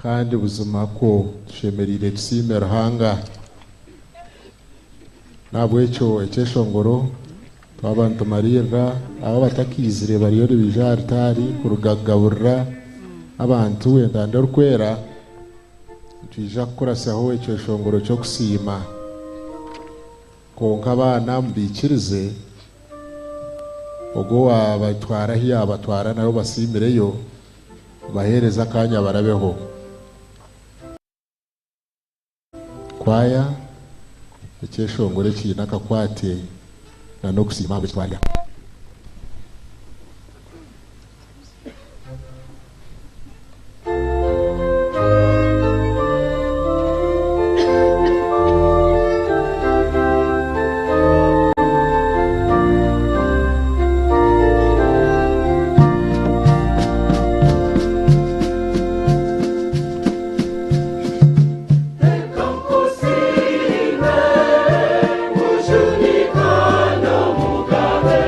S8: kandi buzima kwo tushemereire tusiime Ruhanga. Nahabwekyo ekyeshongoro twaba nitumaririra abo abatakiizire bariyo nibaija aha rutaari kuruga kugaburira abantu entanda erikwera, nitwija kukurasyaho ekyeshongoro ky'okusiima. Kwonka abaana mubiikirize, ogwo waabatwara ahi yaabatwara nawe obasiimireyo, obaheereze akaanya barabeho. Kwaya, ekyeshongoro ekiine akakwate na n'okusiima ahabw'eki twarya.
S6: Reka nkusiime, Mujunikano Mugabe.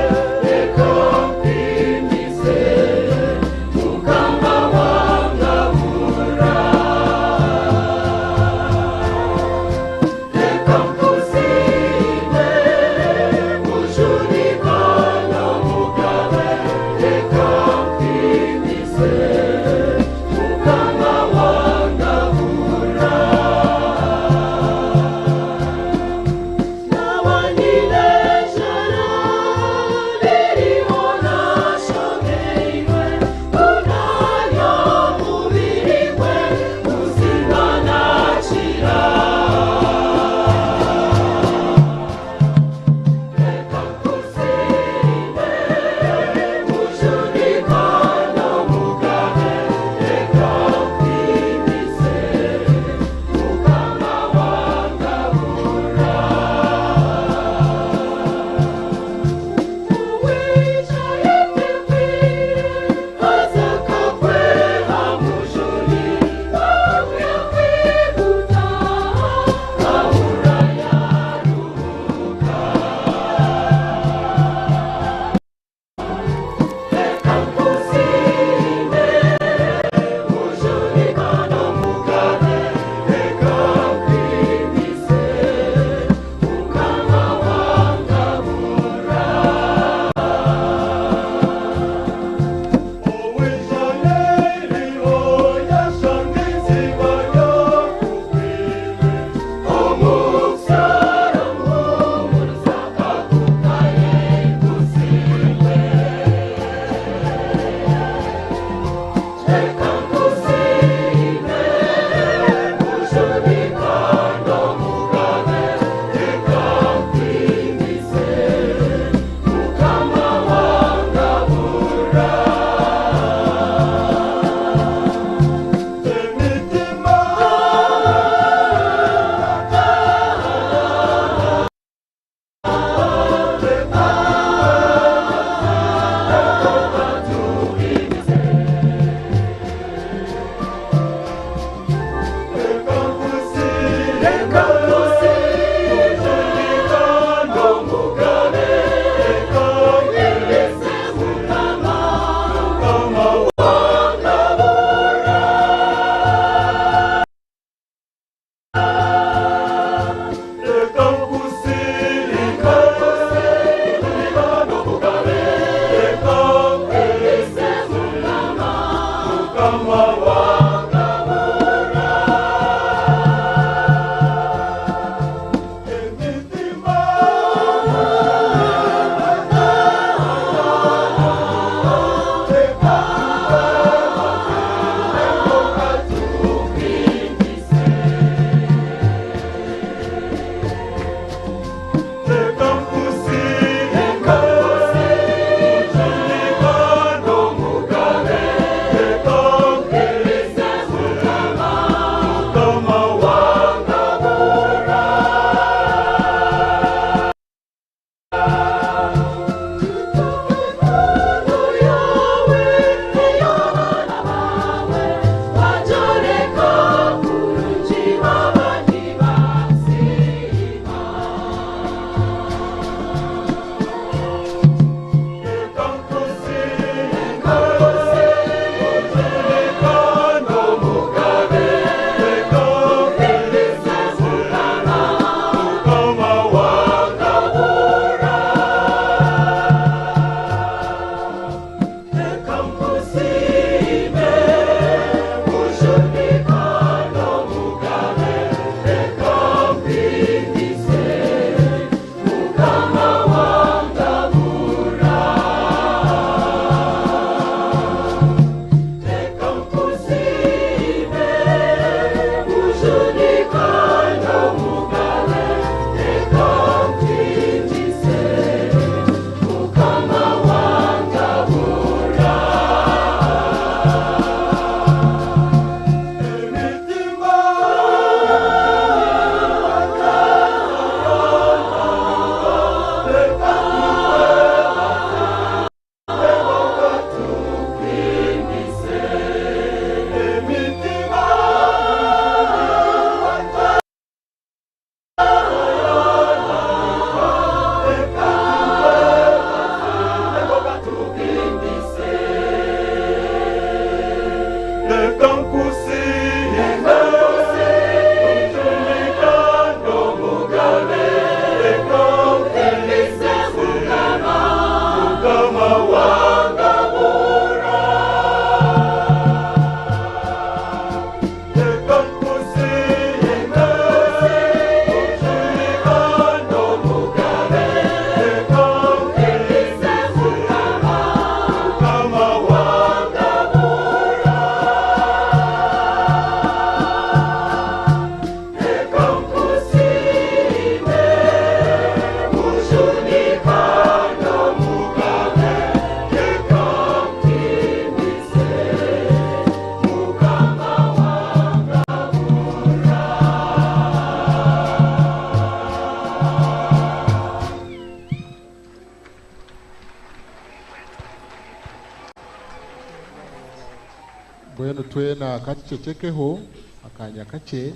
S8: Mbwenu twena katucecekeho akanya kakye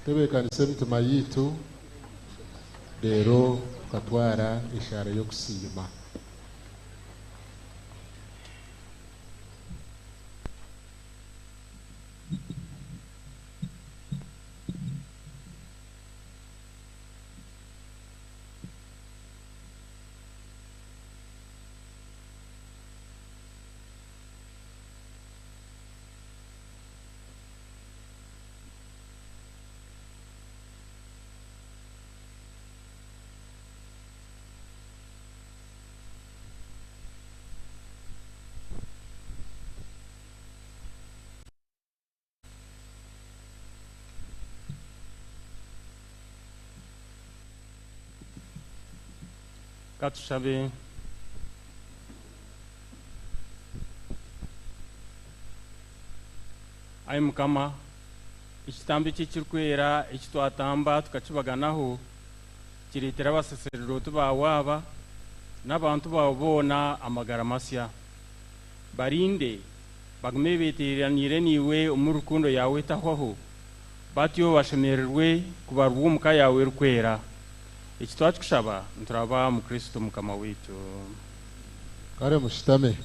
S8: tutebeekanise emitima yaitu reero tukatwara eshaara y'okusiima.
S1: Katushabe. Ai Mukama, ekitambo eki ekirikwera eki twatamba tukakibaganaho kireetera abasaseredooti baawe aba n'abantu baawe boona amagara masya. Barinde bagume beeteeraniire naiwe omu rukundo yaawe etahwaho, batyo bashemererwe kubarwa omu ka yaawe erikwera. Eki twakikushaba nituraba mu Kristo Mukama waitu.
S8: Kare mushutame.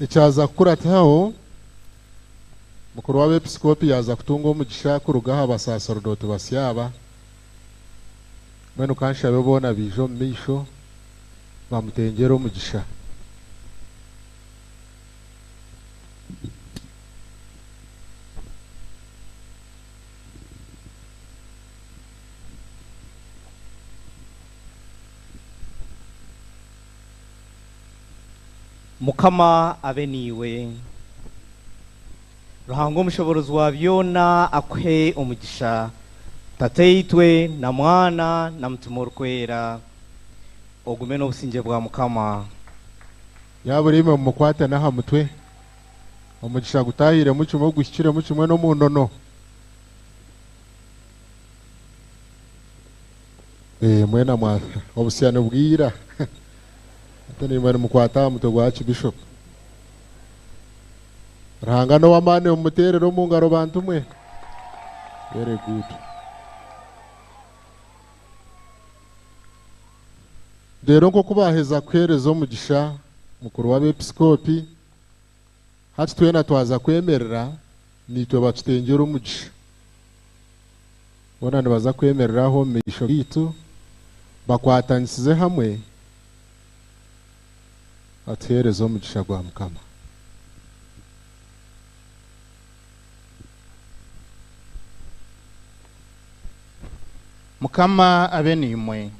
S8: Ekyaza kukurataho, mukuru w'abeepisikoopi yaaza kutunga omugisha kuruga aha basaseredooti basya aba. Mbwenu kanshabe boona baije omu maisho bamutengyere omugisha.
S10: Mukama abe niiwe. Ruhanga omushoborozi wa byona akuhe omugisha, Tataitwe na Mwana na Mutima Orikwera. Ogume n'obusingye bwa Mukama.
S8: Yaabura imwe mumukwate n'aha mutwe, omugisha gutaahiremu kimwe guhikiremu kimwe n'omu ntono. Eh, mwena mwa obusya nibwira. Ate naimwe nimukwata aha mutwe gwa Archbishop. Ruhanga n'ow'amaani mumuteerere omu ngaro bantu mwe. Very good. Reero nk'oku baaheza kuheereza omugisha mukuru w'abeepisikoopi, hati twena twaza kwemerera naitwe batutengyere omugisha. Boona nibaza kwemerera aho omu maisho gaitu bakwatanisize hamwe batuheereze omugisha gwa Mukama.
S9: Mukama abe naimwe.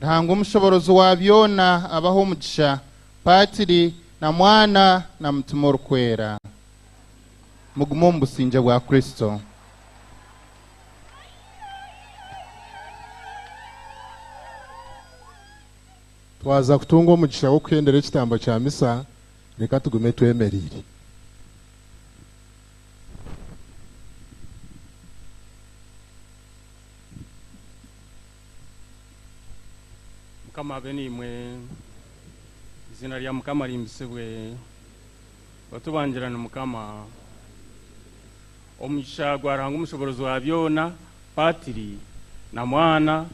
S9: Ruhanga omushoborozi wa byona abahe omugisha, Patiri na Mwana na Mutima Orikwera. Mugume omu busingye bwa Kristo.
S8: Twaza kutunga omugisha gw'okuhendera ekitambo kya misa, reka tugume twemereire.
S1: Mukama abe naimwe. Eiziina rya Mukama rihimbisibwe. Otubangirane Mukama. Omugisha gwa Ruhanga omushoborozi wa byona, Patiri na Mwana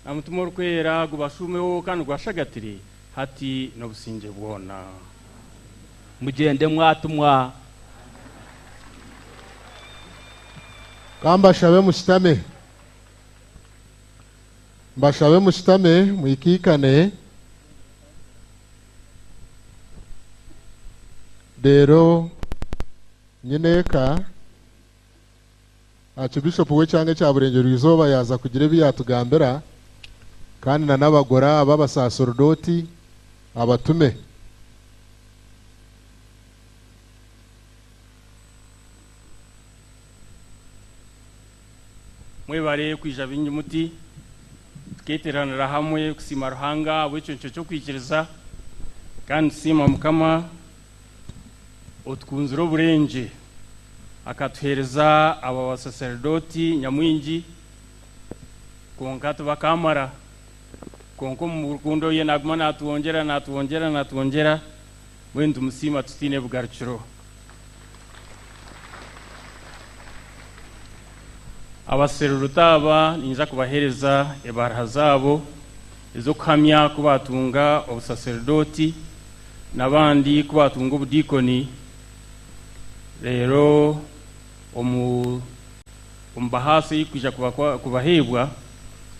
S1: na Mutima Orikwera gubashuumeho kandi gubashagatire hati n'obusingye bwona.
S11: Mugyende mwatumwa.
S8: Ka mbashabe mushutame. Mbashabe mushutame mwikaikane. Reero nyineeka Archbishop w'ekyanga ekya Burengyerwa-izooba yaaza kugira ebi yaatugambira kandi na n'abagore aba abasaseredooti abatume.
S1: Mwebare kwija baingi muti tukeeteranira hamwe kusiima Ruhanga ahabw'ekiconco ky'okwikiriza kandi tusiima Mukama otukunzire oburengye akatuheereza aba basaseredooti nyamwingi kwonka tibakamara kwonka omu rukundo ye naguma natwongyera natwongyera natwongyera. Mbwenu tumusiima tutiine bugarukiro. Abaseruruta aba ninza kubaheereza ebaruha zaabo ez'okuhamya ku baatunga obusaserudooti n'abandi ku baatunga obudiikoni. Reero omu omu bahaasi ey'okwija kubaheebwa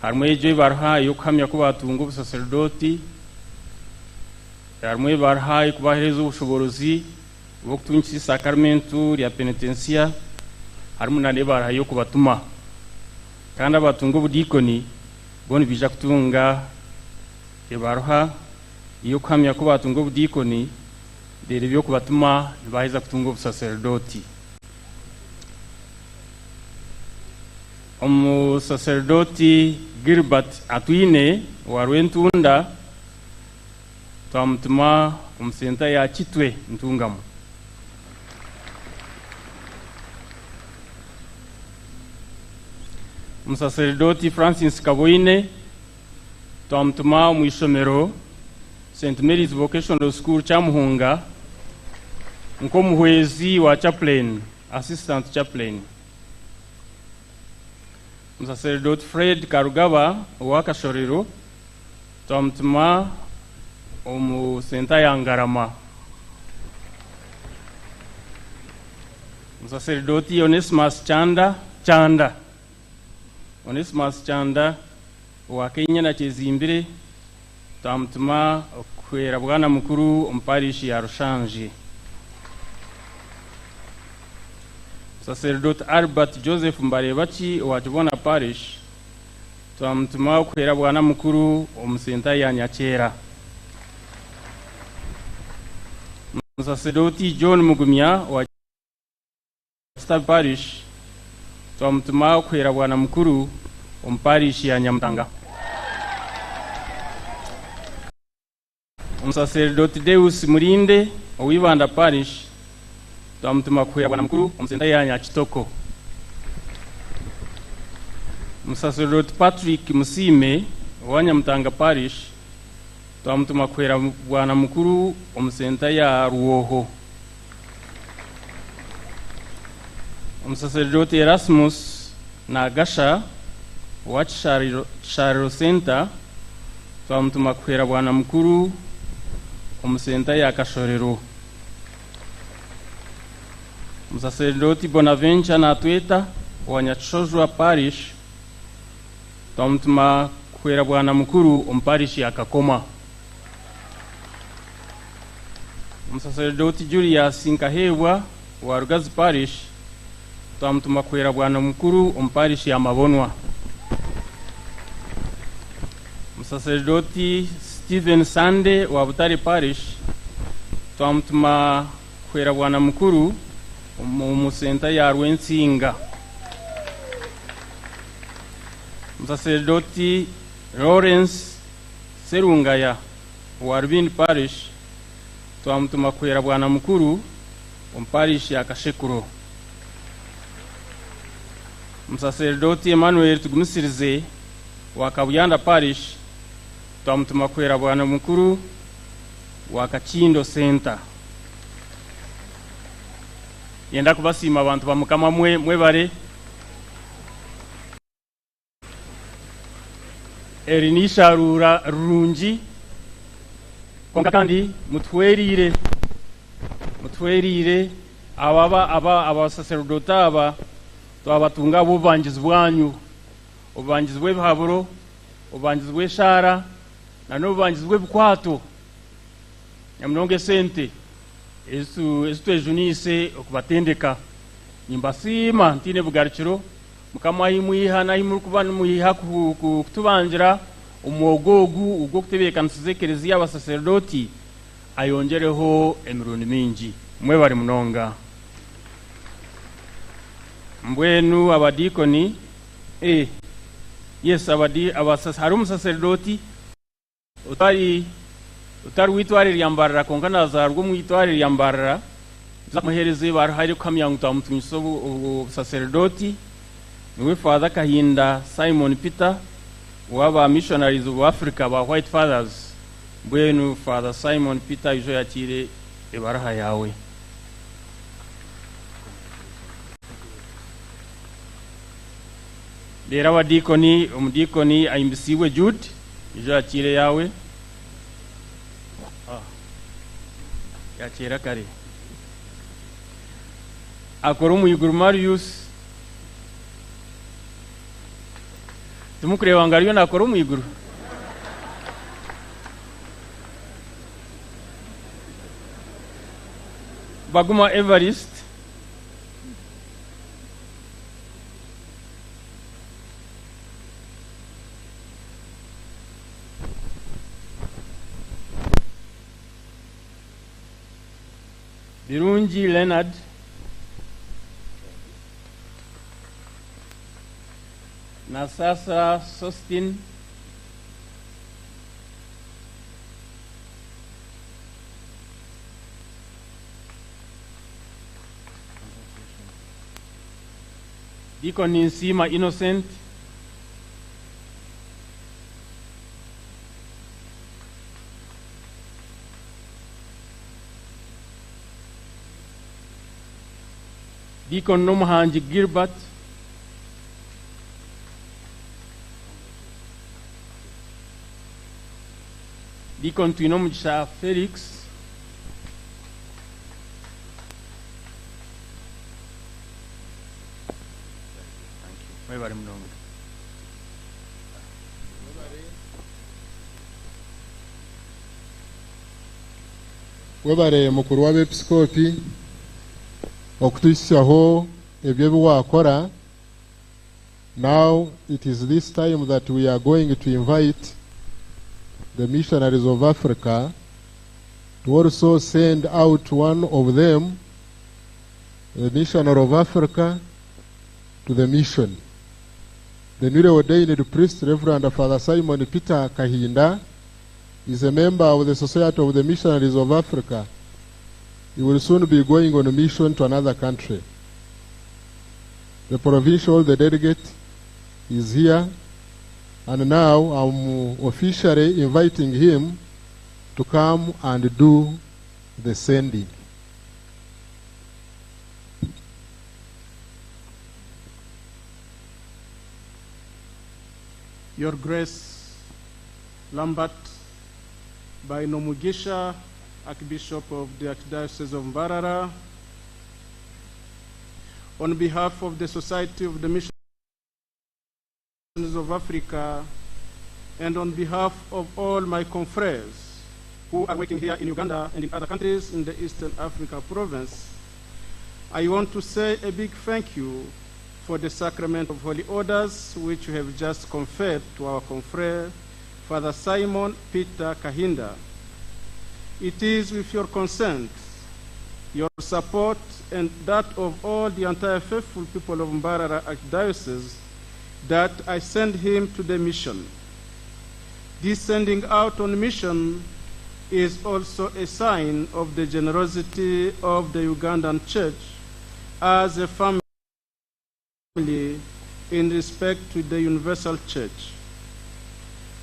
S1: harimu egyo ebaruha ey'okuhamya ku baatunga obusaserudooti, harimu ebaruha ey'okubaheereza obushoboorozi bw'okutungisa isakaramentu rya penetensiya, harimu na n'ebaruha y'okubatuma. Kandi abatunga obudiikoni bo nibaija kutunga ebaruha ey'okuhamya ku baatunga obudiikoni, reero eby'okubatuma nibaheza kutunga obusaserudooti. Omusaserudooti Gilbert Atwine owa Rwentunda twamutuma omu senta ya Kitwe Ntungamo. Omusaserudooti Francis Kaboine twamutuma omu ishomero St Mary's Vocational School Kyamuhunga nk'omuhwezi wa chaplain, assistant chaplain. Omusaserudooti Fred Karugaba owa Kashorero twamutuma omu senta ya Ngarama. Omusaserudooti Onesimus Chanda Chanda Onesimus Chanda owa Kenya na Kyezimbire twamutuma okuhwera bwana mukuru omu parish ya Rushangi. Sacerdote Albert Joseph Mbarebaki owa Kibona Parish twamutuma okuhwera bwana mukuru omu senta ya Nyakyera. Omusaserodoti John Mugumya owa Kitabi Parish twamutuma okuhwera bwana mukuru omu parish ya Nyamutanga. Omusaserodoti Deus Murinde owa Ibanda Parish twamutuma kuhwera bwana mukuru omu senta ya Nyakitoko. Omusaserodoti Patrick Musiime owa Nyamutanga Parish twamutuma kuhwera bwana mukuru omu senta ya Rwoho. Omusaserodoti Erasmus Nagasha owa Kishariro Center twamutuma kuhwera bwana mukuru omu senta ya Kashorero. Omusaserodoti Bonaventure Natweta owa Nyakishojwa Parish twamutuma kuhwera bwana mukuru omu parish ya Kakoma. Omusaserodoti Julius Nkahebwa owa Rugazi Parish twamutuma kuhwera bwana mukuru omu parish ya Mabonwa. Omusaserodoti Stephen Sande owa Butare Parish twamutuma kuhwera bwana mukuru omu senta ya Rwensinga. Omusaserodoti Lawrence Serungaya owa Rubindi Parish twamutuma kuhwera bwana mukuru omu parish ya Kashekuro. Omusaserodoti Emmanuel Tugumisirize wa Kabuyanda Parish twamutuma kuhwera bwana mukuru wa Kakindo Center. Yenda kubasiima abantu ba Mukama mwe mwebare. Eri n'isharuura rirungi kwonka kandi mutuhweriire mutuhweriire aba aba abasaserodoti aba twabatunga ahabw'obubangizi bwanyu, obubangizi bw'ebihaburo, obubangizi bw'eshaara na n'obubangizi bw'ebikwato nyamunonga esente ezitwejuniise okubatendeka. Nimbasiima ntiine bugarukiro. Mukama ahi mwiha n'ahi murikuba nimwiha kutubangira omwoga ogu ogw'okutebeekanisiza ekereziya abasaserodoti ayongyereho emirundi mingi. Mwebare munonga. Mbwenu abadiikoni, eh, yes, abadi, abasas, hariho omusaserodoti otari otari w'eitware rya Mbarara kwonka nazaarwa omu itware rya Mbarara, tuzamuheereza ebaruha erikuhamya ngu twamutungisa obusaserodoti. Niwe Father Kahinda Simon Peter ow'aba Missionaries of Africa ba White Fathers. Mbwenu Father Simon Peter aije oyakiire Ebaraha yaawe. Reero abadiikoni, omudiikoni Ahimbisiibwe Jude, ija oyakiire eyaawe. Ah, yakiira kare. Akora omu iguru Marius. Timukureeba ngu ariyo naakora omu iguru? Baguma Evarist. Birungi Leonard. Nasasa Sostin. Deacon Ninsiima Innocent. Deacon Nomuhangi Gilbert. Deacon Twinomugisha Felix. Mwebare munonga.
S8: Webare mukuru w'abeepisikoopi okutuhitsyaho ebyo ebi waakora. Now it is this time that we are going to invite the missionaries of Africa to also send out one of them, the missionary of Africa, to the mission. The newly ordained priest, Reverend Father Simon Peter Kahinda, is a member of the Society of the Missionaries of Africa. He will soon be going on a mission to another country. The provincial, the delegate, is here, and now I'm officially inviting him to come and do the sending.
S16: Your Grace Lambert Bainomugisha, Archbishop of the Archdiocese of Mbarara, on behalf of the Society of the Missionaries of Africa, and on behalf of all my confreres who are working here in Uganda and in other countries in the Eastern Africa province, I want to say a big thank you for the sacrament of holy orders which you have just conferred to our confrere, Father Simon Peter Kahinda. It is with your consent, your support, and that of all the entire faithful people of Mbarara Archdiocese that I send him to the mission. This sending out on mission is also a sign of the generosity of the Ugandan Church as a family in respect to the Universal Church.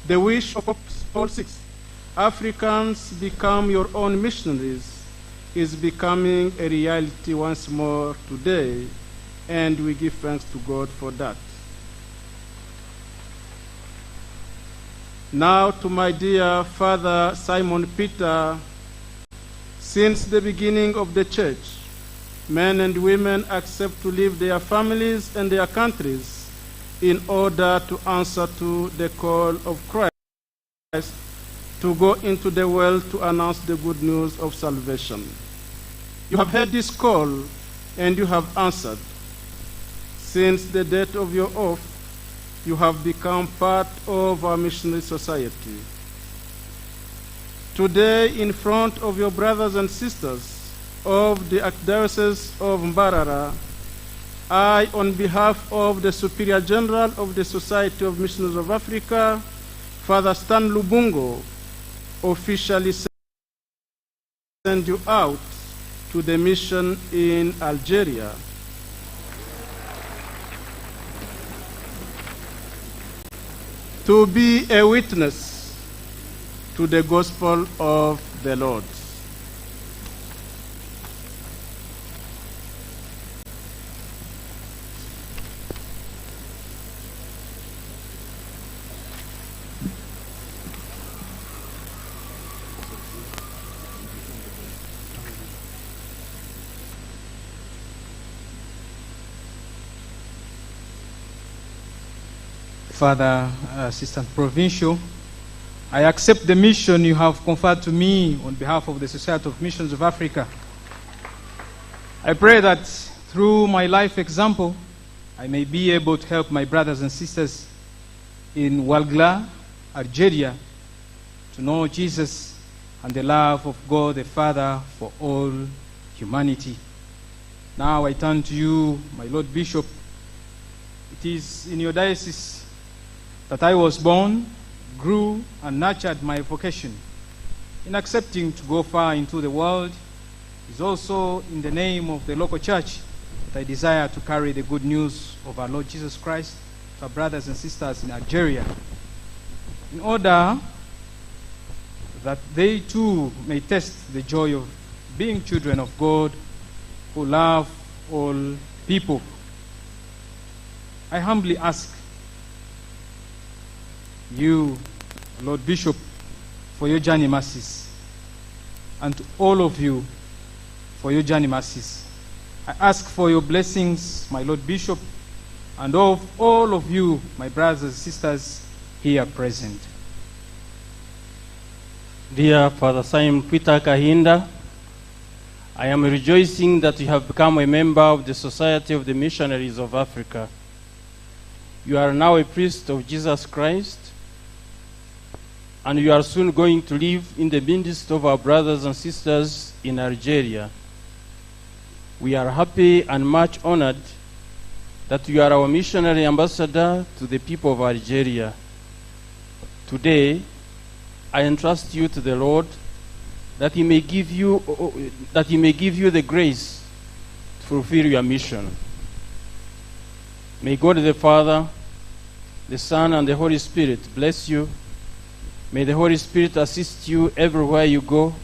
S16: The wish of Pope Paul VI, Africans become your own missionaries, is becoming a reality once more today, and we give thanks to God for that. Now to my dear father Simon Peter, since the beginning of the church, men and women accept to leave their families and their countries in order to answer to the call of Christ to go into the world to announce the good news of salvation. You have heard this call and you have answered. Since the date of your oath, you have become part of our missionary society. Today, in front of your brothers and sisters of the Archdiocese of Mbarara, I, on behalf of the Superior General of the Society of Missionaries of Africa, Father Stan Lubungo, officially send you out to the mission in Algeria. To be a witness to the gospel of the Lord.
S17: Father Assistant Provincial, I accept the mission you have conferred to me on behalf of the Society of Missions of Africa. I pray that through my life example, I may be able to help my brothers and sisters in Ouargla, Algeria, to know Jesus and the love of God the Father for all humanity. Now I turn to you, my Lord Bishop. It is in your diocese that I was born, grew, and nurtured my vocation. In accepting to go far into the world, is also in the name of the local church that I desire to carry the good news of our Lord Jesus Christ to our brothers and sisters in Algeria, in order that they too may taste the joy of being children of God who love all people. I humbly ask you, Lord Bishop, for your journey mercies, and to all of you for your journey mercies. I ask for your blessings, my Lord Bishop, and of all of you, my brothers and sisters here present.
S1: Dear Father Simon Peter Kahinda, I am rejoicing that you have become a member of the Society of the Missionaries of Africa. You are now a priest of Jesus Christ, and you are soon going to live in the midst of our brothers and sisters in Algeria. We are happy and much honored that you are our missionary ambassador to the people of Algeria. Today, I entrust you to the Lord that he may give you that he may give you the grace to fulfill your mission. May God the Father, the Son, and the Holy Spirit bless you. May the Holy Spirit assist you everywhere you go,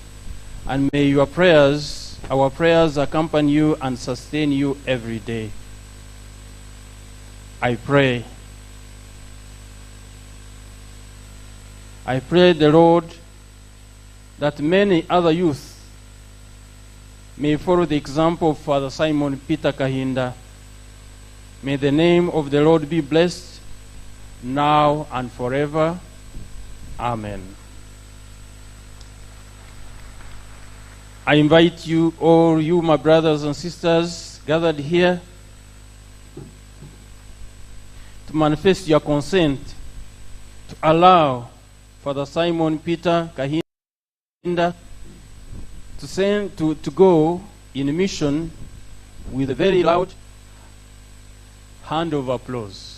S1: and may your prayers, our prayers, accompany you and sustain you every day. I pray. I pray the Lord that many other youth may follow the example of Father Simon Peter Kahinda. May the name of the Lord be blessed now and forever. Amen. I invite you, all you, my brothers and sisters gathered here, to manifest your consent to allow Father Simon Peter Kahinda to send to go in mission with a very loud hand of applause.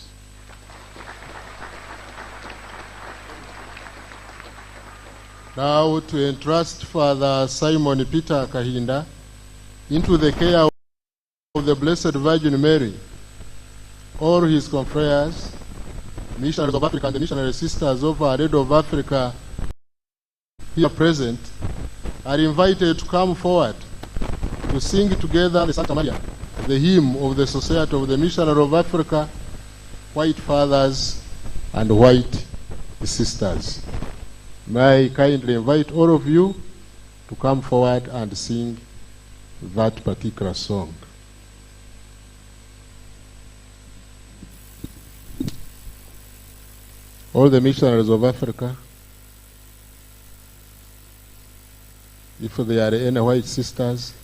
S8: Now to entrust Father Simon Peter Kahinda into the care of the Blessed Virgin Mary, all his confreres, missionaries of Africa and the missionary sisters of Our Lady of Africa here present, are invited to come forward to sing together the Santa Maria, the hymn of the Society of the Missionary of Africa, White Fathers and White Sisters. May I kindly invite all of you to come forward and sing that particular song. All the missionaries of Africa, if there are any white sisters,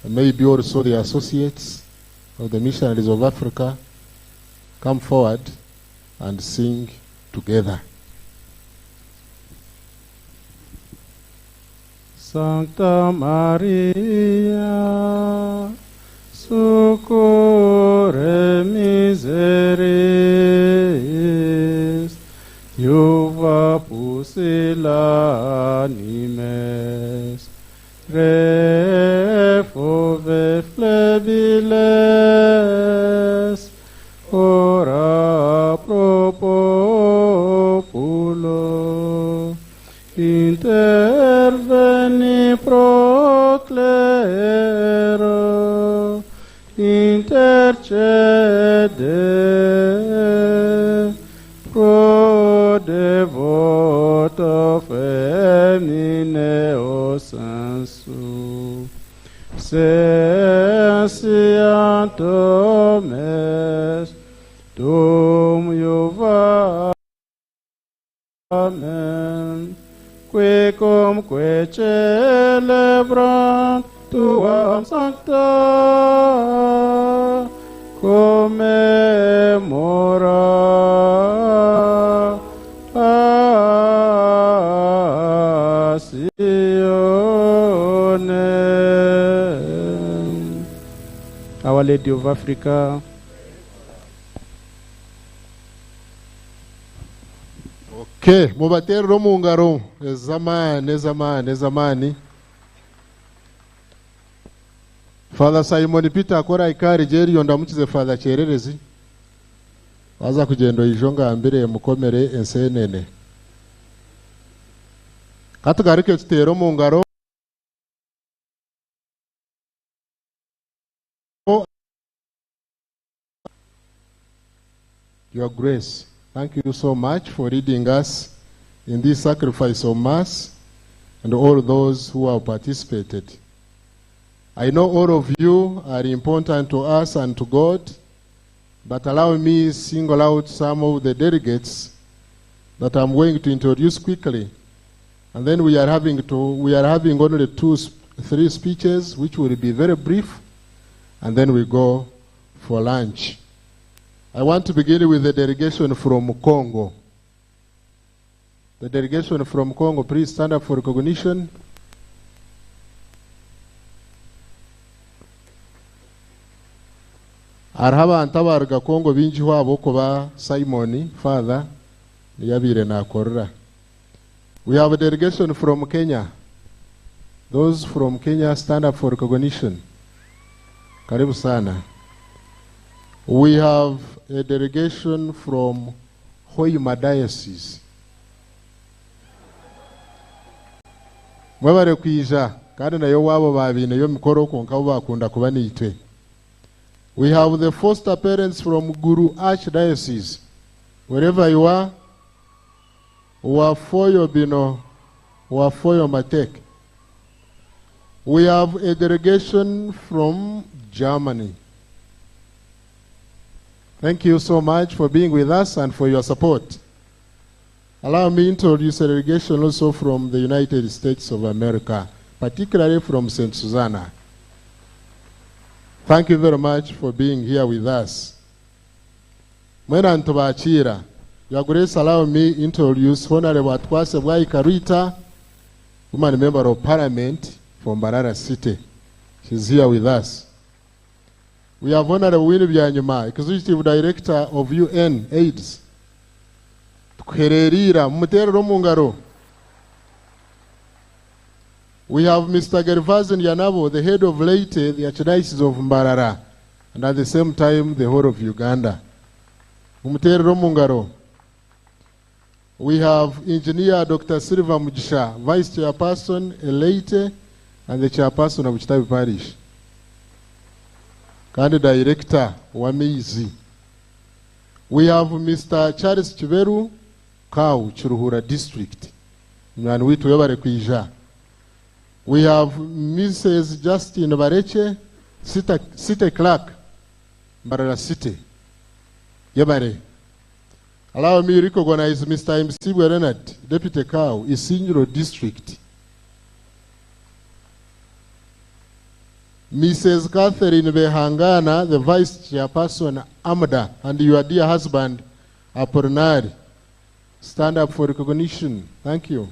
S8: maybe also the associates of the missionaries of Africa, come forward and sing together.
S16: Sancta Maria, succurre miseris, Juva pusillanimes, refove flebiles, ora pro populo, interveni pro clero, intercede pro devoto femine o sensu, sensianto me. Dum Iuvamen, quicumque celebrant tuam sancta commemora Passionem. Our Lady of Africa.
S8: Okay, mubaterere omu ngaro ez'amaani ez'amaani ez'amaani. Father Simon Peter akora ikaari gyeriyo ndamukize Father Kyererezi. Waza kugyenda oije ongambire mukomere ensenene. Katugaruke tuteere omu ngaro. Your Grace, thank you so much for leading us in this sacrifice of Mass and all those who have participated. I know all of you are important to us and to God, but allow me single out some of the delegates that I'm going to introduce quickly. And then we are having to we are having only three speeches, which will be very brief, and then we go for lunch. I want to begin with the delegation from Congo. The delegation from Congo, please stand up for recognition. Hariho abantu abaruga Congo bingi hwabo kuba Simon father niyabiire nakorera. We have a delegation from Kenya. Those from Kenya, stand up for recognition. Karibu sana. We have a delegation from Hoima Diocese. Mwebare kwija kandi nayo wabo babiineyo mikoro kwonka bo bakunda kuba niitwe. We have the foster parents from Gulu Archdiocese. Wherever you are, Wafoyo Bino, Wafoyo Matek. We have a delegation from Germany. Thank you so much for being with us and for your support. Allow me to introduce a delegation also from the United States of America, particularly from St. Susanna. Thank you very much for being here with us. Mwena ntubakira. Your Grace, allow me introduce Honorable Atukwase Bwaika Rita, woman member of Parliament from Mbarara City. She's here with us. We have Honorable Winnie Byanyima, Executive Director of UN AIDS. Tukuhererira, mumuterere omu ngaro. We have Mr. Gervase Ndyanabo, the head of Leyte, the Archdiocese of Mbarara, and at the same time, the whole of Uganda. Mumuterere omu ngaro. We have Engineer Dr. Silva Mugisha, Vice Chairperson, Leyte, and the Chairperson of Kitabi Parish. Kandi Director wa Maizi. We have Mr. Charles Kiberu, Kau, Kiruhura District. Mwana witu webare kwija. We have Mrs. Justin Bareche, City Clerk, Mbarara City. Yebare. Allow me to recognize Mr. MC Bernard, Deputy Cow, Isingiro District. Mrs. Catherine Behangana, the Vice Chairperson, AMDA, and your dear husband, Apolinari. Stand up for recognition. Thank you.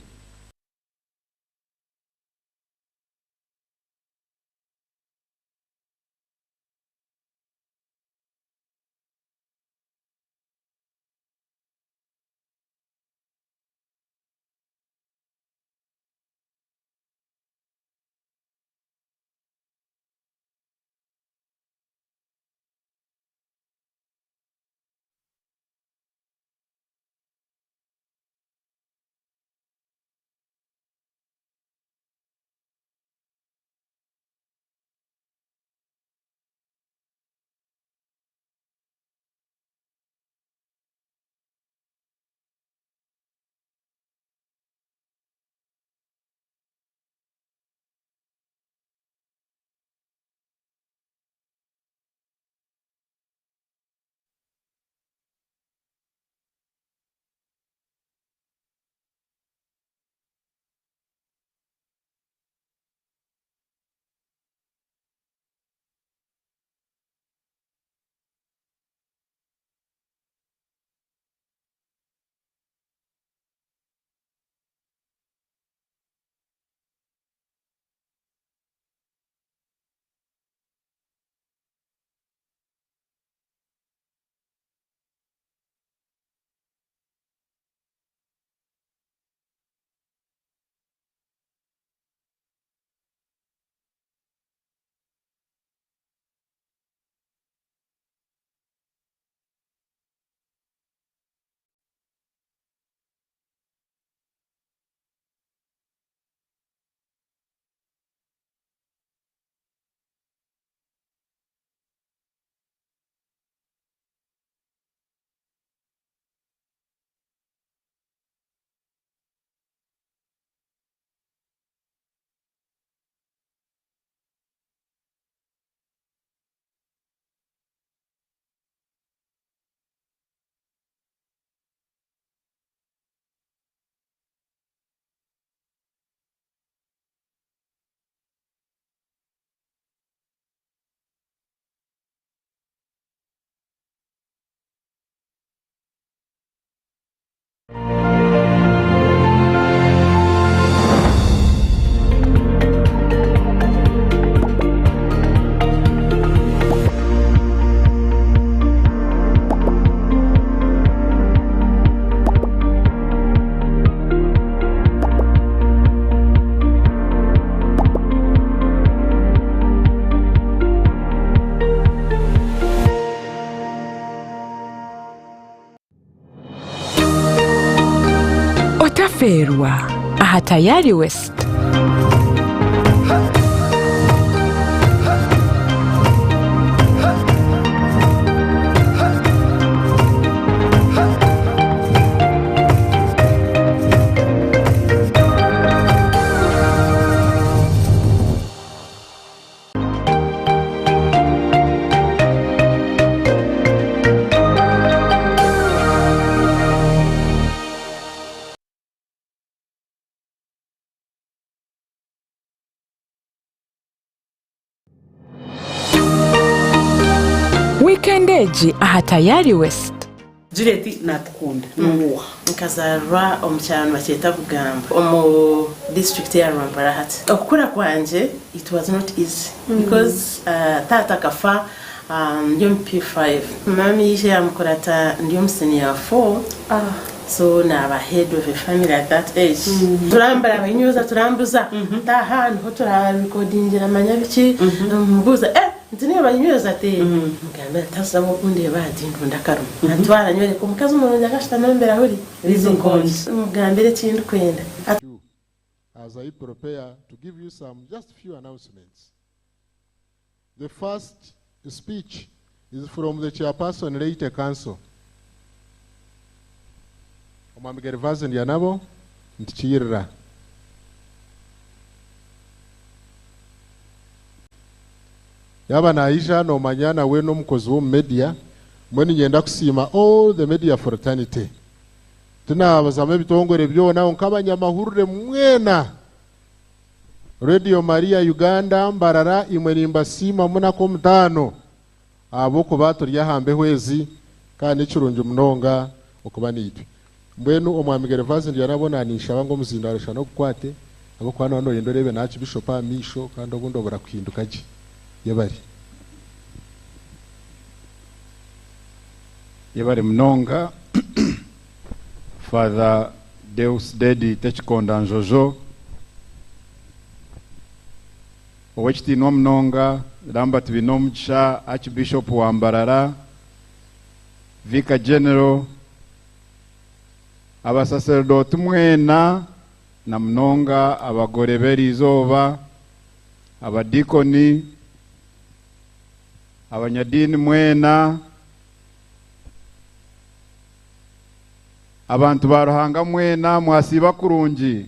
S12: Otafeerwa aha Tayari West. Wiikenda egi aha Tayari West.
S3: Juliet natukunda nuwuha?
S4: Nkazarirwa omu kyaro nibakyeta Bugamba omu district ya Rwampara hati. Okukura kwangye it was not easy because taata akafa ndi omu P5. Mummy yaija yamukurata ndi omu senior 4 so naba head of a family at that age. Turambura abayinyuza turambuza taha niho turarekodingira manya biki mbuza eh nti niiwe Bahinyweza ati mugambira nti haza wakundeeba nti ndunda akaruma antwara anyoreka omukazi murungi akashutami omu birahuri Liz Nkongi mugambira eki ndikwenda.
S8: As I prepare to give you some just few announcements. The first speech is from the chairperson Leyte Council. Omwami Gervase Ndyanabo ntikiirira. Yaaba naija noomanya nawe n'omukozi w'omu media, mbwenu niinyenda kusiima all the media fraternity. Tinaabazamu ebitongore byona kwonka abanyamahurire mwena, Radio Maria Uganda, Mbarara, imwe nimbasiima munaku omutaano ahabw'okuba turi aha mbeho ezi kandi nikirungi munonga okuba naitwe. Mbwenu Omwami Gervase Ndyanabo naninshaba ngu omuzindaaro shana ogukwate ahabw'okuba nooba noyenda oreebe na Archbishop aha maisho kandi obundi obura kuhinduka gye. Yebare.
S5: Yebare munonga Father Deus Dedi Tekikonda Njojo. Ow'ekitiinwa munonga Lambert Binomugisha Archbishop wa Mbarara, Vicar General, abasaseredooti mwena na munonga abagore b'eriizooba, abadiikoni, abanyadiini mwena, abantu ba Ruhanga mwena mwasiiba kurungi.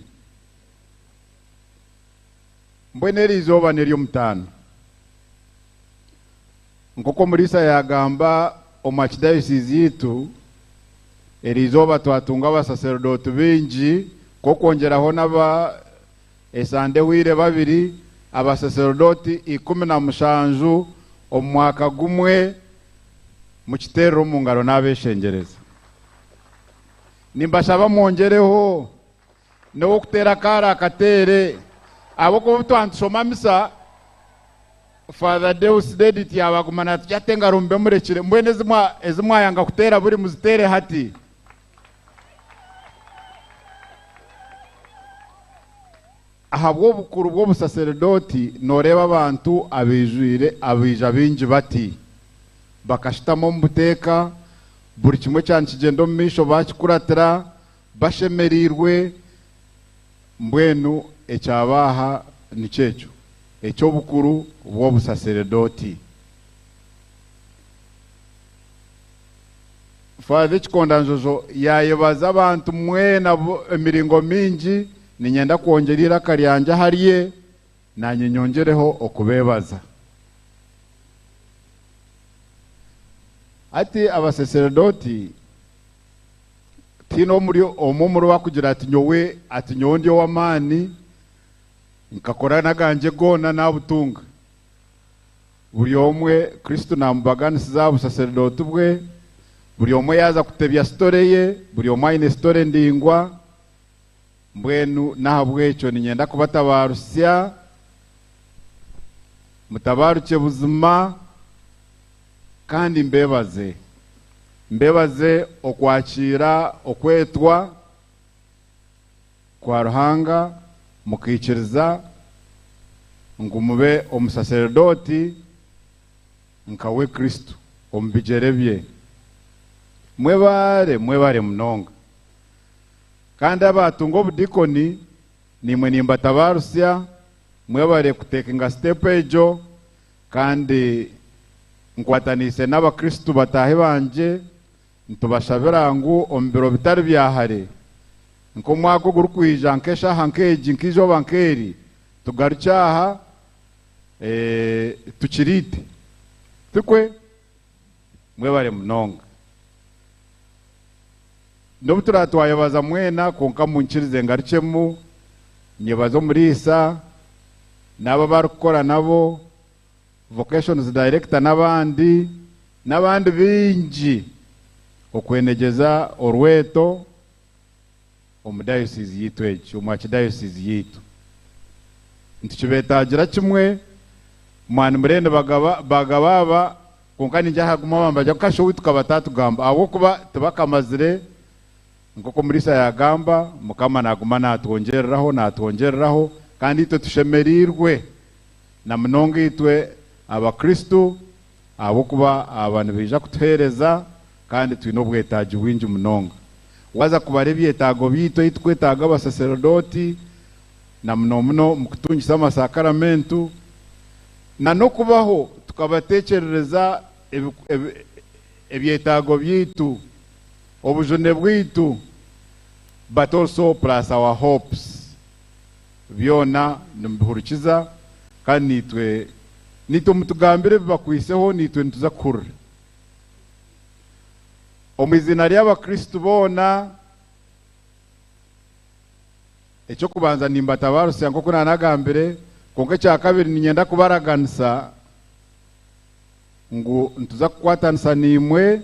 S5: Mbwenu eri izooba n'ery'omutaano. Nk'oku omuriisa yaagamba omu Archdiocese yaitu, eri izooba twatunga abasaseredooti baingi nk'okwongyeraho n'aba esande ehweire babiri, abasaseredooti 17 omu mwaka gumwe, mukiteerere omu ngaro n'abeeshengyereza. Nimbashaba mwongyereho n'ow'okuteera akaara akateere, ahabw'okuba obu twaba nitushoma misa, Father Deus Dedit yaaba aguma naatugira ati engaro mube murekire, mbwenu ezi mwayanga kuteera buri muziteere hati. Ahabw'obukuru bw'obusaseredooti nooreeba abantu abaijwire abaija baingi bati, bakashutama omu buteeka, buri kimwe kyaba nikigyenda omu maisho baakikuratira, bashemereirwe, mbwenu ekyabaaha nikyo ekyo, eky'obukuru bw'obusaseredooti. Father Ekikondanjojo yaayebaza abantu mwena emiringo mingi, niinyenda kwongyera eiraka ryangye ahari ye, naanye nyongyereho okubeebaza. Hati abasaseredooti tihaine omuri omwe omuribo arikugira ati nyowe ati nyowe ndi ow'amaani nkakora n'agangye goona naabutunga. Buri omwe Kristo naamubaganisiza aha busaseredooti bwe, buri omwe yaaza kutebya sitore ye, buri omwe aine sitore ndaingwa. Mbwenu n'ahabw'ekyo niinyenda kubatabaarutsya, mutabaarukye buzima kandi mbeebaze. Mbeebaze okwakiira okwetwa kwa Ruhanga mukaikiriza ngu mube omusaseredooti nkawe Kristo omu bigyere bye. Mwebaare, mwebaare munonga. Kandi abatunga obudikoni nimwe nimbatabarusya, mwebare kutekinga step egyo, kandi nkwatanise n'abakristu bataahi bangye nitubashabira ngu omu biro bitari bya hare, nk'omwaka ogurikwija, nk'eshaaha nk'egi, nk'eizooba nk'eri, tugarukye aha tukiriite. Tikwe? Mwebare munonga. N'obu turatwayebaza mwena, kwonka munkirize ngarukyemu nyebaze omuriisa n'abo abarikukora nabo, vocations director n'abandi, n'abandi baingi okwenegyeza orweto omu diocese yaitu egi, omu archdiocese yaitu. Nitukibetagira kimwe, mwani murende bagaba bagaba aba, kwonka ningira haguma bambagira kukasha owaitu tukaba tatugamba ahabw'okuba tibakamazire nk'oku omuriisa yagamba, Mukama naguma natwongyereraho, natwongyereraho, kandi itwe tushemereirwe na munonga itwe abakristu ahabw'okuba aba nibaija kutuheereza kandi twine obwetaagi bwingi munonga. Waza kubara ebyetaago byaitu ei tukwetaaga abasaserodoti na muno muno omu kutungisa amasakaramentu na n'okubaho tukabateekyerereza ebyetaago byaitu, obujune bwaitu, but also plus our hopes, byona nimubihurikiza kandi naitwe naitwe mutugambire ebibakwiseho naitwe nituza kuhurira. Omu iziina ry'abakristu boona, eky'okubanza nimbatabarusya nk'oku naanagambire, kwonka ekya kabiri niinyenda kubaraganisa ngu nituza kukwatanisa naimwe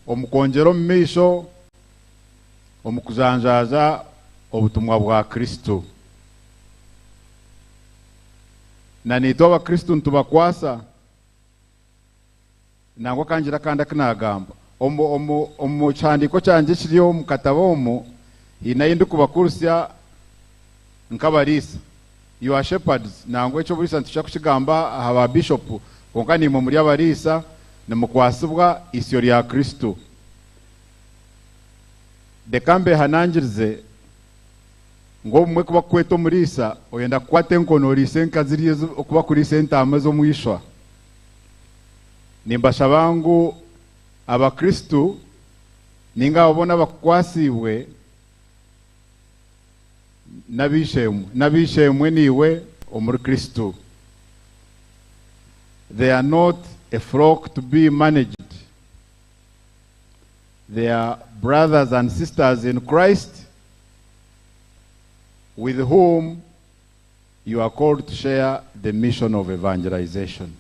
S5: omu kwongyera omu maisho omu kujanjaaza obutumwa bwa Kristo. Na naitwe abakristu nitubakwasa. Nangwa kangira akandi aku naagamba. Omu, omu, omu kihandiiko kyangye ekiri omu katabo omu, haine ahi ndikubakurutsya nk'abariisa. You are shepherds. Nangwa eky'oburiisa nitukira kukigamba aha ba bishopu, kwonka naimwe muri abariisa, nimukwasibwa eisyo rya Kristo. Reka mbeehanangirize ngu obumwe ku bakukweta omuriisa, oyenda kukwata enkoni oriise nka ziriya ezi oku bakuriisa entaama ez'omu ishwa. Nimbashaba ngu abakristu ninga abo boona abakukwasiibwe n'abeishemwe, n'abeishemwe naiwe omuri Kristo. They are not a flock to be managed. They are brothers and sisters in Christ with whom you are called to share the mission of evangelization.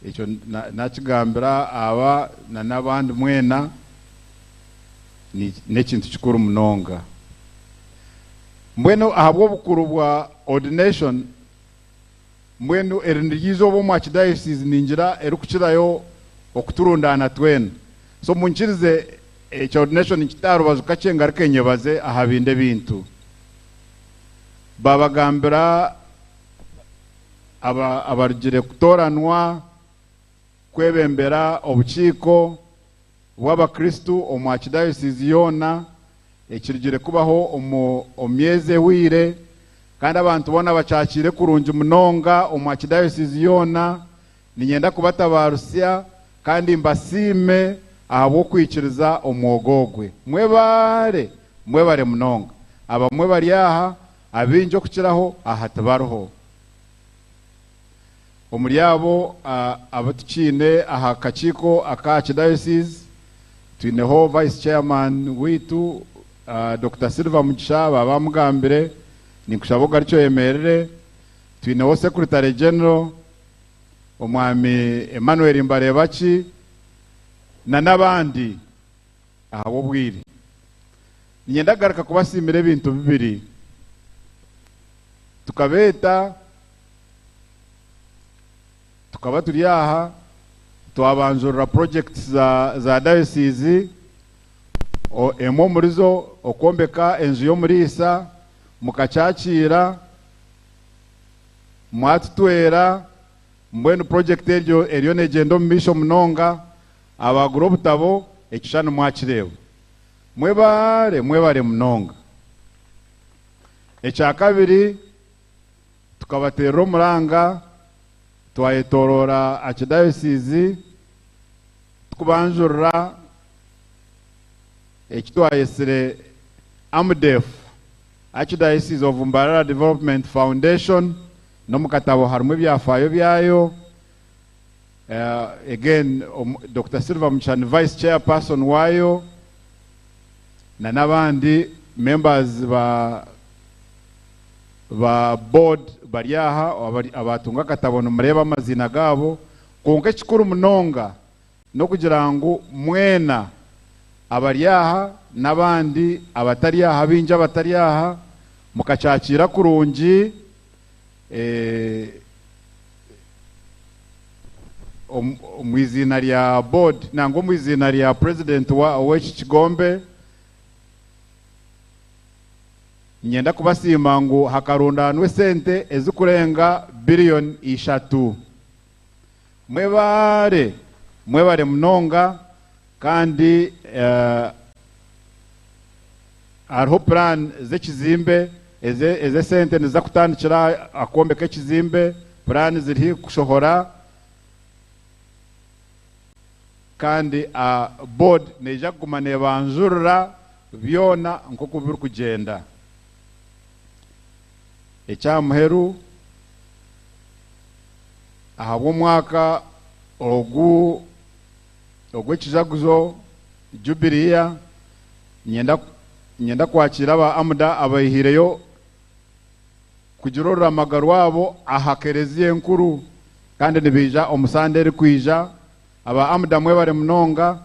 S5: Ekyo nakigambira aba na n'abandi mwena, n'ekintu kikuru munonga. Mbwenu ahabw'obukuru bwa ordination, mbwenu eri niryo izooba omu archdiocese ningira erikukirayo okuturundaana twena. So munkirize ekya ordination nkite aha rubaju kakye ngaruke nyebaze aha bindi ebintu. Babagambira aba abarugire kutoranwa kwebembera obukiiko bw'abakristu omu archdiocese yoona, ekirugire kubaho omu myezi ehweire, kandi abantu boona bakyakiire kurungi munonga omu archdiocese yoona. Niinyenda kubatabarutsya kandi mbasiime ahabw'okwikiriza omwoga ogwe. Mwebare! Mwebare munonga. Abamwe bari aha, abaingi okukiraho aha tibariho. Omuri abo abu tukiine aha kakiiko aka Archdiocese, twineho Vice Chairman waitu Dokita Silver Mugisha, baaba bamugambire, ninkushaba ogarukye oyemerere. Twineho Secretary General, Omwami Emmanuel Mbarebaki, na n'abandi ahabw'obwire. Niinyenda kugaruka kubasiimira ebintu bibiri. Tukabeeta, tukaba turi aha, twabanjurira projects za, za diocese, emwe omurizo okwombeka enju y'omuriisa, mukakyakiira, mwatutwera, mbwenu project eryo eriyo neegyenda omu maisho munonga, abaagura obutabo. Ekishushani mwakireeba. Mwebare, mwebare munonga. Ekya kabiri, tukabateerera omuranga, twayetoroora Archdiocese, tukubanjurira eki twayetsire AMDEF, Archdiocese of Mbarara Development Foundation, n'omu katabo harimu ebyafaayo byayo. Again, Dr. Silver Mugisha ni Vice Chairperson waayo, na n'abandi members ba ba board bari aha, abatunga akatabo nimureeba amaziina gaabo. Kwonka ekikuru munonga n'okugira ngu mwena abari aha n'abandi abatari aha, baingi abatari aha, mukakyakiira kurungi, omu iziina rya board nangwa omu iziina rya president w'eki kigombe, niinyenda kubasiima ngu hakarundanwa esente ezikurenga biliyoni 3. Mwebare, mwebare munonga. Kandi hariho plan z'ekizimbe, ez'esente niziza kutandikira akombeka ekizimbe. Plan ziri kushohora, kandi board neija kuguma nebanjurira byona nk'oku birikugyenda. Ekyamuheru, ahabw'omwaka ogu ogw'ekijaguzo jubilee, nyenda kwakira aba AMDA abaihireyo kugira oruramaga rwabo aha kereziya enkuru, kandi nibaija omu Sande erikwija. Aba AMDA, mwebare munonga.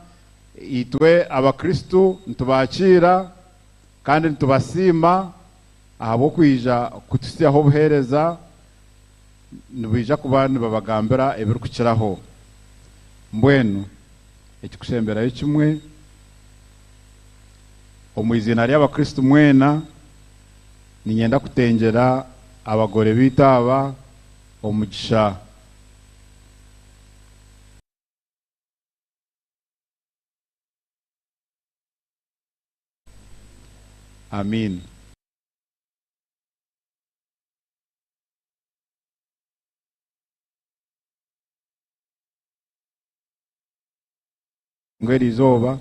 S5: Itwe abakristu nitubakiira kandi nitubasiima ahabw'okwija kutusyaho obuheereza. Nibwija kuba nibabagambira ebirikukiraho. Mbwenu ekikushemberayo kimwe, omu iziina ry'abakristu mwena, niinyenda kutengyera abagore baitu aba omugisha. Amiina. Ngu eri izooba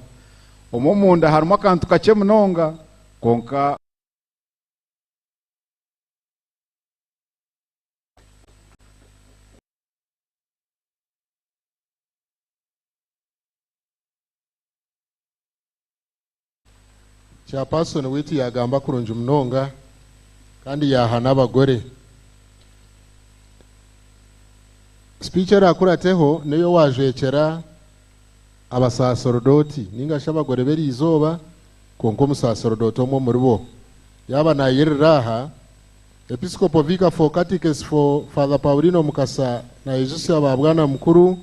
S5: omwo omunda harimu akantu kakye munonga, kwonka.
S8: Chairperson waitu yagamba kurungi munonga kandi yahana abagore. Speech erakurateho niyo wajwekyera abasaserodoti ninga shi abagore b'eriizooba, kwonka omusaserodoti omwe omuri bo yaaba nayirira aha. Episcopal Vicar for Catechists for Father Paulino Mukasa nayijusya ba bwana mukuru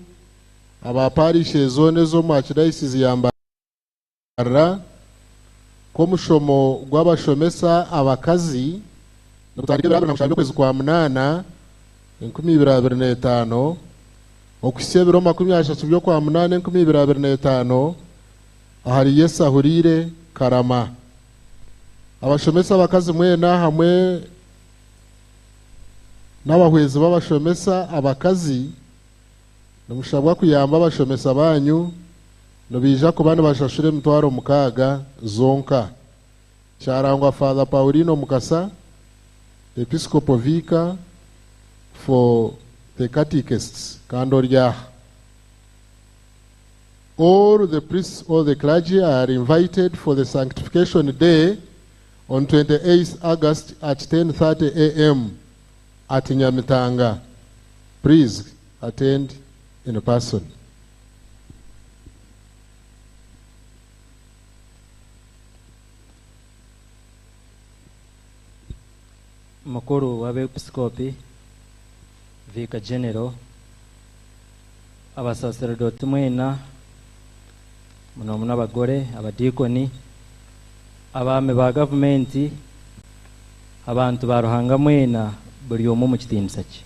S8: aba parish ezoona ez'omu Archdiocese ya Mbarara ku omushomo gw'abashomesa abakazi nigutandika ebiro 27 by'okwezi kwa munaana 2025 okuhitsya ebiro 30 by'okwa munaana 2025 ahari Yesu Ahuriire Karama. Abashomesa abakazi mwena hamwe n'abahwezi b'abashomesa abakazi nimushabwa kuyamba abashomesa banyu, nibaija kuba nibashashura 60,000 zonka. Kyarangwa Father Paulino Mukasa, Episcopal Vicar for the Catechists, kandi ori aha. All the priests, all the clergy are invited for the Sanctification Day on 28th August at 10:30 a.m. at Nyamitanga. Please attend in person.
S18: Mukuru w'abeepiskopi, Vicar General, abasaserodoti mwena, muno muno abagore, abadiikoni, abaami ba gavumenti, abantu ba Ruhanga mwena, buri omwe omu kitiinisa kye.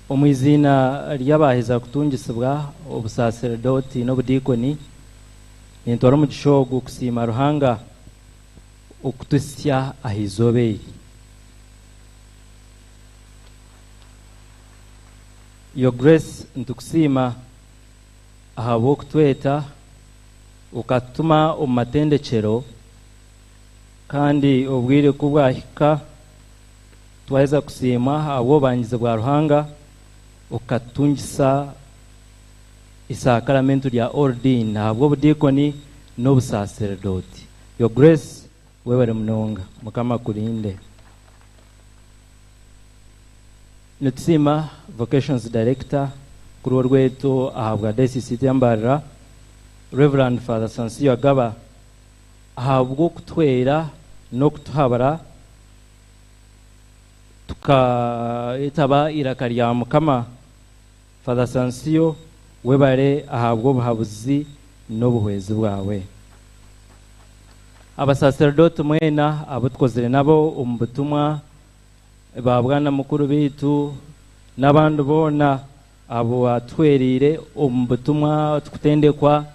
S18: Omu iziina ry'abaheza kutungisibwa obusaserodoti n'obudiikoni, Nintwara omugisha ogu kusiima Ruhanga okutuhitsya aha izooba eri. Your Grace nitukusiima ahabw'okutweta okatutuma omu matendekyero kandi obwire ku bwahika twaheza kusiimwa ahabw'obubangizi bwa Ruhanga okatutungisa Isaakaramentu rya Ordin ahabw'obudiikoni n'obusaaseredooti. Your Grace webare munonga. Mukama akurinde. Nitusiima Vocations Director kuri orweto ahabwa Diocese yaitu ya Mbarara, Rev. Father Sansio Agaba ahabw'okutuhwera n'okutuhabura tuketaba eiraka rya Mukama. Father Sansio webare ahabw'obuhabuzi n'obuhwezi bwawe. Abasaseredoti mwena abu tukozire nabo omu butumwa, ba bwana mukuru baitu n'abandi boona abu batuhwereire omu butumwa tukutendekwa,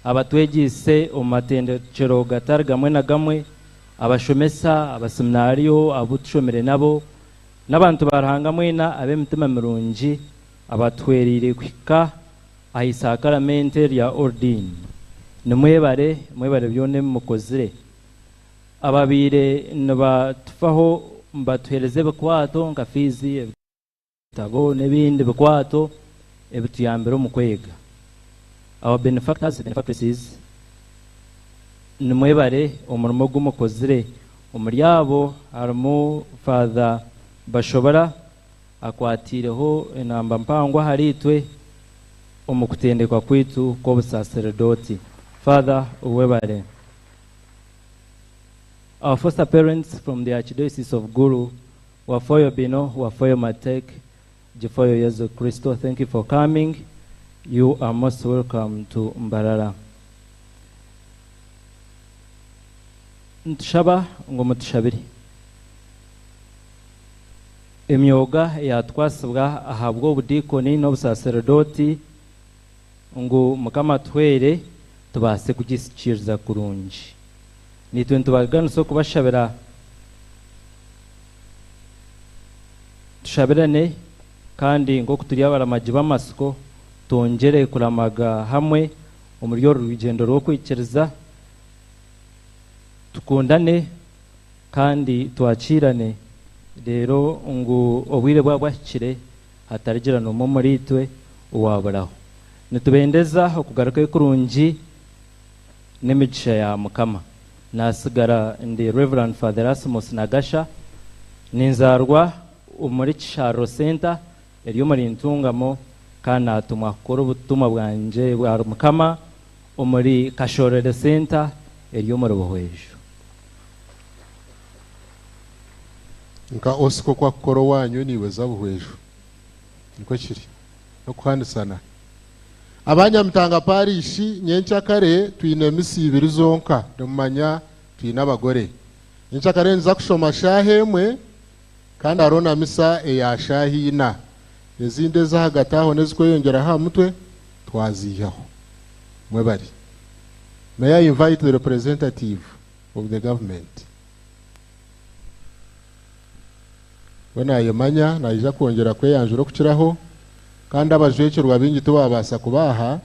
S18: abatwegyeise omu matendekyero gatari gamwe na gamwe, abashomesa, abaseminariyo abu tushomire nabo, n'abantu ba Ruhanga mwena ab'emitima mirungi abatuhwereire kuhika aha isaakaramente rya Ordin. Nimwebare, mwebare byona ebi mukozire. Ababaire nibatufaho nibatuheereza ebikwato nka fiizi, ebitabo n'ebindi bikwato ebituyambire omu kwega. Our benefactors, benefactresses, nimwebare omurimo ogu mukozire. Omuri abo harimu Father Bashobora akwatiireho enamba mpango ahariitwe omu kutendekwa kwaitu kw'obusaseredooti. Father, webare. Our foster parents from the Archdiocese of Gulu, Wafoyo Bino, Wafoyo Matek, Jifoyo Yesu Kristo, thank you for coming. You are most welcome to Mbarara. Nitushaba ngu mutushabire. Emyoga eyatwasibwa ahabw'obudiikoni n'obusaseredooti ngu Mukama atuhwere tubaase kugihikiiriza kurungi. Naitwe nitubaganisa okubashabira tushabirane kandi nk'oku turi abaramagi b'amatsiko twongyere kuramaga hamwe omuri oru rugyendo rw'okwikiriza, tukundane kandi twakiirane reero ngu obwire bwaba bwahikire hatarigira n'omwe omuriitwe owaaburaho. Nitubendeza okugarukayo kurungi n'emigisha ya Mukama. Naatsigara ndi Rev. Father Erasmus Nagasha, ninzaarwa omuri Kishariro Centre eri omuri Ntungamo kandi naatumwa kukora obutumwa bwangye bwa Mukama omuri Kashorere Centre eri omuri Buhweju.
S8: Nka Oscar oku akukora owanyu naiwe za Buhweju. Nikwo kiri. N'okuhaanisana. Aba Nyamitanga Parish nyenkyakare twine misa ibiri zonka nimumanya twine abagore. Nyenkyakare niza kushoma shaaha emwe kandi hariho na misa eya shaaha ina. Ezindi ez'ahagati aho n'ezikweyongyeraho aha mutwe twaziihaho. Mwebare. May I invite the representative of the government. We naayemanya, naija kwongyera kweyanjura okukiraho, kandi abajwekyerwa baingi tibaabaasa kuba aha,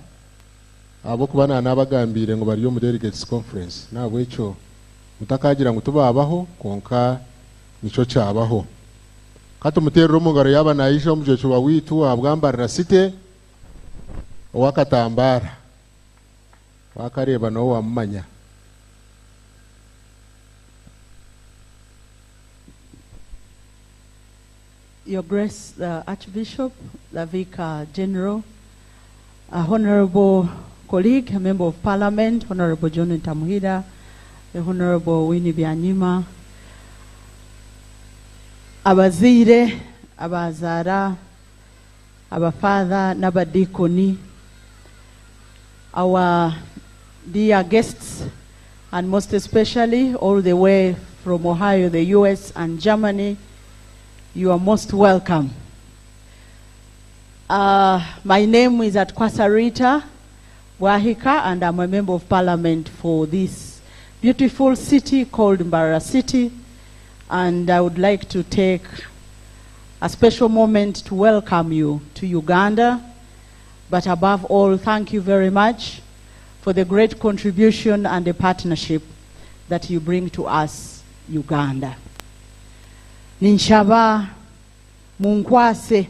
S8: ahabw'okuba naanaabagambiire ngu bari omu Delegates Conference. N'ahabw'ekyo mutakaagira ngu tibaabaho, kwonka nikyo kyabaho. Ka tumuteerere omu ngaro yaaba naija omujwekyerwa waitu ahabwa Mbarara City ow'akatambaara. Waakareeba nawe waamumanya.
S19: Your Grace the Archbishop, the Vicar General, Honorable colleague, a Member of Parliament, Honorable John Ntamuhira, the Honorable Winnie Byanyima, abazaire, abazaara, abafather n'abadiikoni, our dear guests, and most especially all the way from Ohio, the US, and Germany, you are most welcome. My name is Atukwasa Rita. Bwahika, and I'm a member of parliament for this beautiful city called Mbarara City. And I would like to take a special moment to welcome you to Uganda. But above all, thank you very much for the great contribution and the partnership that you bring to us, Uganda. Ninshaba munkwase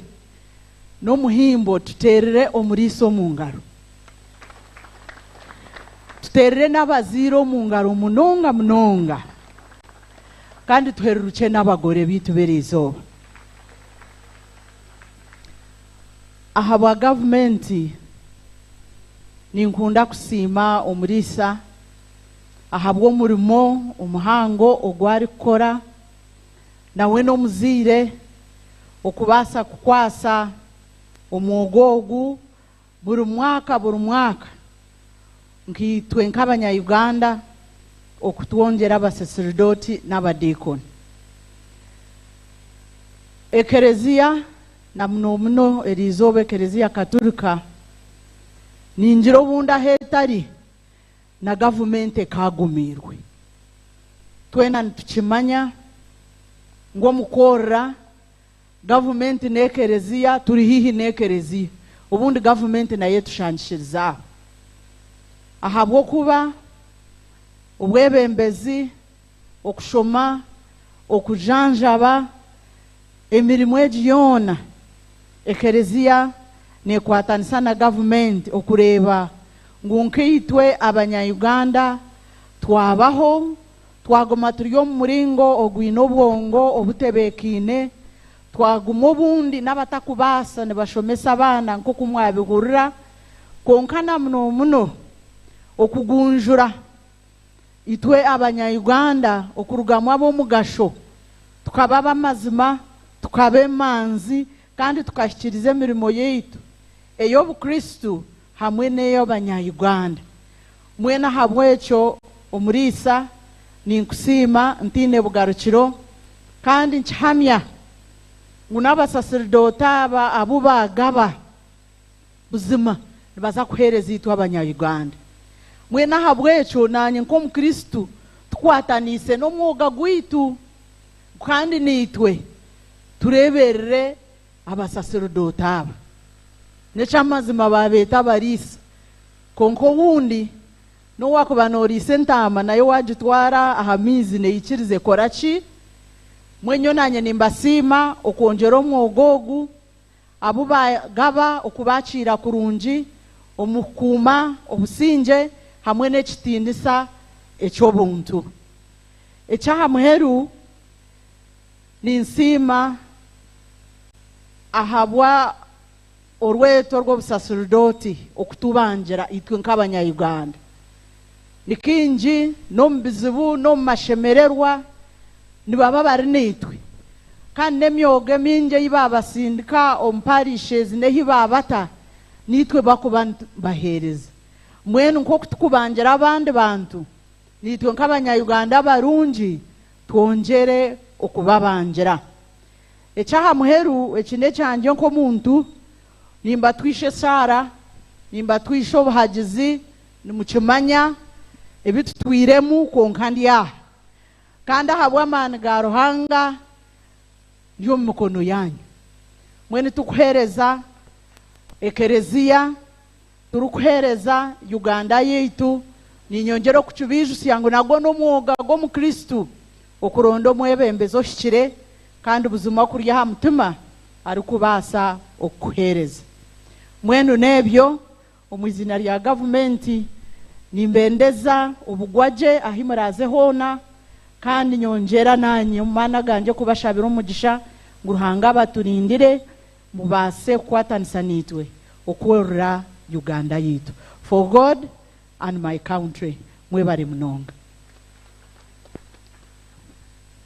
S19: n'omuhimbo tuterere omuriisa omu ngaro, tuterere n'abaziire omu ngaro munonga munonga, kandi tuherurukye n'abagore bitu b'eriizooba. Aha bwa gavumenti, ninkunda kusiima omuriisa ahabw'omurimo omuhango ogu arikukora, nawe n'omuzaire okubaasa kukwasa omwoga ogu buri mwaka buri mwaka, nkaitwe nk'abanya-Uganda okutwongyera abasaserdoti n'abadiikoni. Ekereziya na muno muno eriizooba Ekereziya Katurika, ningira obundi aho etari na gavumenti ekagumiirwe. Twena nitukimanya ngu omukworora gavumenti n'ekereziya turi haihi n'ekereziya, obundi gavumenti nayo etushangishiriza aho, ahabw'okuba obwebembezi, okushoma, okujanjaba, emirimo egi yoona ekereziya nekwatanisa na gavumenti okureeba ngu nkaitwe abanya-Uganda twabaho, twaguma turi omu muringo ogwine obwongo obutebeekaine, twaguma obundi n'abatakubaasa nibashomesa abaana nk'oku mwabihurira. Kwonka na muno muno okugunjura itwe abanya-Uganda okurugamu ab'omugasho, tukaba ab'amazima, tukaba emanzi, kandi tukahikiriza emirimo yaitu ey'obukristu hamwe n'ey'abanya-Uganda mwena. Ahabw'ekyo omuriisa, ninkusiima ntiine bugarukiro, kandi nkihamya ngu n'abasaserdoti aba abu bagaba buzima nibaza kuheereza itwe abanya-Uganda mwena. Ahabw'ekyo nanye nk'omukristu tukwataniise n'omwoga gwaitu, kandi niitwe tureeberere abasaserdoti aba. N'ekyamazima babeeta abariisa, konka obundi n'owakuba nooriisa entaama nayo wagitwara aha maizi neikirize kora ki. Mwenyo nanye nimbasiima okwongyera omwoga ogu abu bagaba okubakiira kurungi omu kukuuma obusingye hamwe n'ekitiinisa eky'obuntu. Ekyaha muheru, ninsiima ahabwa orweto rw'obusaserdoti okutubangira itwe nk'abanya-Uganda. Ni kingi n'omu bizibu n'omu mashemererwa nibaba bari naitwe, kandi n'emyoga emingi ei babasindika omu parishes n'ehi babata niitwe bakuba baheereza. Mbwenu nk'oku tukubangira abandi bantu, niitwe nk'abanya-Uganda abarungi twongyere okubabangira. Ekyaha muheru, eki n'ekyangye nk'omuntu, nimbatwisha esaara, nimbatwisha obuhagizi. Nimukimanya ebi tutwiremu, kwonka ndi aha, kandi ahabw'amaani ga Ruhanga ndi omu mikono yanyu. Mbwenu tukuheereza ekereziya, turikuheereza Uganda yaitu. Ninyongyera okukibiijusya ngu nagwo n'omwoga gw'omukristu okuronda omwebembezi ohikire kandi buzima okuri aha mutima arikubaasa okukuheereza. Mbwenu n'ebyo, omu izina rya gavumenti nimbendeza obugwagye ahi muraaze hoona, kandi nyongyera nanye omu maani agangye kubashabira omugisha ngu Ruhanga abaturindire mubaase kukwatanisa naitwe okworora Uganda yaitu. For God and my country, mwebare munonga.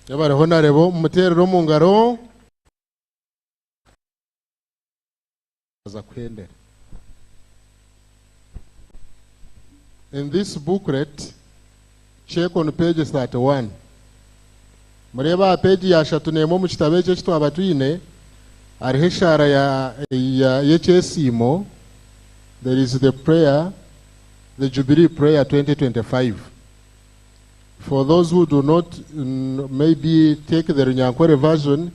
S8: Yabariho narebo mumuterere omu ngaro. Aza kuhendera. In this booklet, check on page 31. Mureeba aha page ya 31 omu kitabo ekyo eki twaba twine, hariho eshaara ya, ya, y'ekyesiimo. There is the prayer. the Jubilee Prayer 2025. For those who do not maybe take the Runyankore version,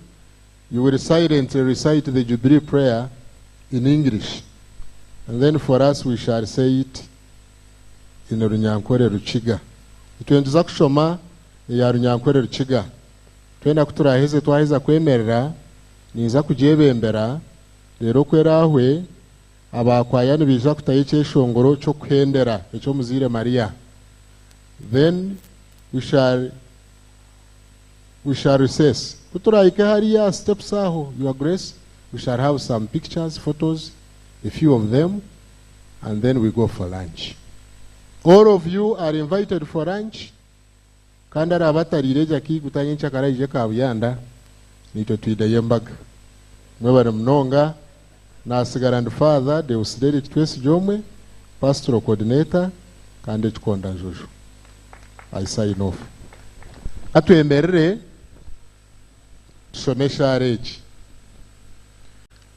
S8: you will silently recite the Jubilee Prayer in English. And then for us, we shall say it in Runyankore Rukiga. Nitwendiza kushoma eya Runyankore Rukiga. Twenda kuturaheze twaheza kwemerera, ninza kugyebembera, rero kwerahwe abakwaya nibaija kutayo ekyeshongoro ky'okuhendera eky'omuzaire Maria. Then we shall recess. Kuturahike hariya steps aho, Your Grace, we shall have some pictures, photos, a few of them, and then we go for lunch. All of you are invited for lunch. Kandi ari abatariire jakiguta nyenkyakara ije kabuyanda nitwe twideyo embaga. Mwebare munonga. Nasigara ndi Father Deusdedit Twesigye, pastoral coordinator kandi ekikonda njojo. I sign off. Atwemerere tushome eshaara egi.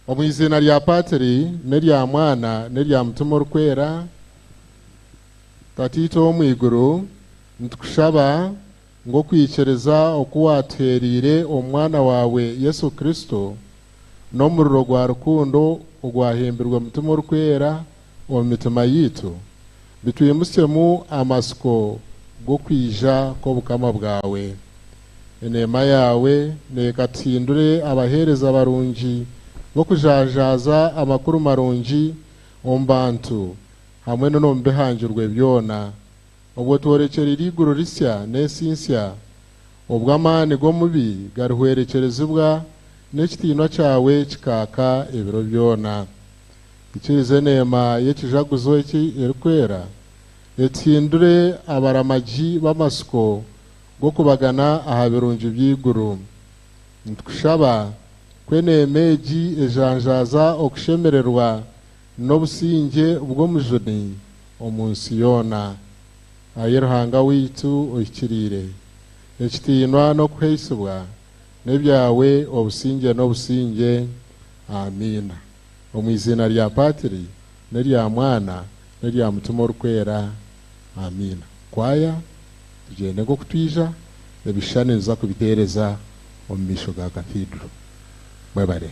S8: Omu izina rya Patiri n'erya Mwana n'erya Mutima Orikwera. Tatiito w'omu iguru, nitukushaba ngu okwikiriza oku watuheeriire omwana wawe Yesu Kristo n'omuriro gwa rukundo ogwahimbirwe Mutima Orikwera omu mitima yiitu bitwimusyemu amasiko g'okwija kw'obukama bwawe. Eneema yawe neekatuhindure abaheereza barungi b'okujanjaaza amakuru marungi omu bantu hamwe n'omu bihangirwe byona, obwo tworekyerire iguru risya n'ensi nsya, obw'amaani g'omubi garihwerekyerezibwa n'ekitiinwa kyawe kikaaka ebiro byona. Ikiriza eneema y'ekijaguzo eki erikwera etuhindure abaramagi b'amasiko g'okubagana aha birungi by'iguru. Nitukushaba ku eneema egi ejanjaaza okushemererwa n'obusingye bw'omujuni omu nsi yoona. Aye Ruhanga waitu ohikiriire, ekitiinwa n'okuheisibwa n'ebyawe obusingye n'obusingye. Amiina. Omu izina rya Patiri n'erya Mwana n'erya Mutima Orikwera. Amiina. Kwaya, tugyende nk'okutwija ebishushani niza kubiteereza omu maisho ga cathedral. Mwebare.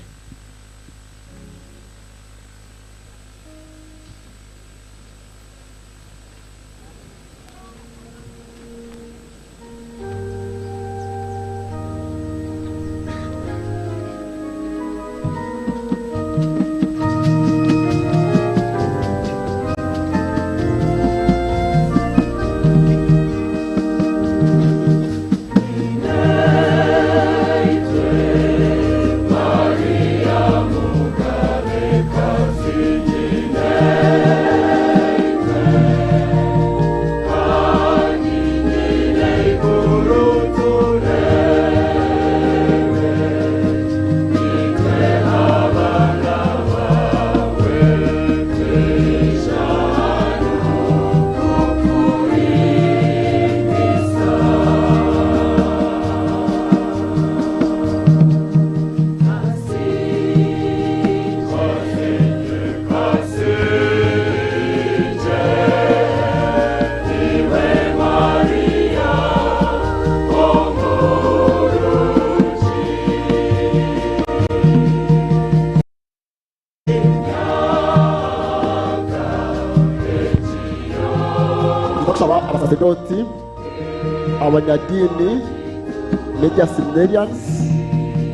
S13: Kusaba abasasedoti, abanyadiini, media seminarians,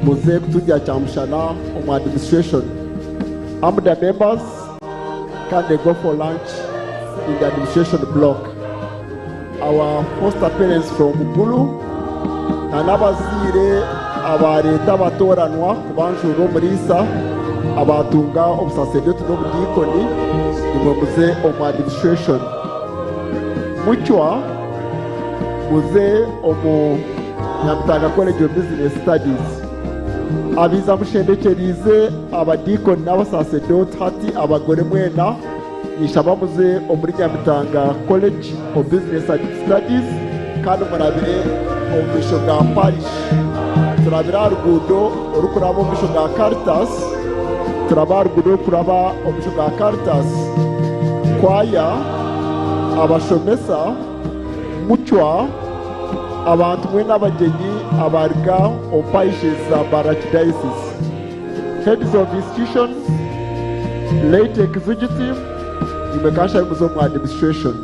S13: muze kutugira kyamushana omu administration. AMDA members can they go for lunch in the administration block. Our foster parents from Gulu na n'abaziire abareeta abatoranwa kubanjura omuriisa abatunga obusasedoti n'obudiikoni, nimwe muze omu administration. Mucwa muze omu Nyamitanga College of Business Studies. Abiza mushendekyerize abadiikoni n'abasasedoti, hati abagore mwena nishaba muze omuri Nyamitanga College of Business Studies, kandi murabire omu maisho ga parish. Turabire aha ruguudo orukuraba omu maisho ga Caritas. Turaba aha ruguudo orukuraba omu maisho ga Caritas. Kwaya. Abashomesa, Mucwa, abantu mwena abagyenyi abaruga omu parishes za Mbarara Archdiocese, Heads of Institutions, Laity Executive, imwe kanshabe muze omu administration.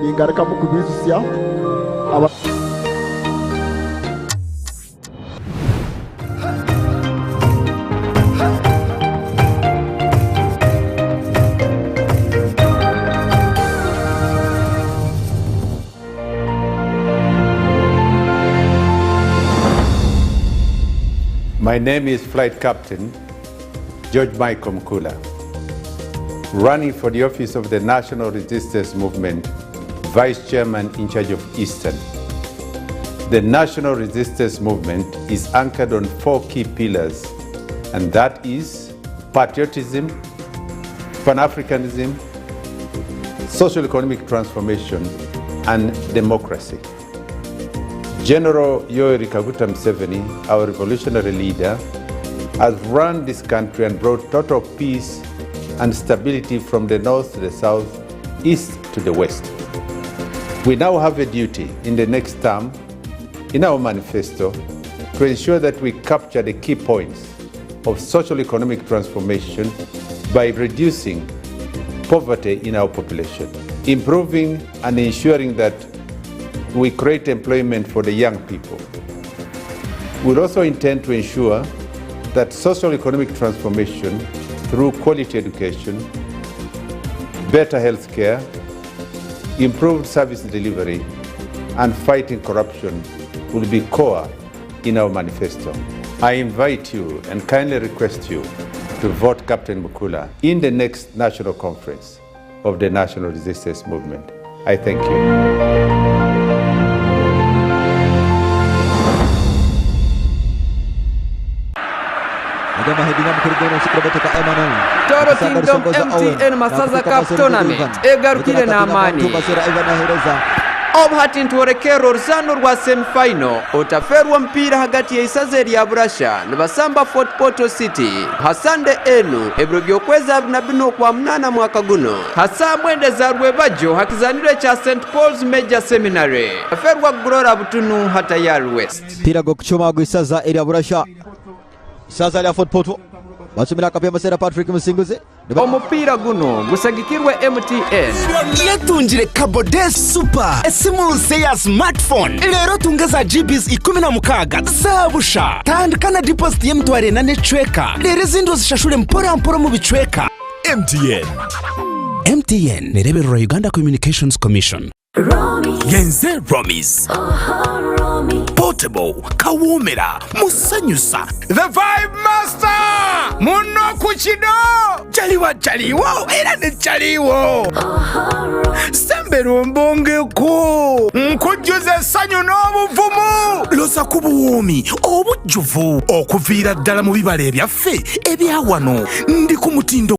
S13: Ningarukamu kubiijutsya aba.
S14: My name is Flight Captain George Michael Mkula, running for the office of the National Resistance Movement, Vice Chairman in charge of Eastern. The National Resistance Movement is anchored on four key pillars, and that is patriotism, Pan Africanism, social economic transformation, and democracy. General Yoweri Kaguta Museveni, our revolutionary leader, has run this country and brought total peace and stability from the north to the south, east to the west. We now have a duty in the next term, in our manifesto, to ensure that we capture the key points of social economic transformation by reducing poverty in our population, improving and ensuring that we create employment for the young people. We also intend to ensure that social economic transformation through quality education, better health care, improved service delivery, and fighting corruption will be core in our manifesto. I invite you and kindly request you to vote Captain Mukula in the next national conference of the National Resistance Movement. I thank you.
S20: Toro Kingdom MTN Masaza Cup Tournament egarukire n'amaani obu hati nitworekerra oruzaano rwa semifinal otaferwa omupiira hagati y'eisaza erya Burasha nibasamba Fort Portal City ha Sande enu ebiro by'okwezi 24 Okwamunaana mwaka guno ha saaha mwenda eza rwebajo ha kizaniro ekya St Paul's Major Seminary. Otaferwa kugurora butunu ha Tayari West.
S21: Mupiira gw'okucuma gw'isaza erya Burasha Isaza lya Fort Portal basumira akapiira Musera Patrick Musinguzi.
S20: Omupiira guno gusagikirwe MTN.
S2: Yetungire Kabode Super, esimu nsya eya smartphone reero otunge za GBs 16 za busha. Tandika na deposit y'emitwaro ena n'ekicweka reero ezindi ozishashure mpora mpora omu bicweka.
S22: MTN. MTN nereebererwa Uganda Communications Commission. Yenze Romis. Portable, kawoomera, musanyusa. The Vibe Master! Muno ku kido! Jaliwa jaliwo era ne jaliwo. Sembera ombongeko. Nkujjuza essanyu n'obuvumu. Loza ku buwoomi obujjuvu okuviira ddala mu bibala ebyaffe ebya wano. Ndi ku mutindo.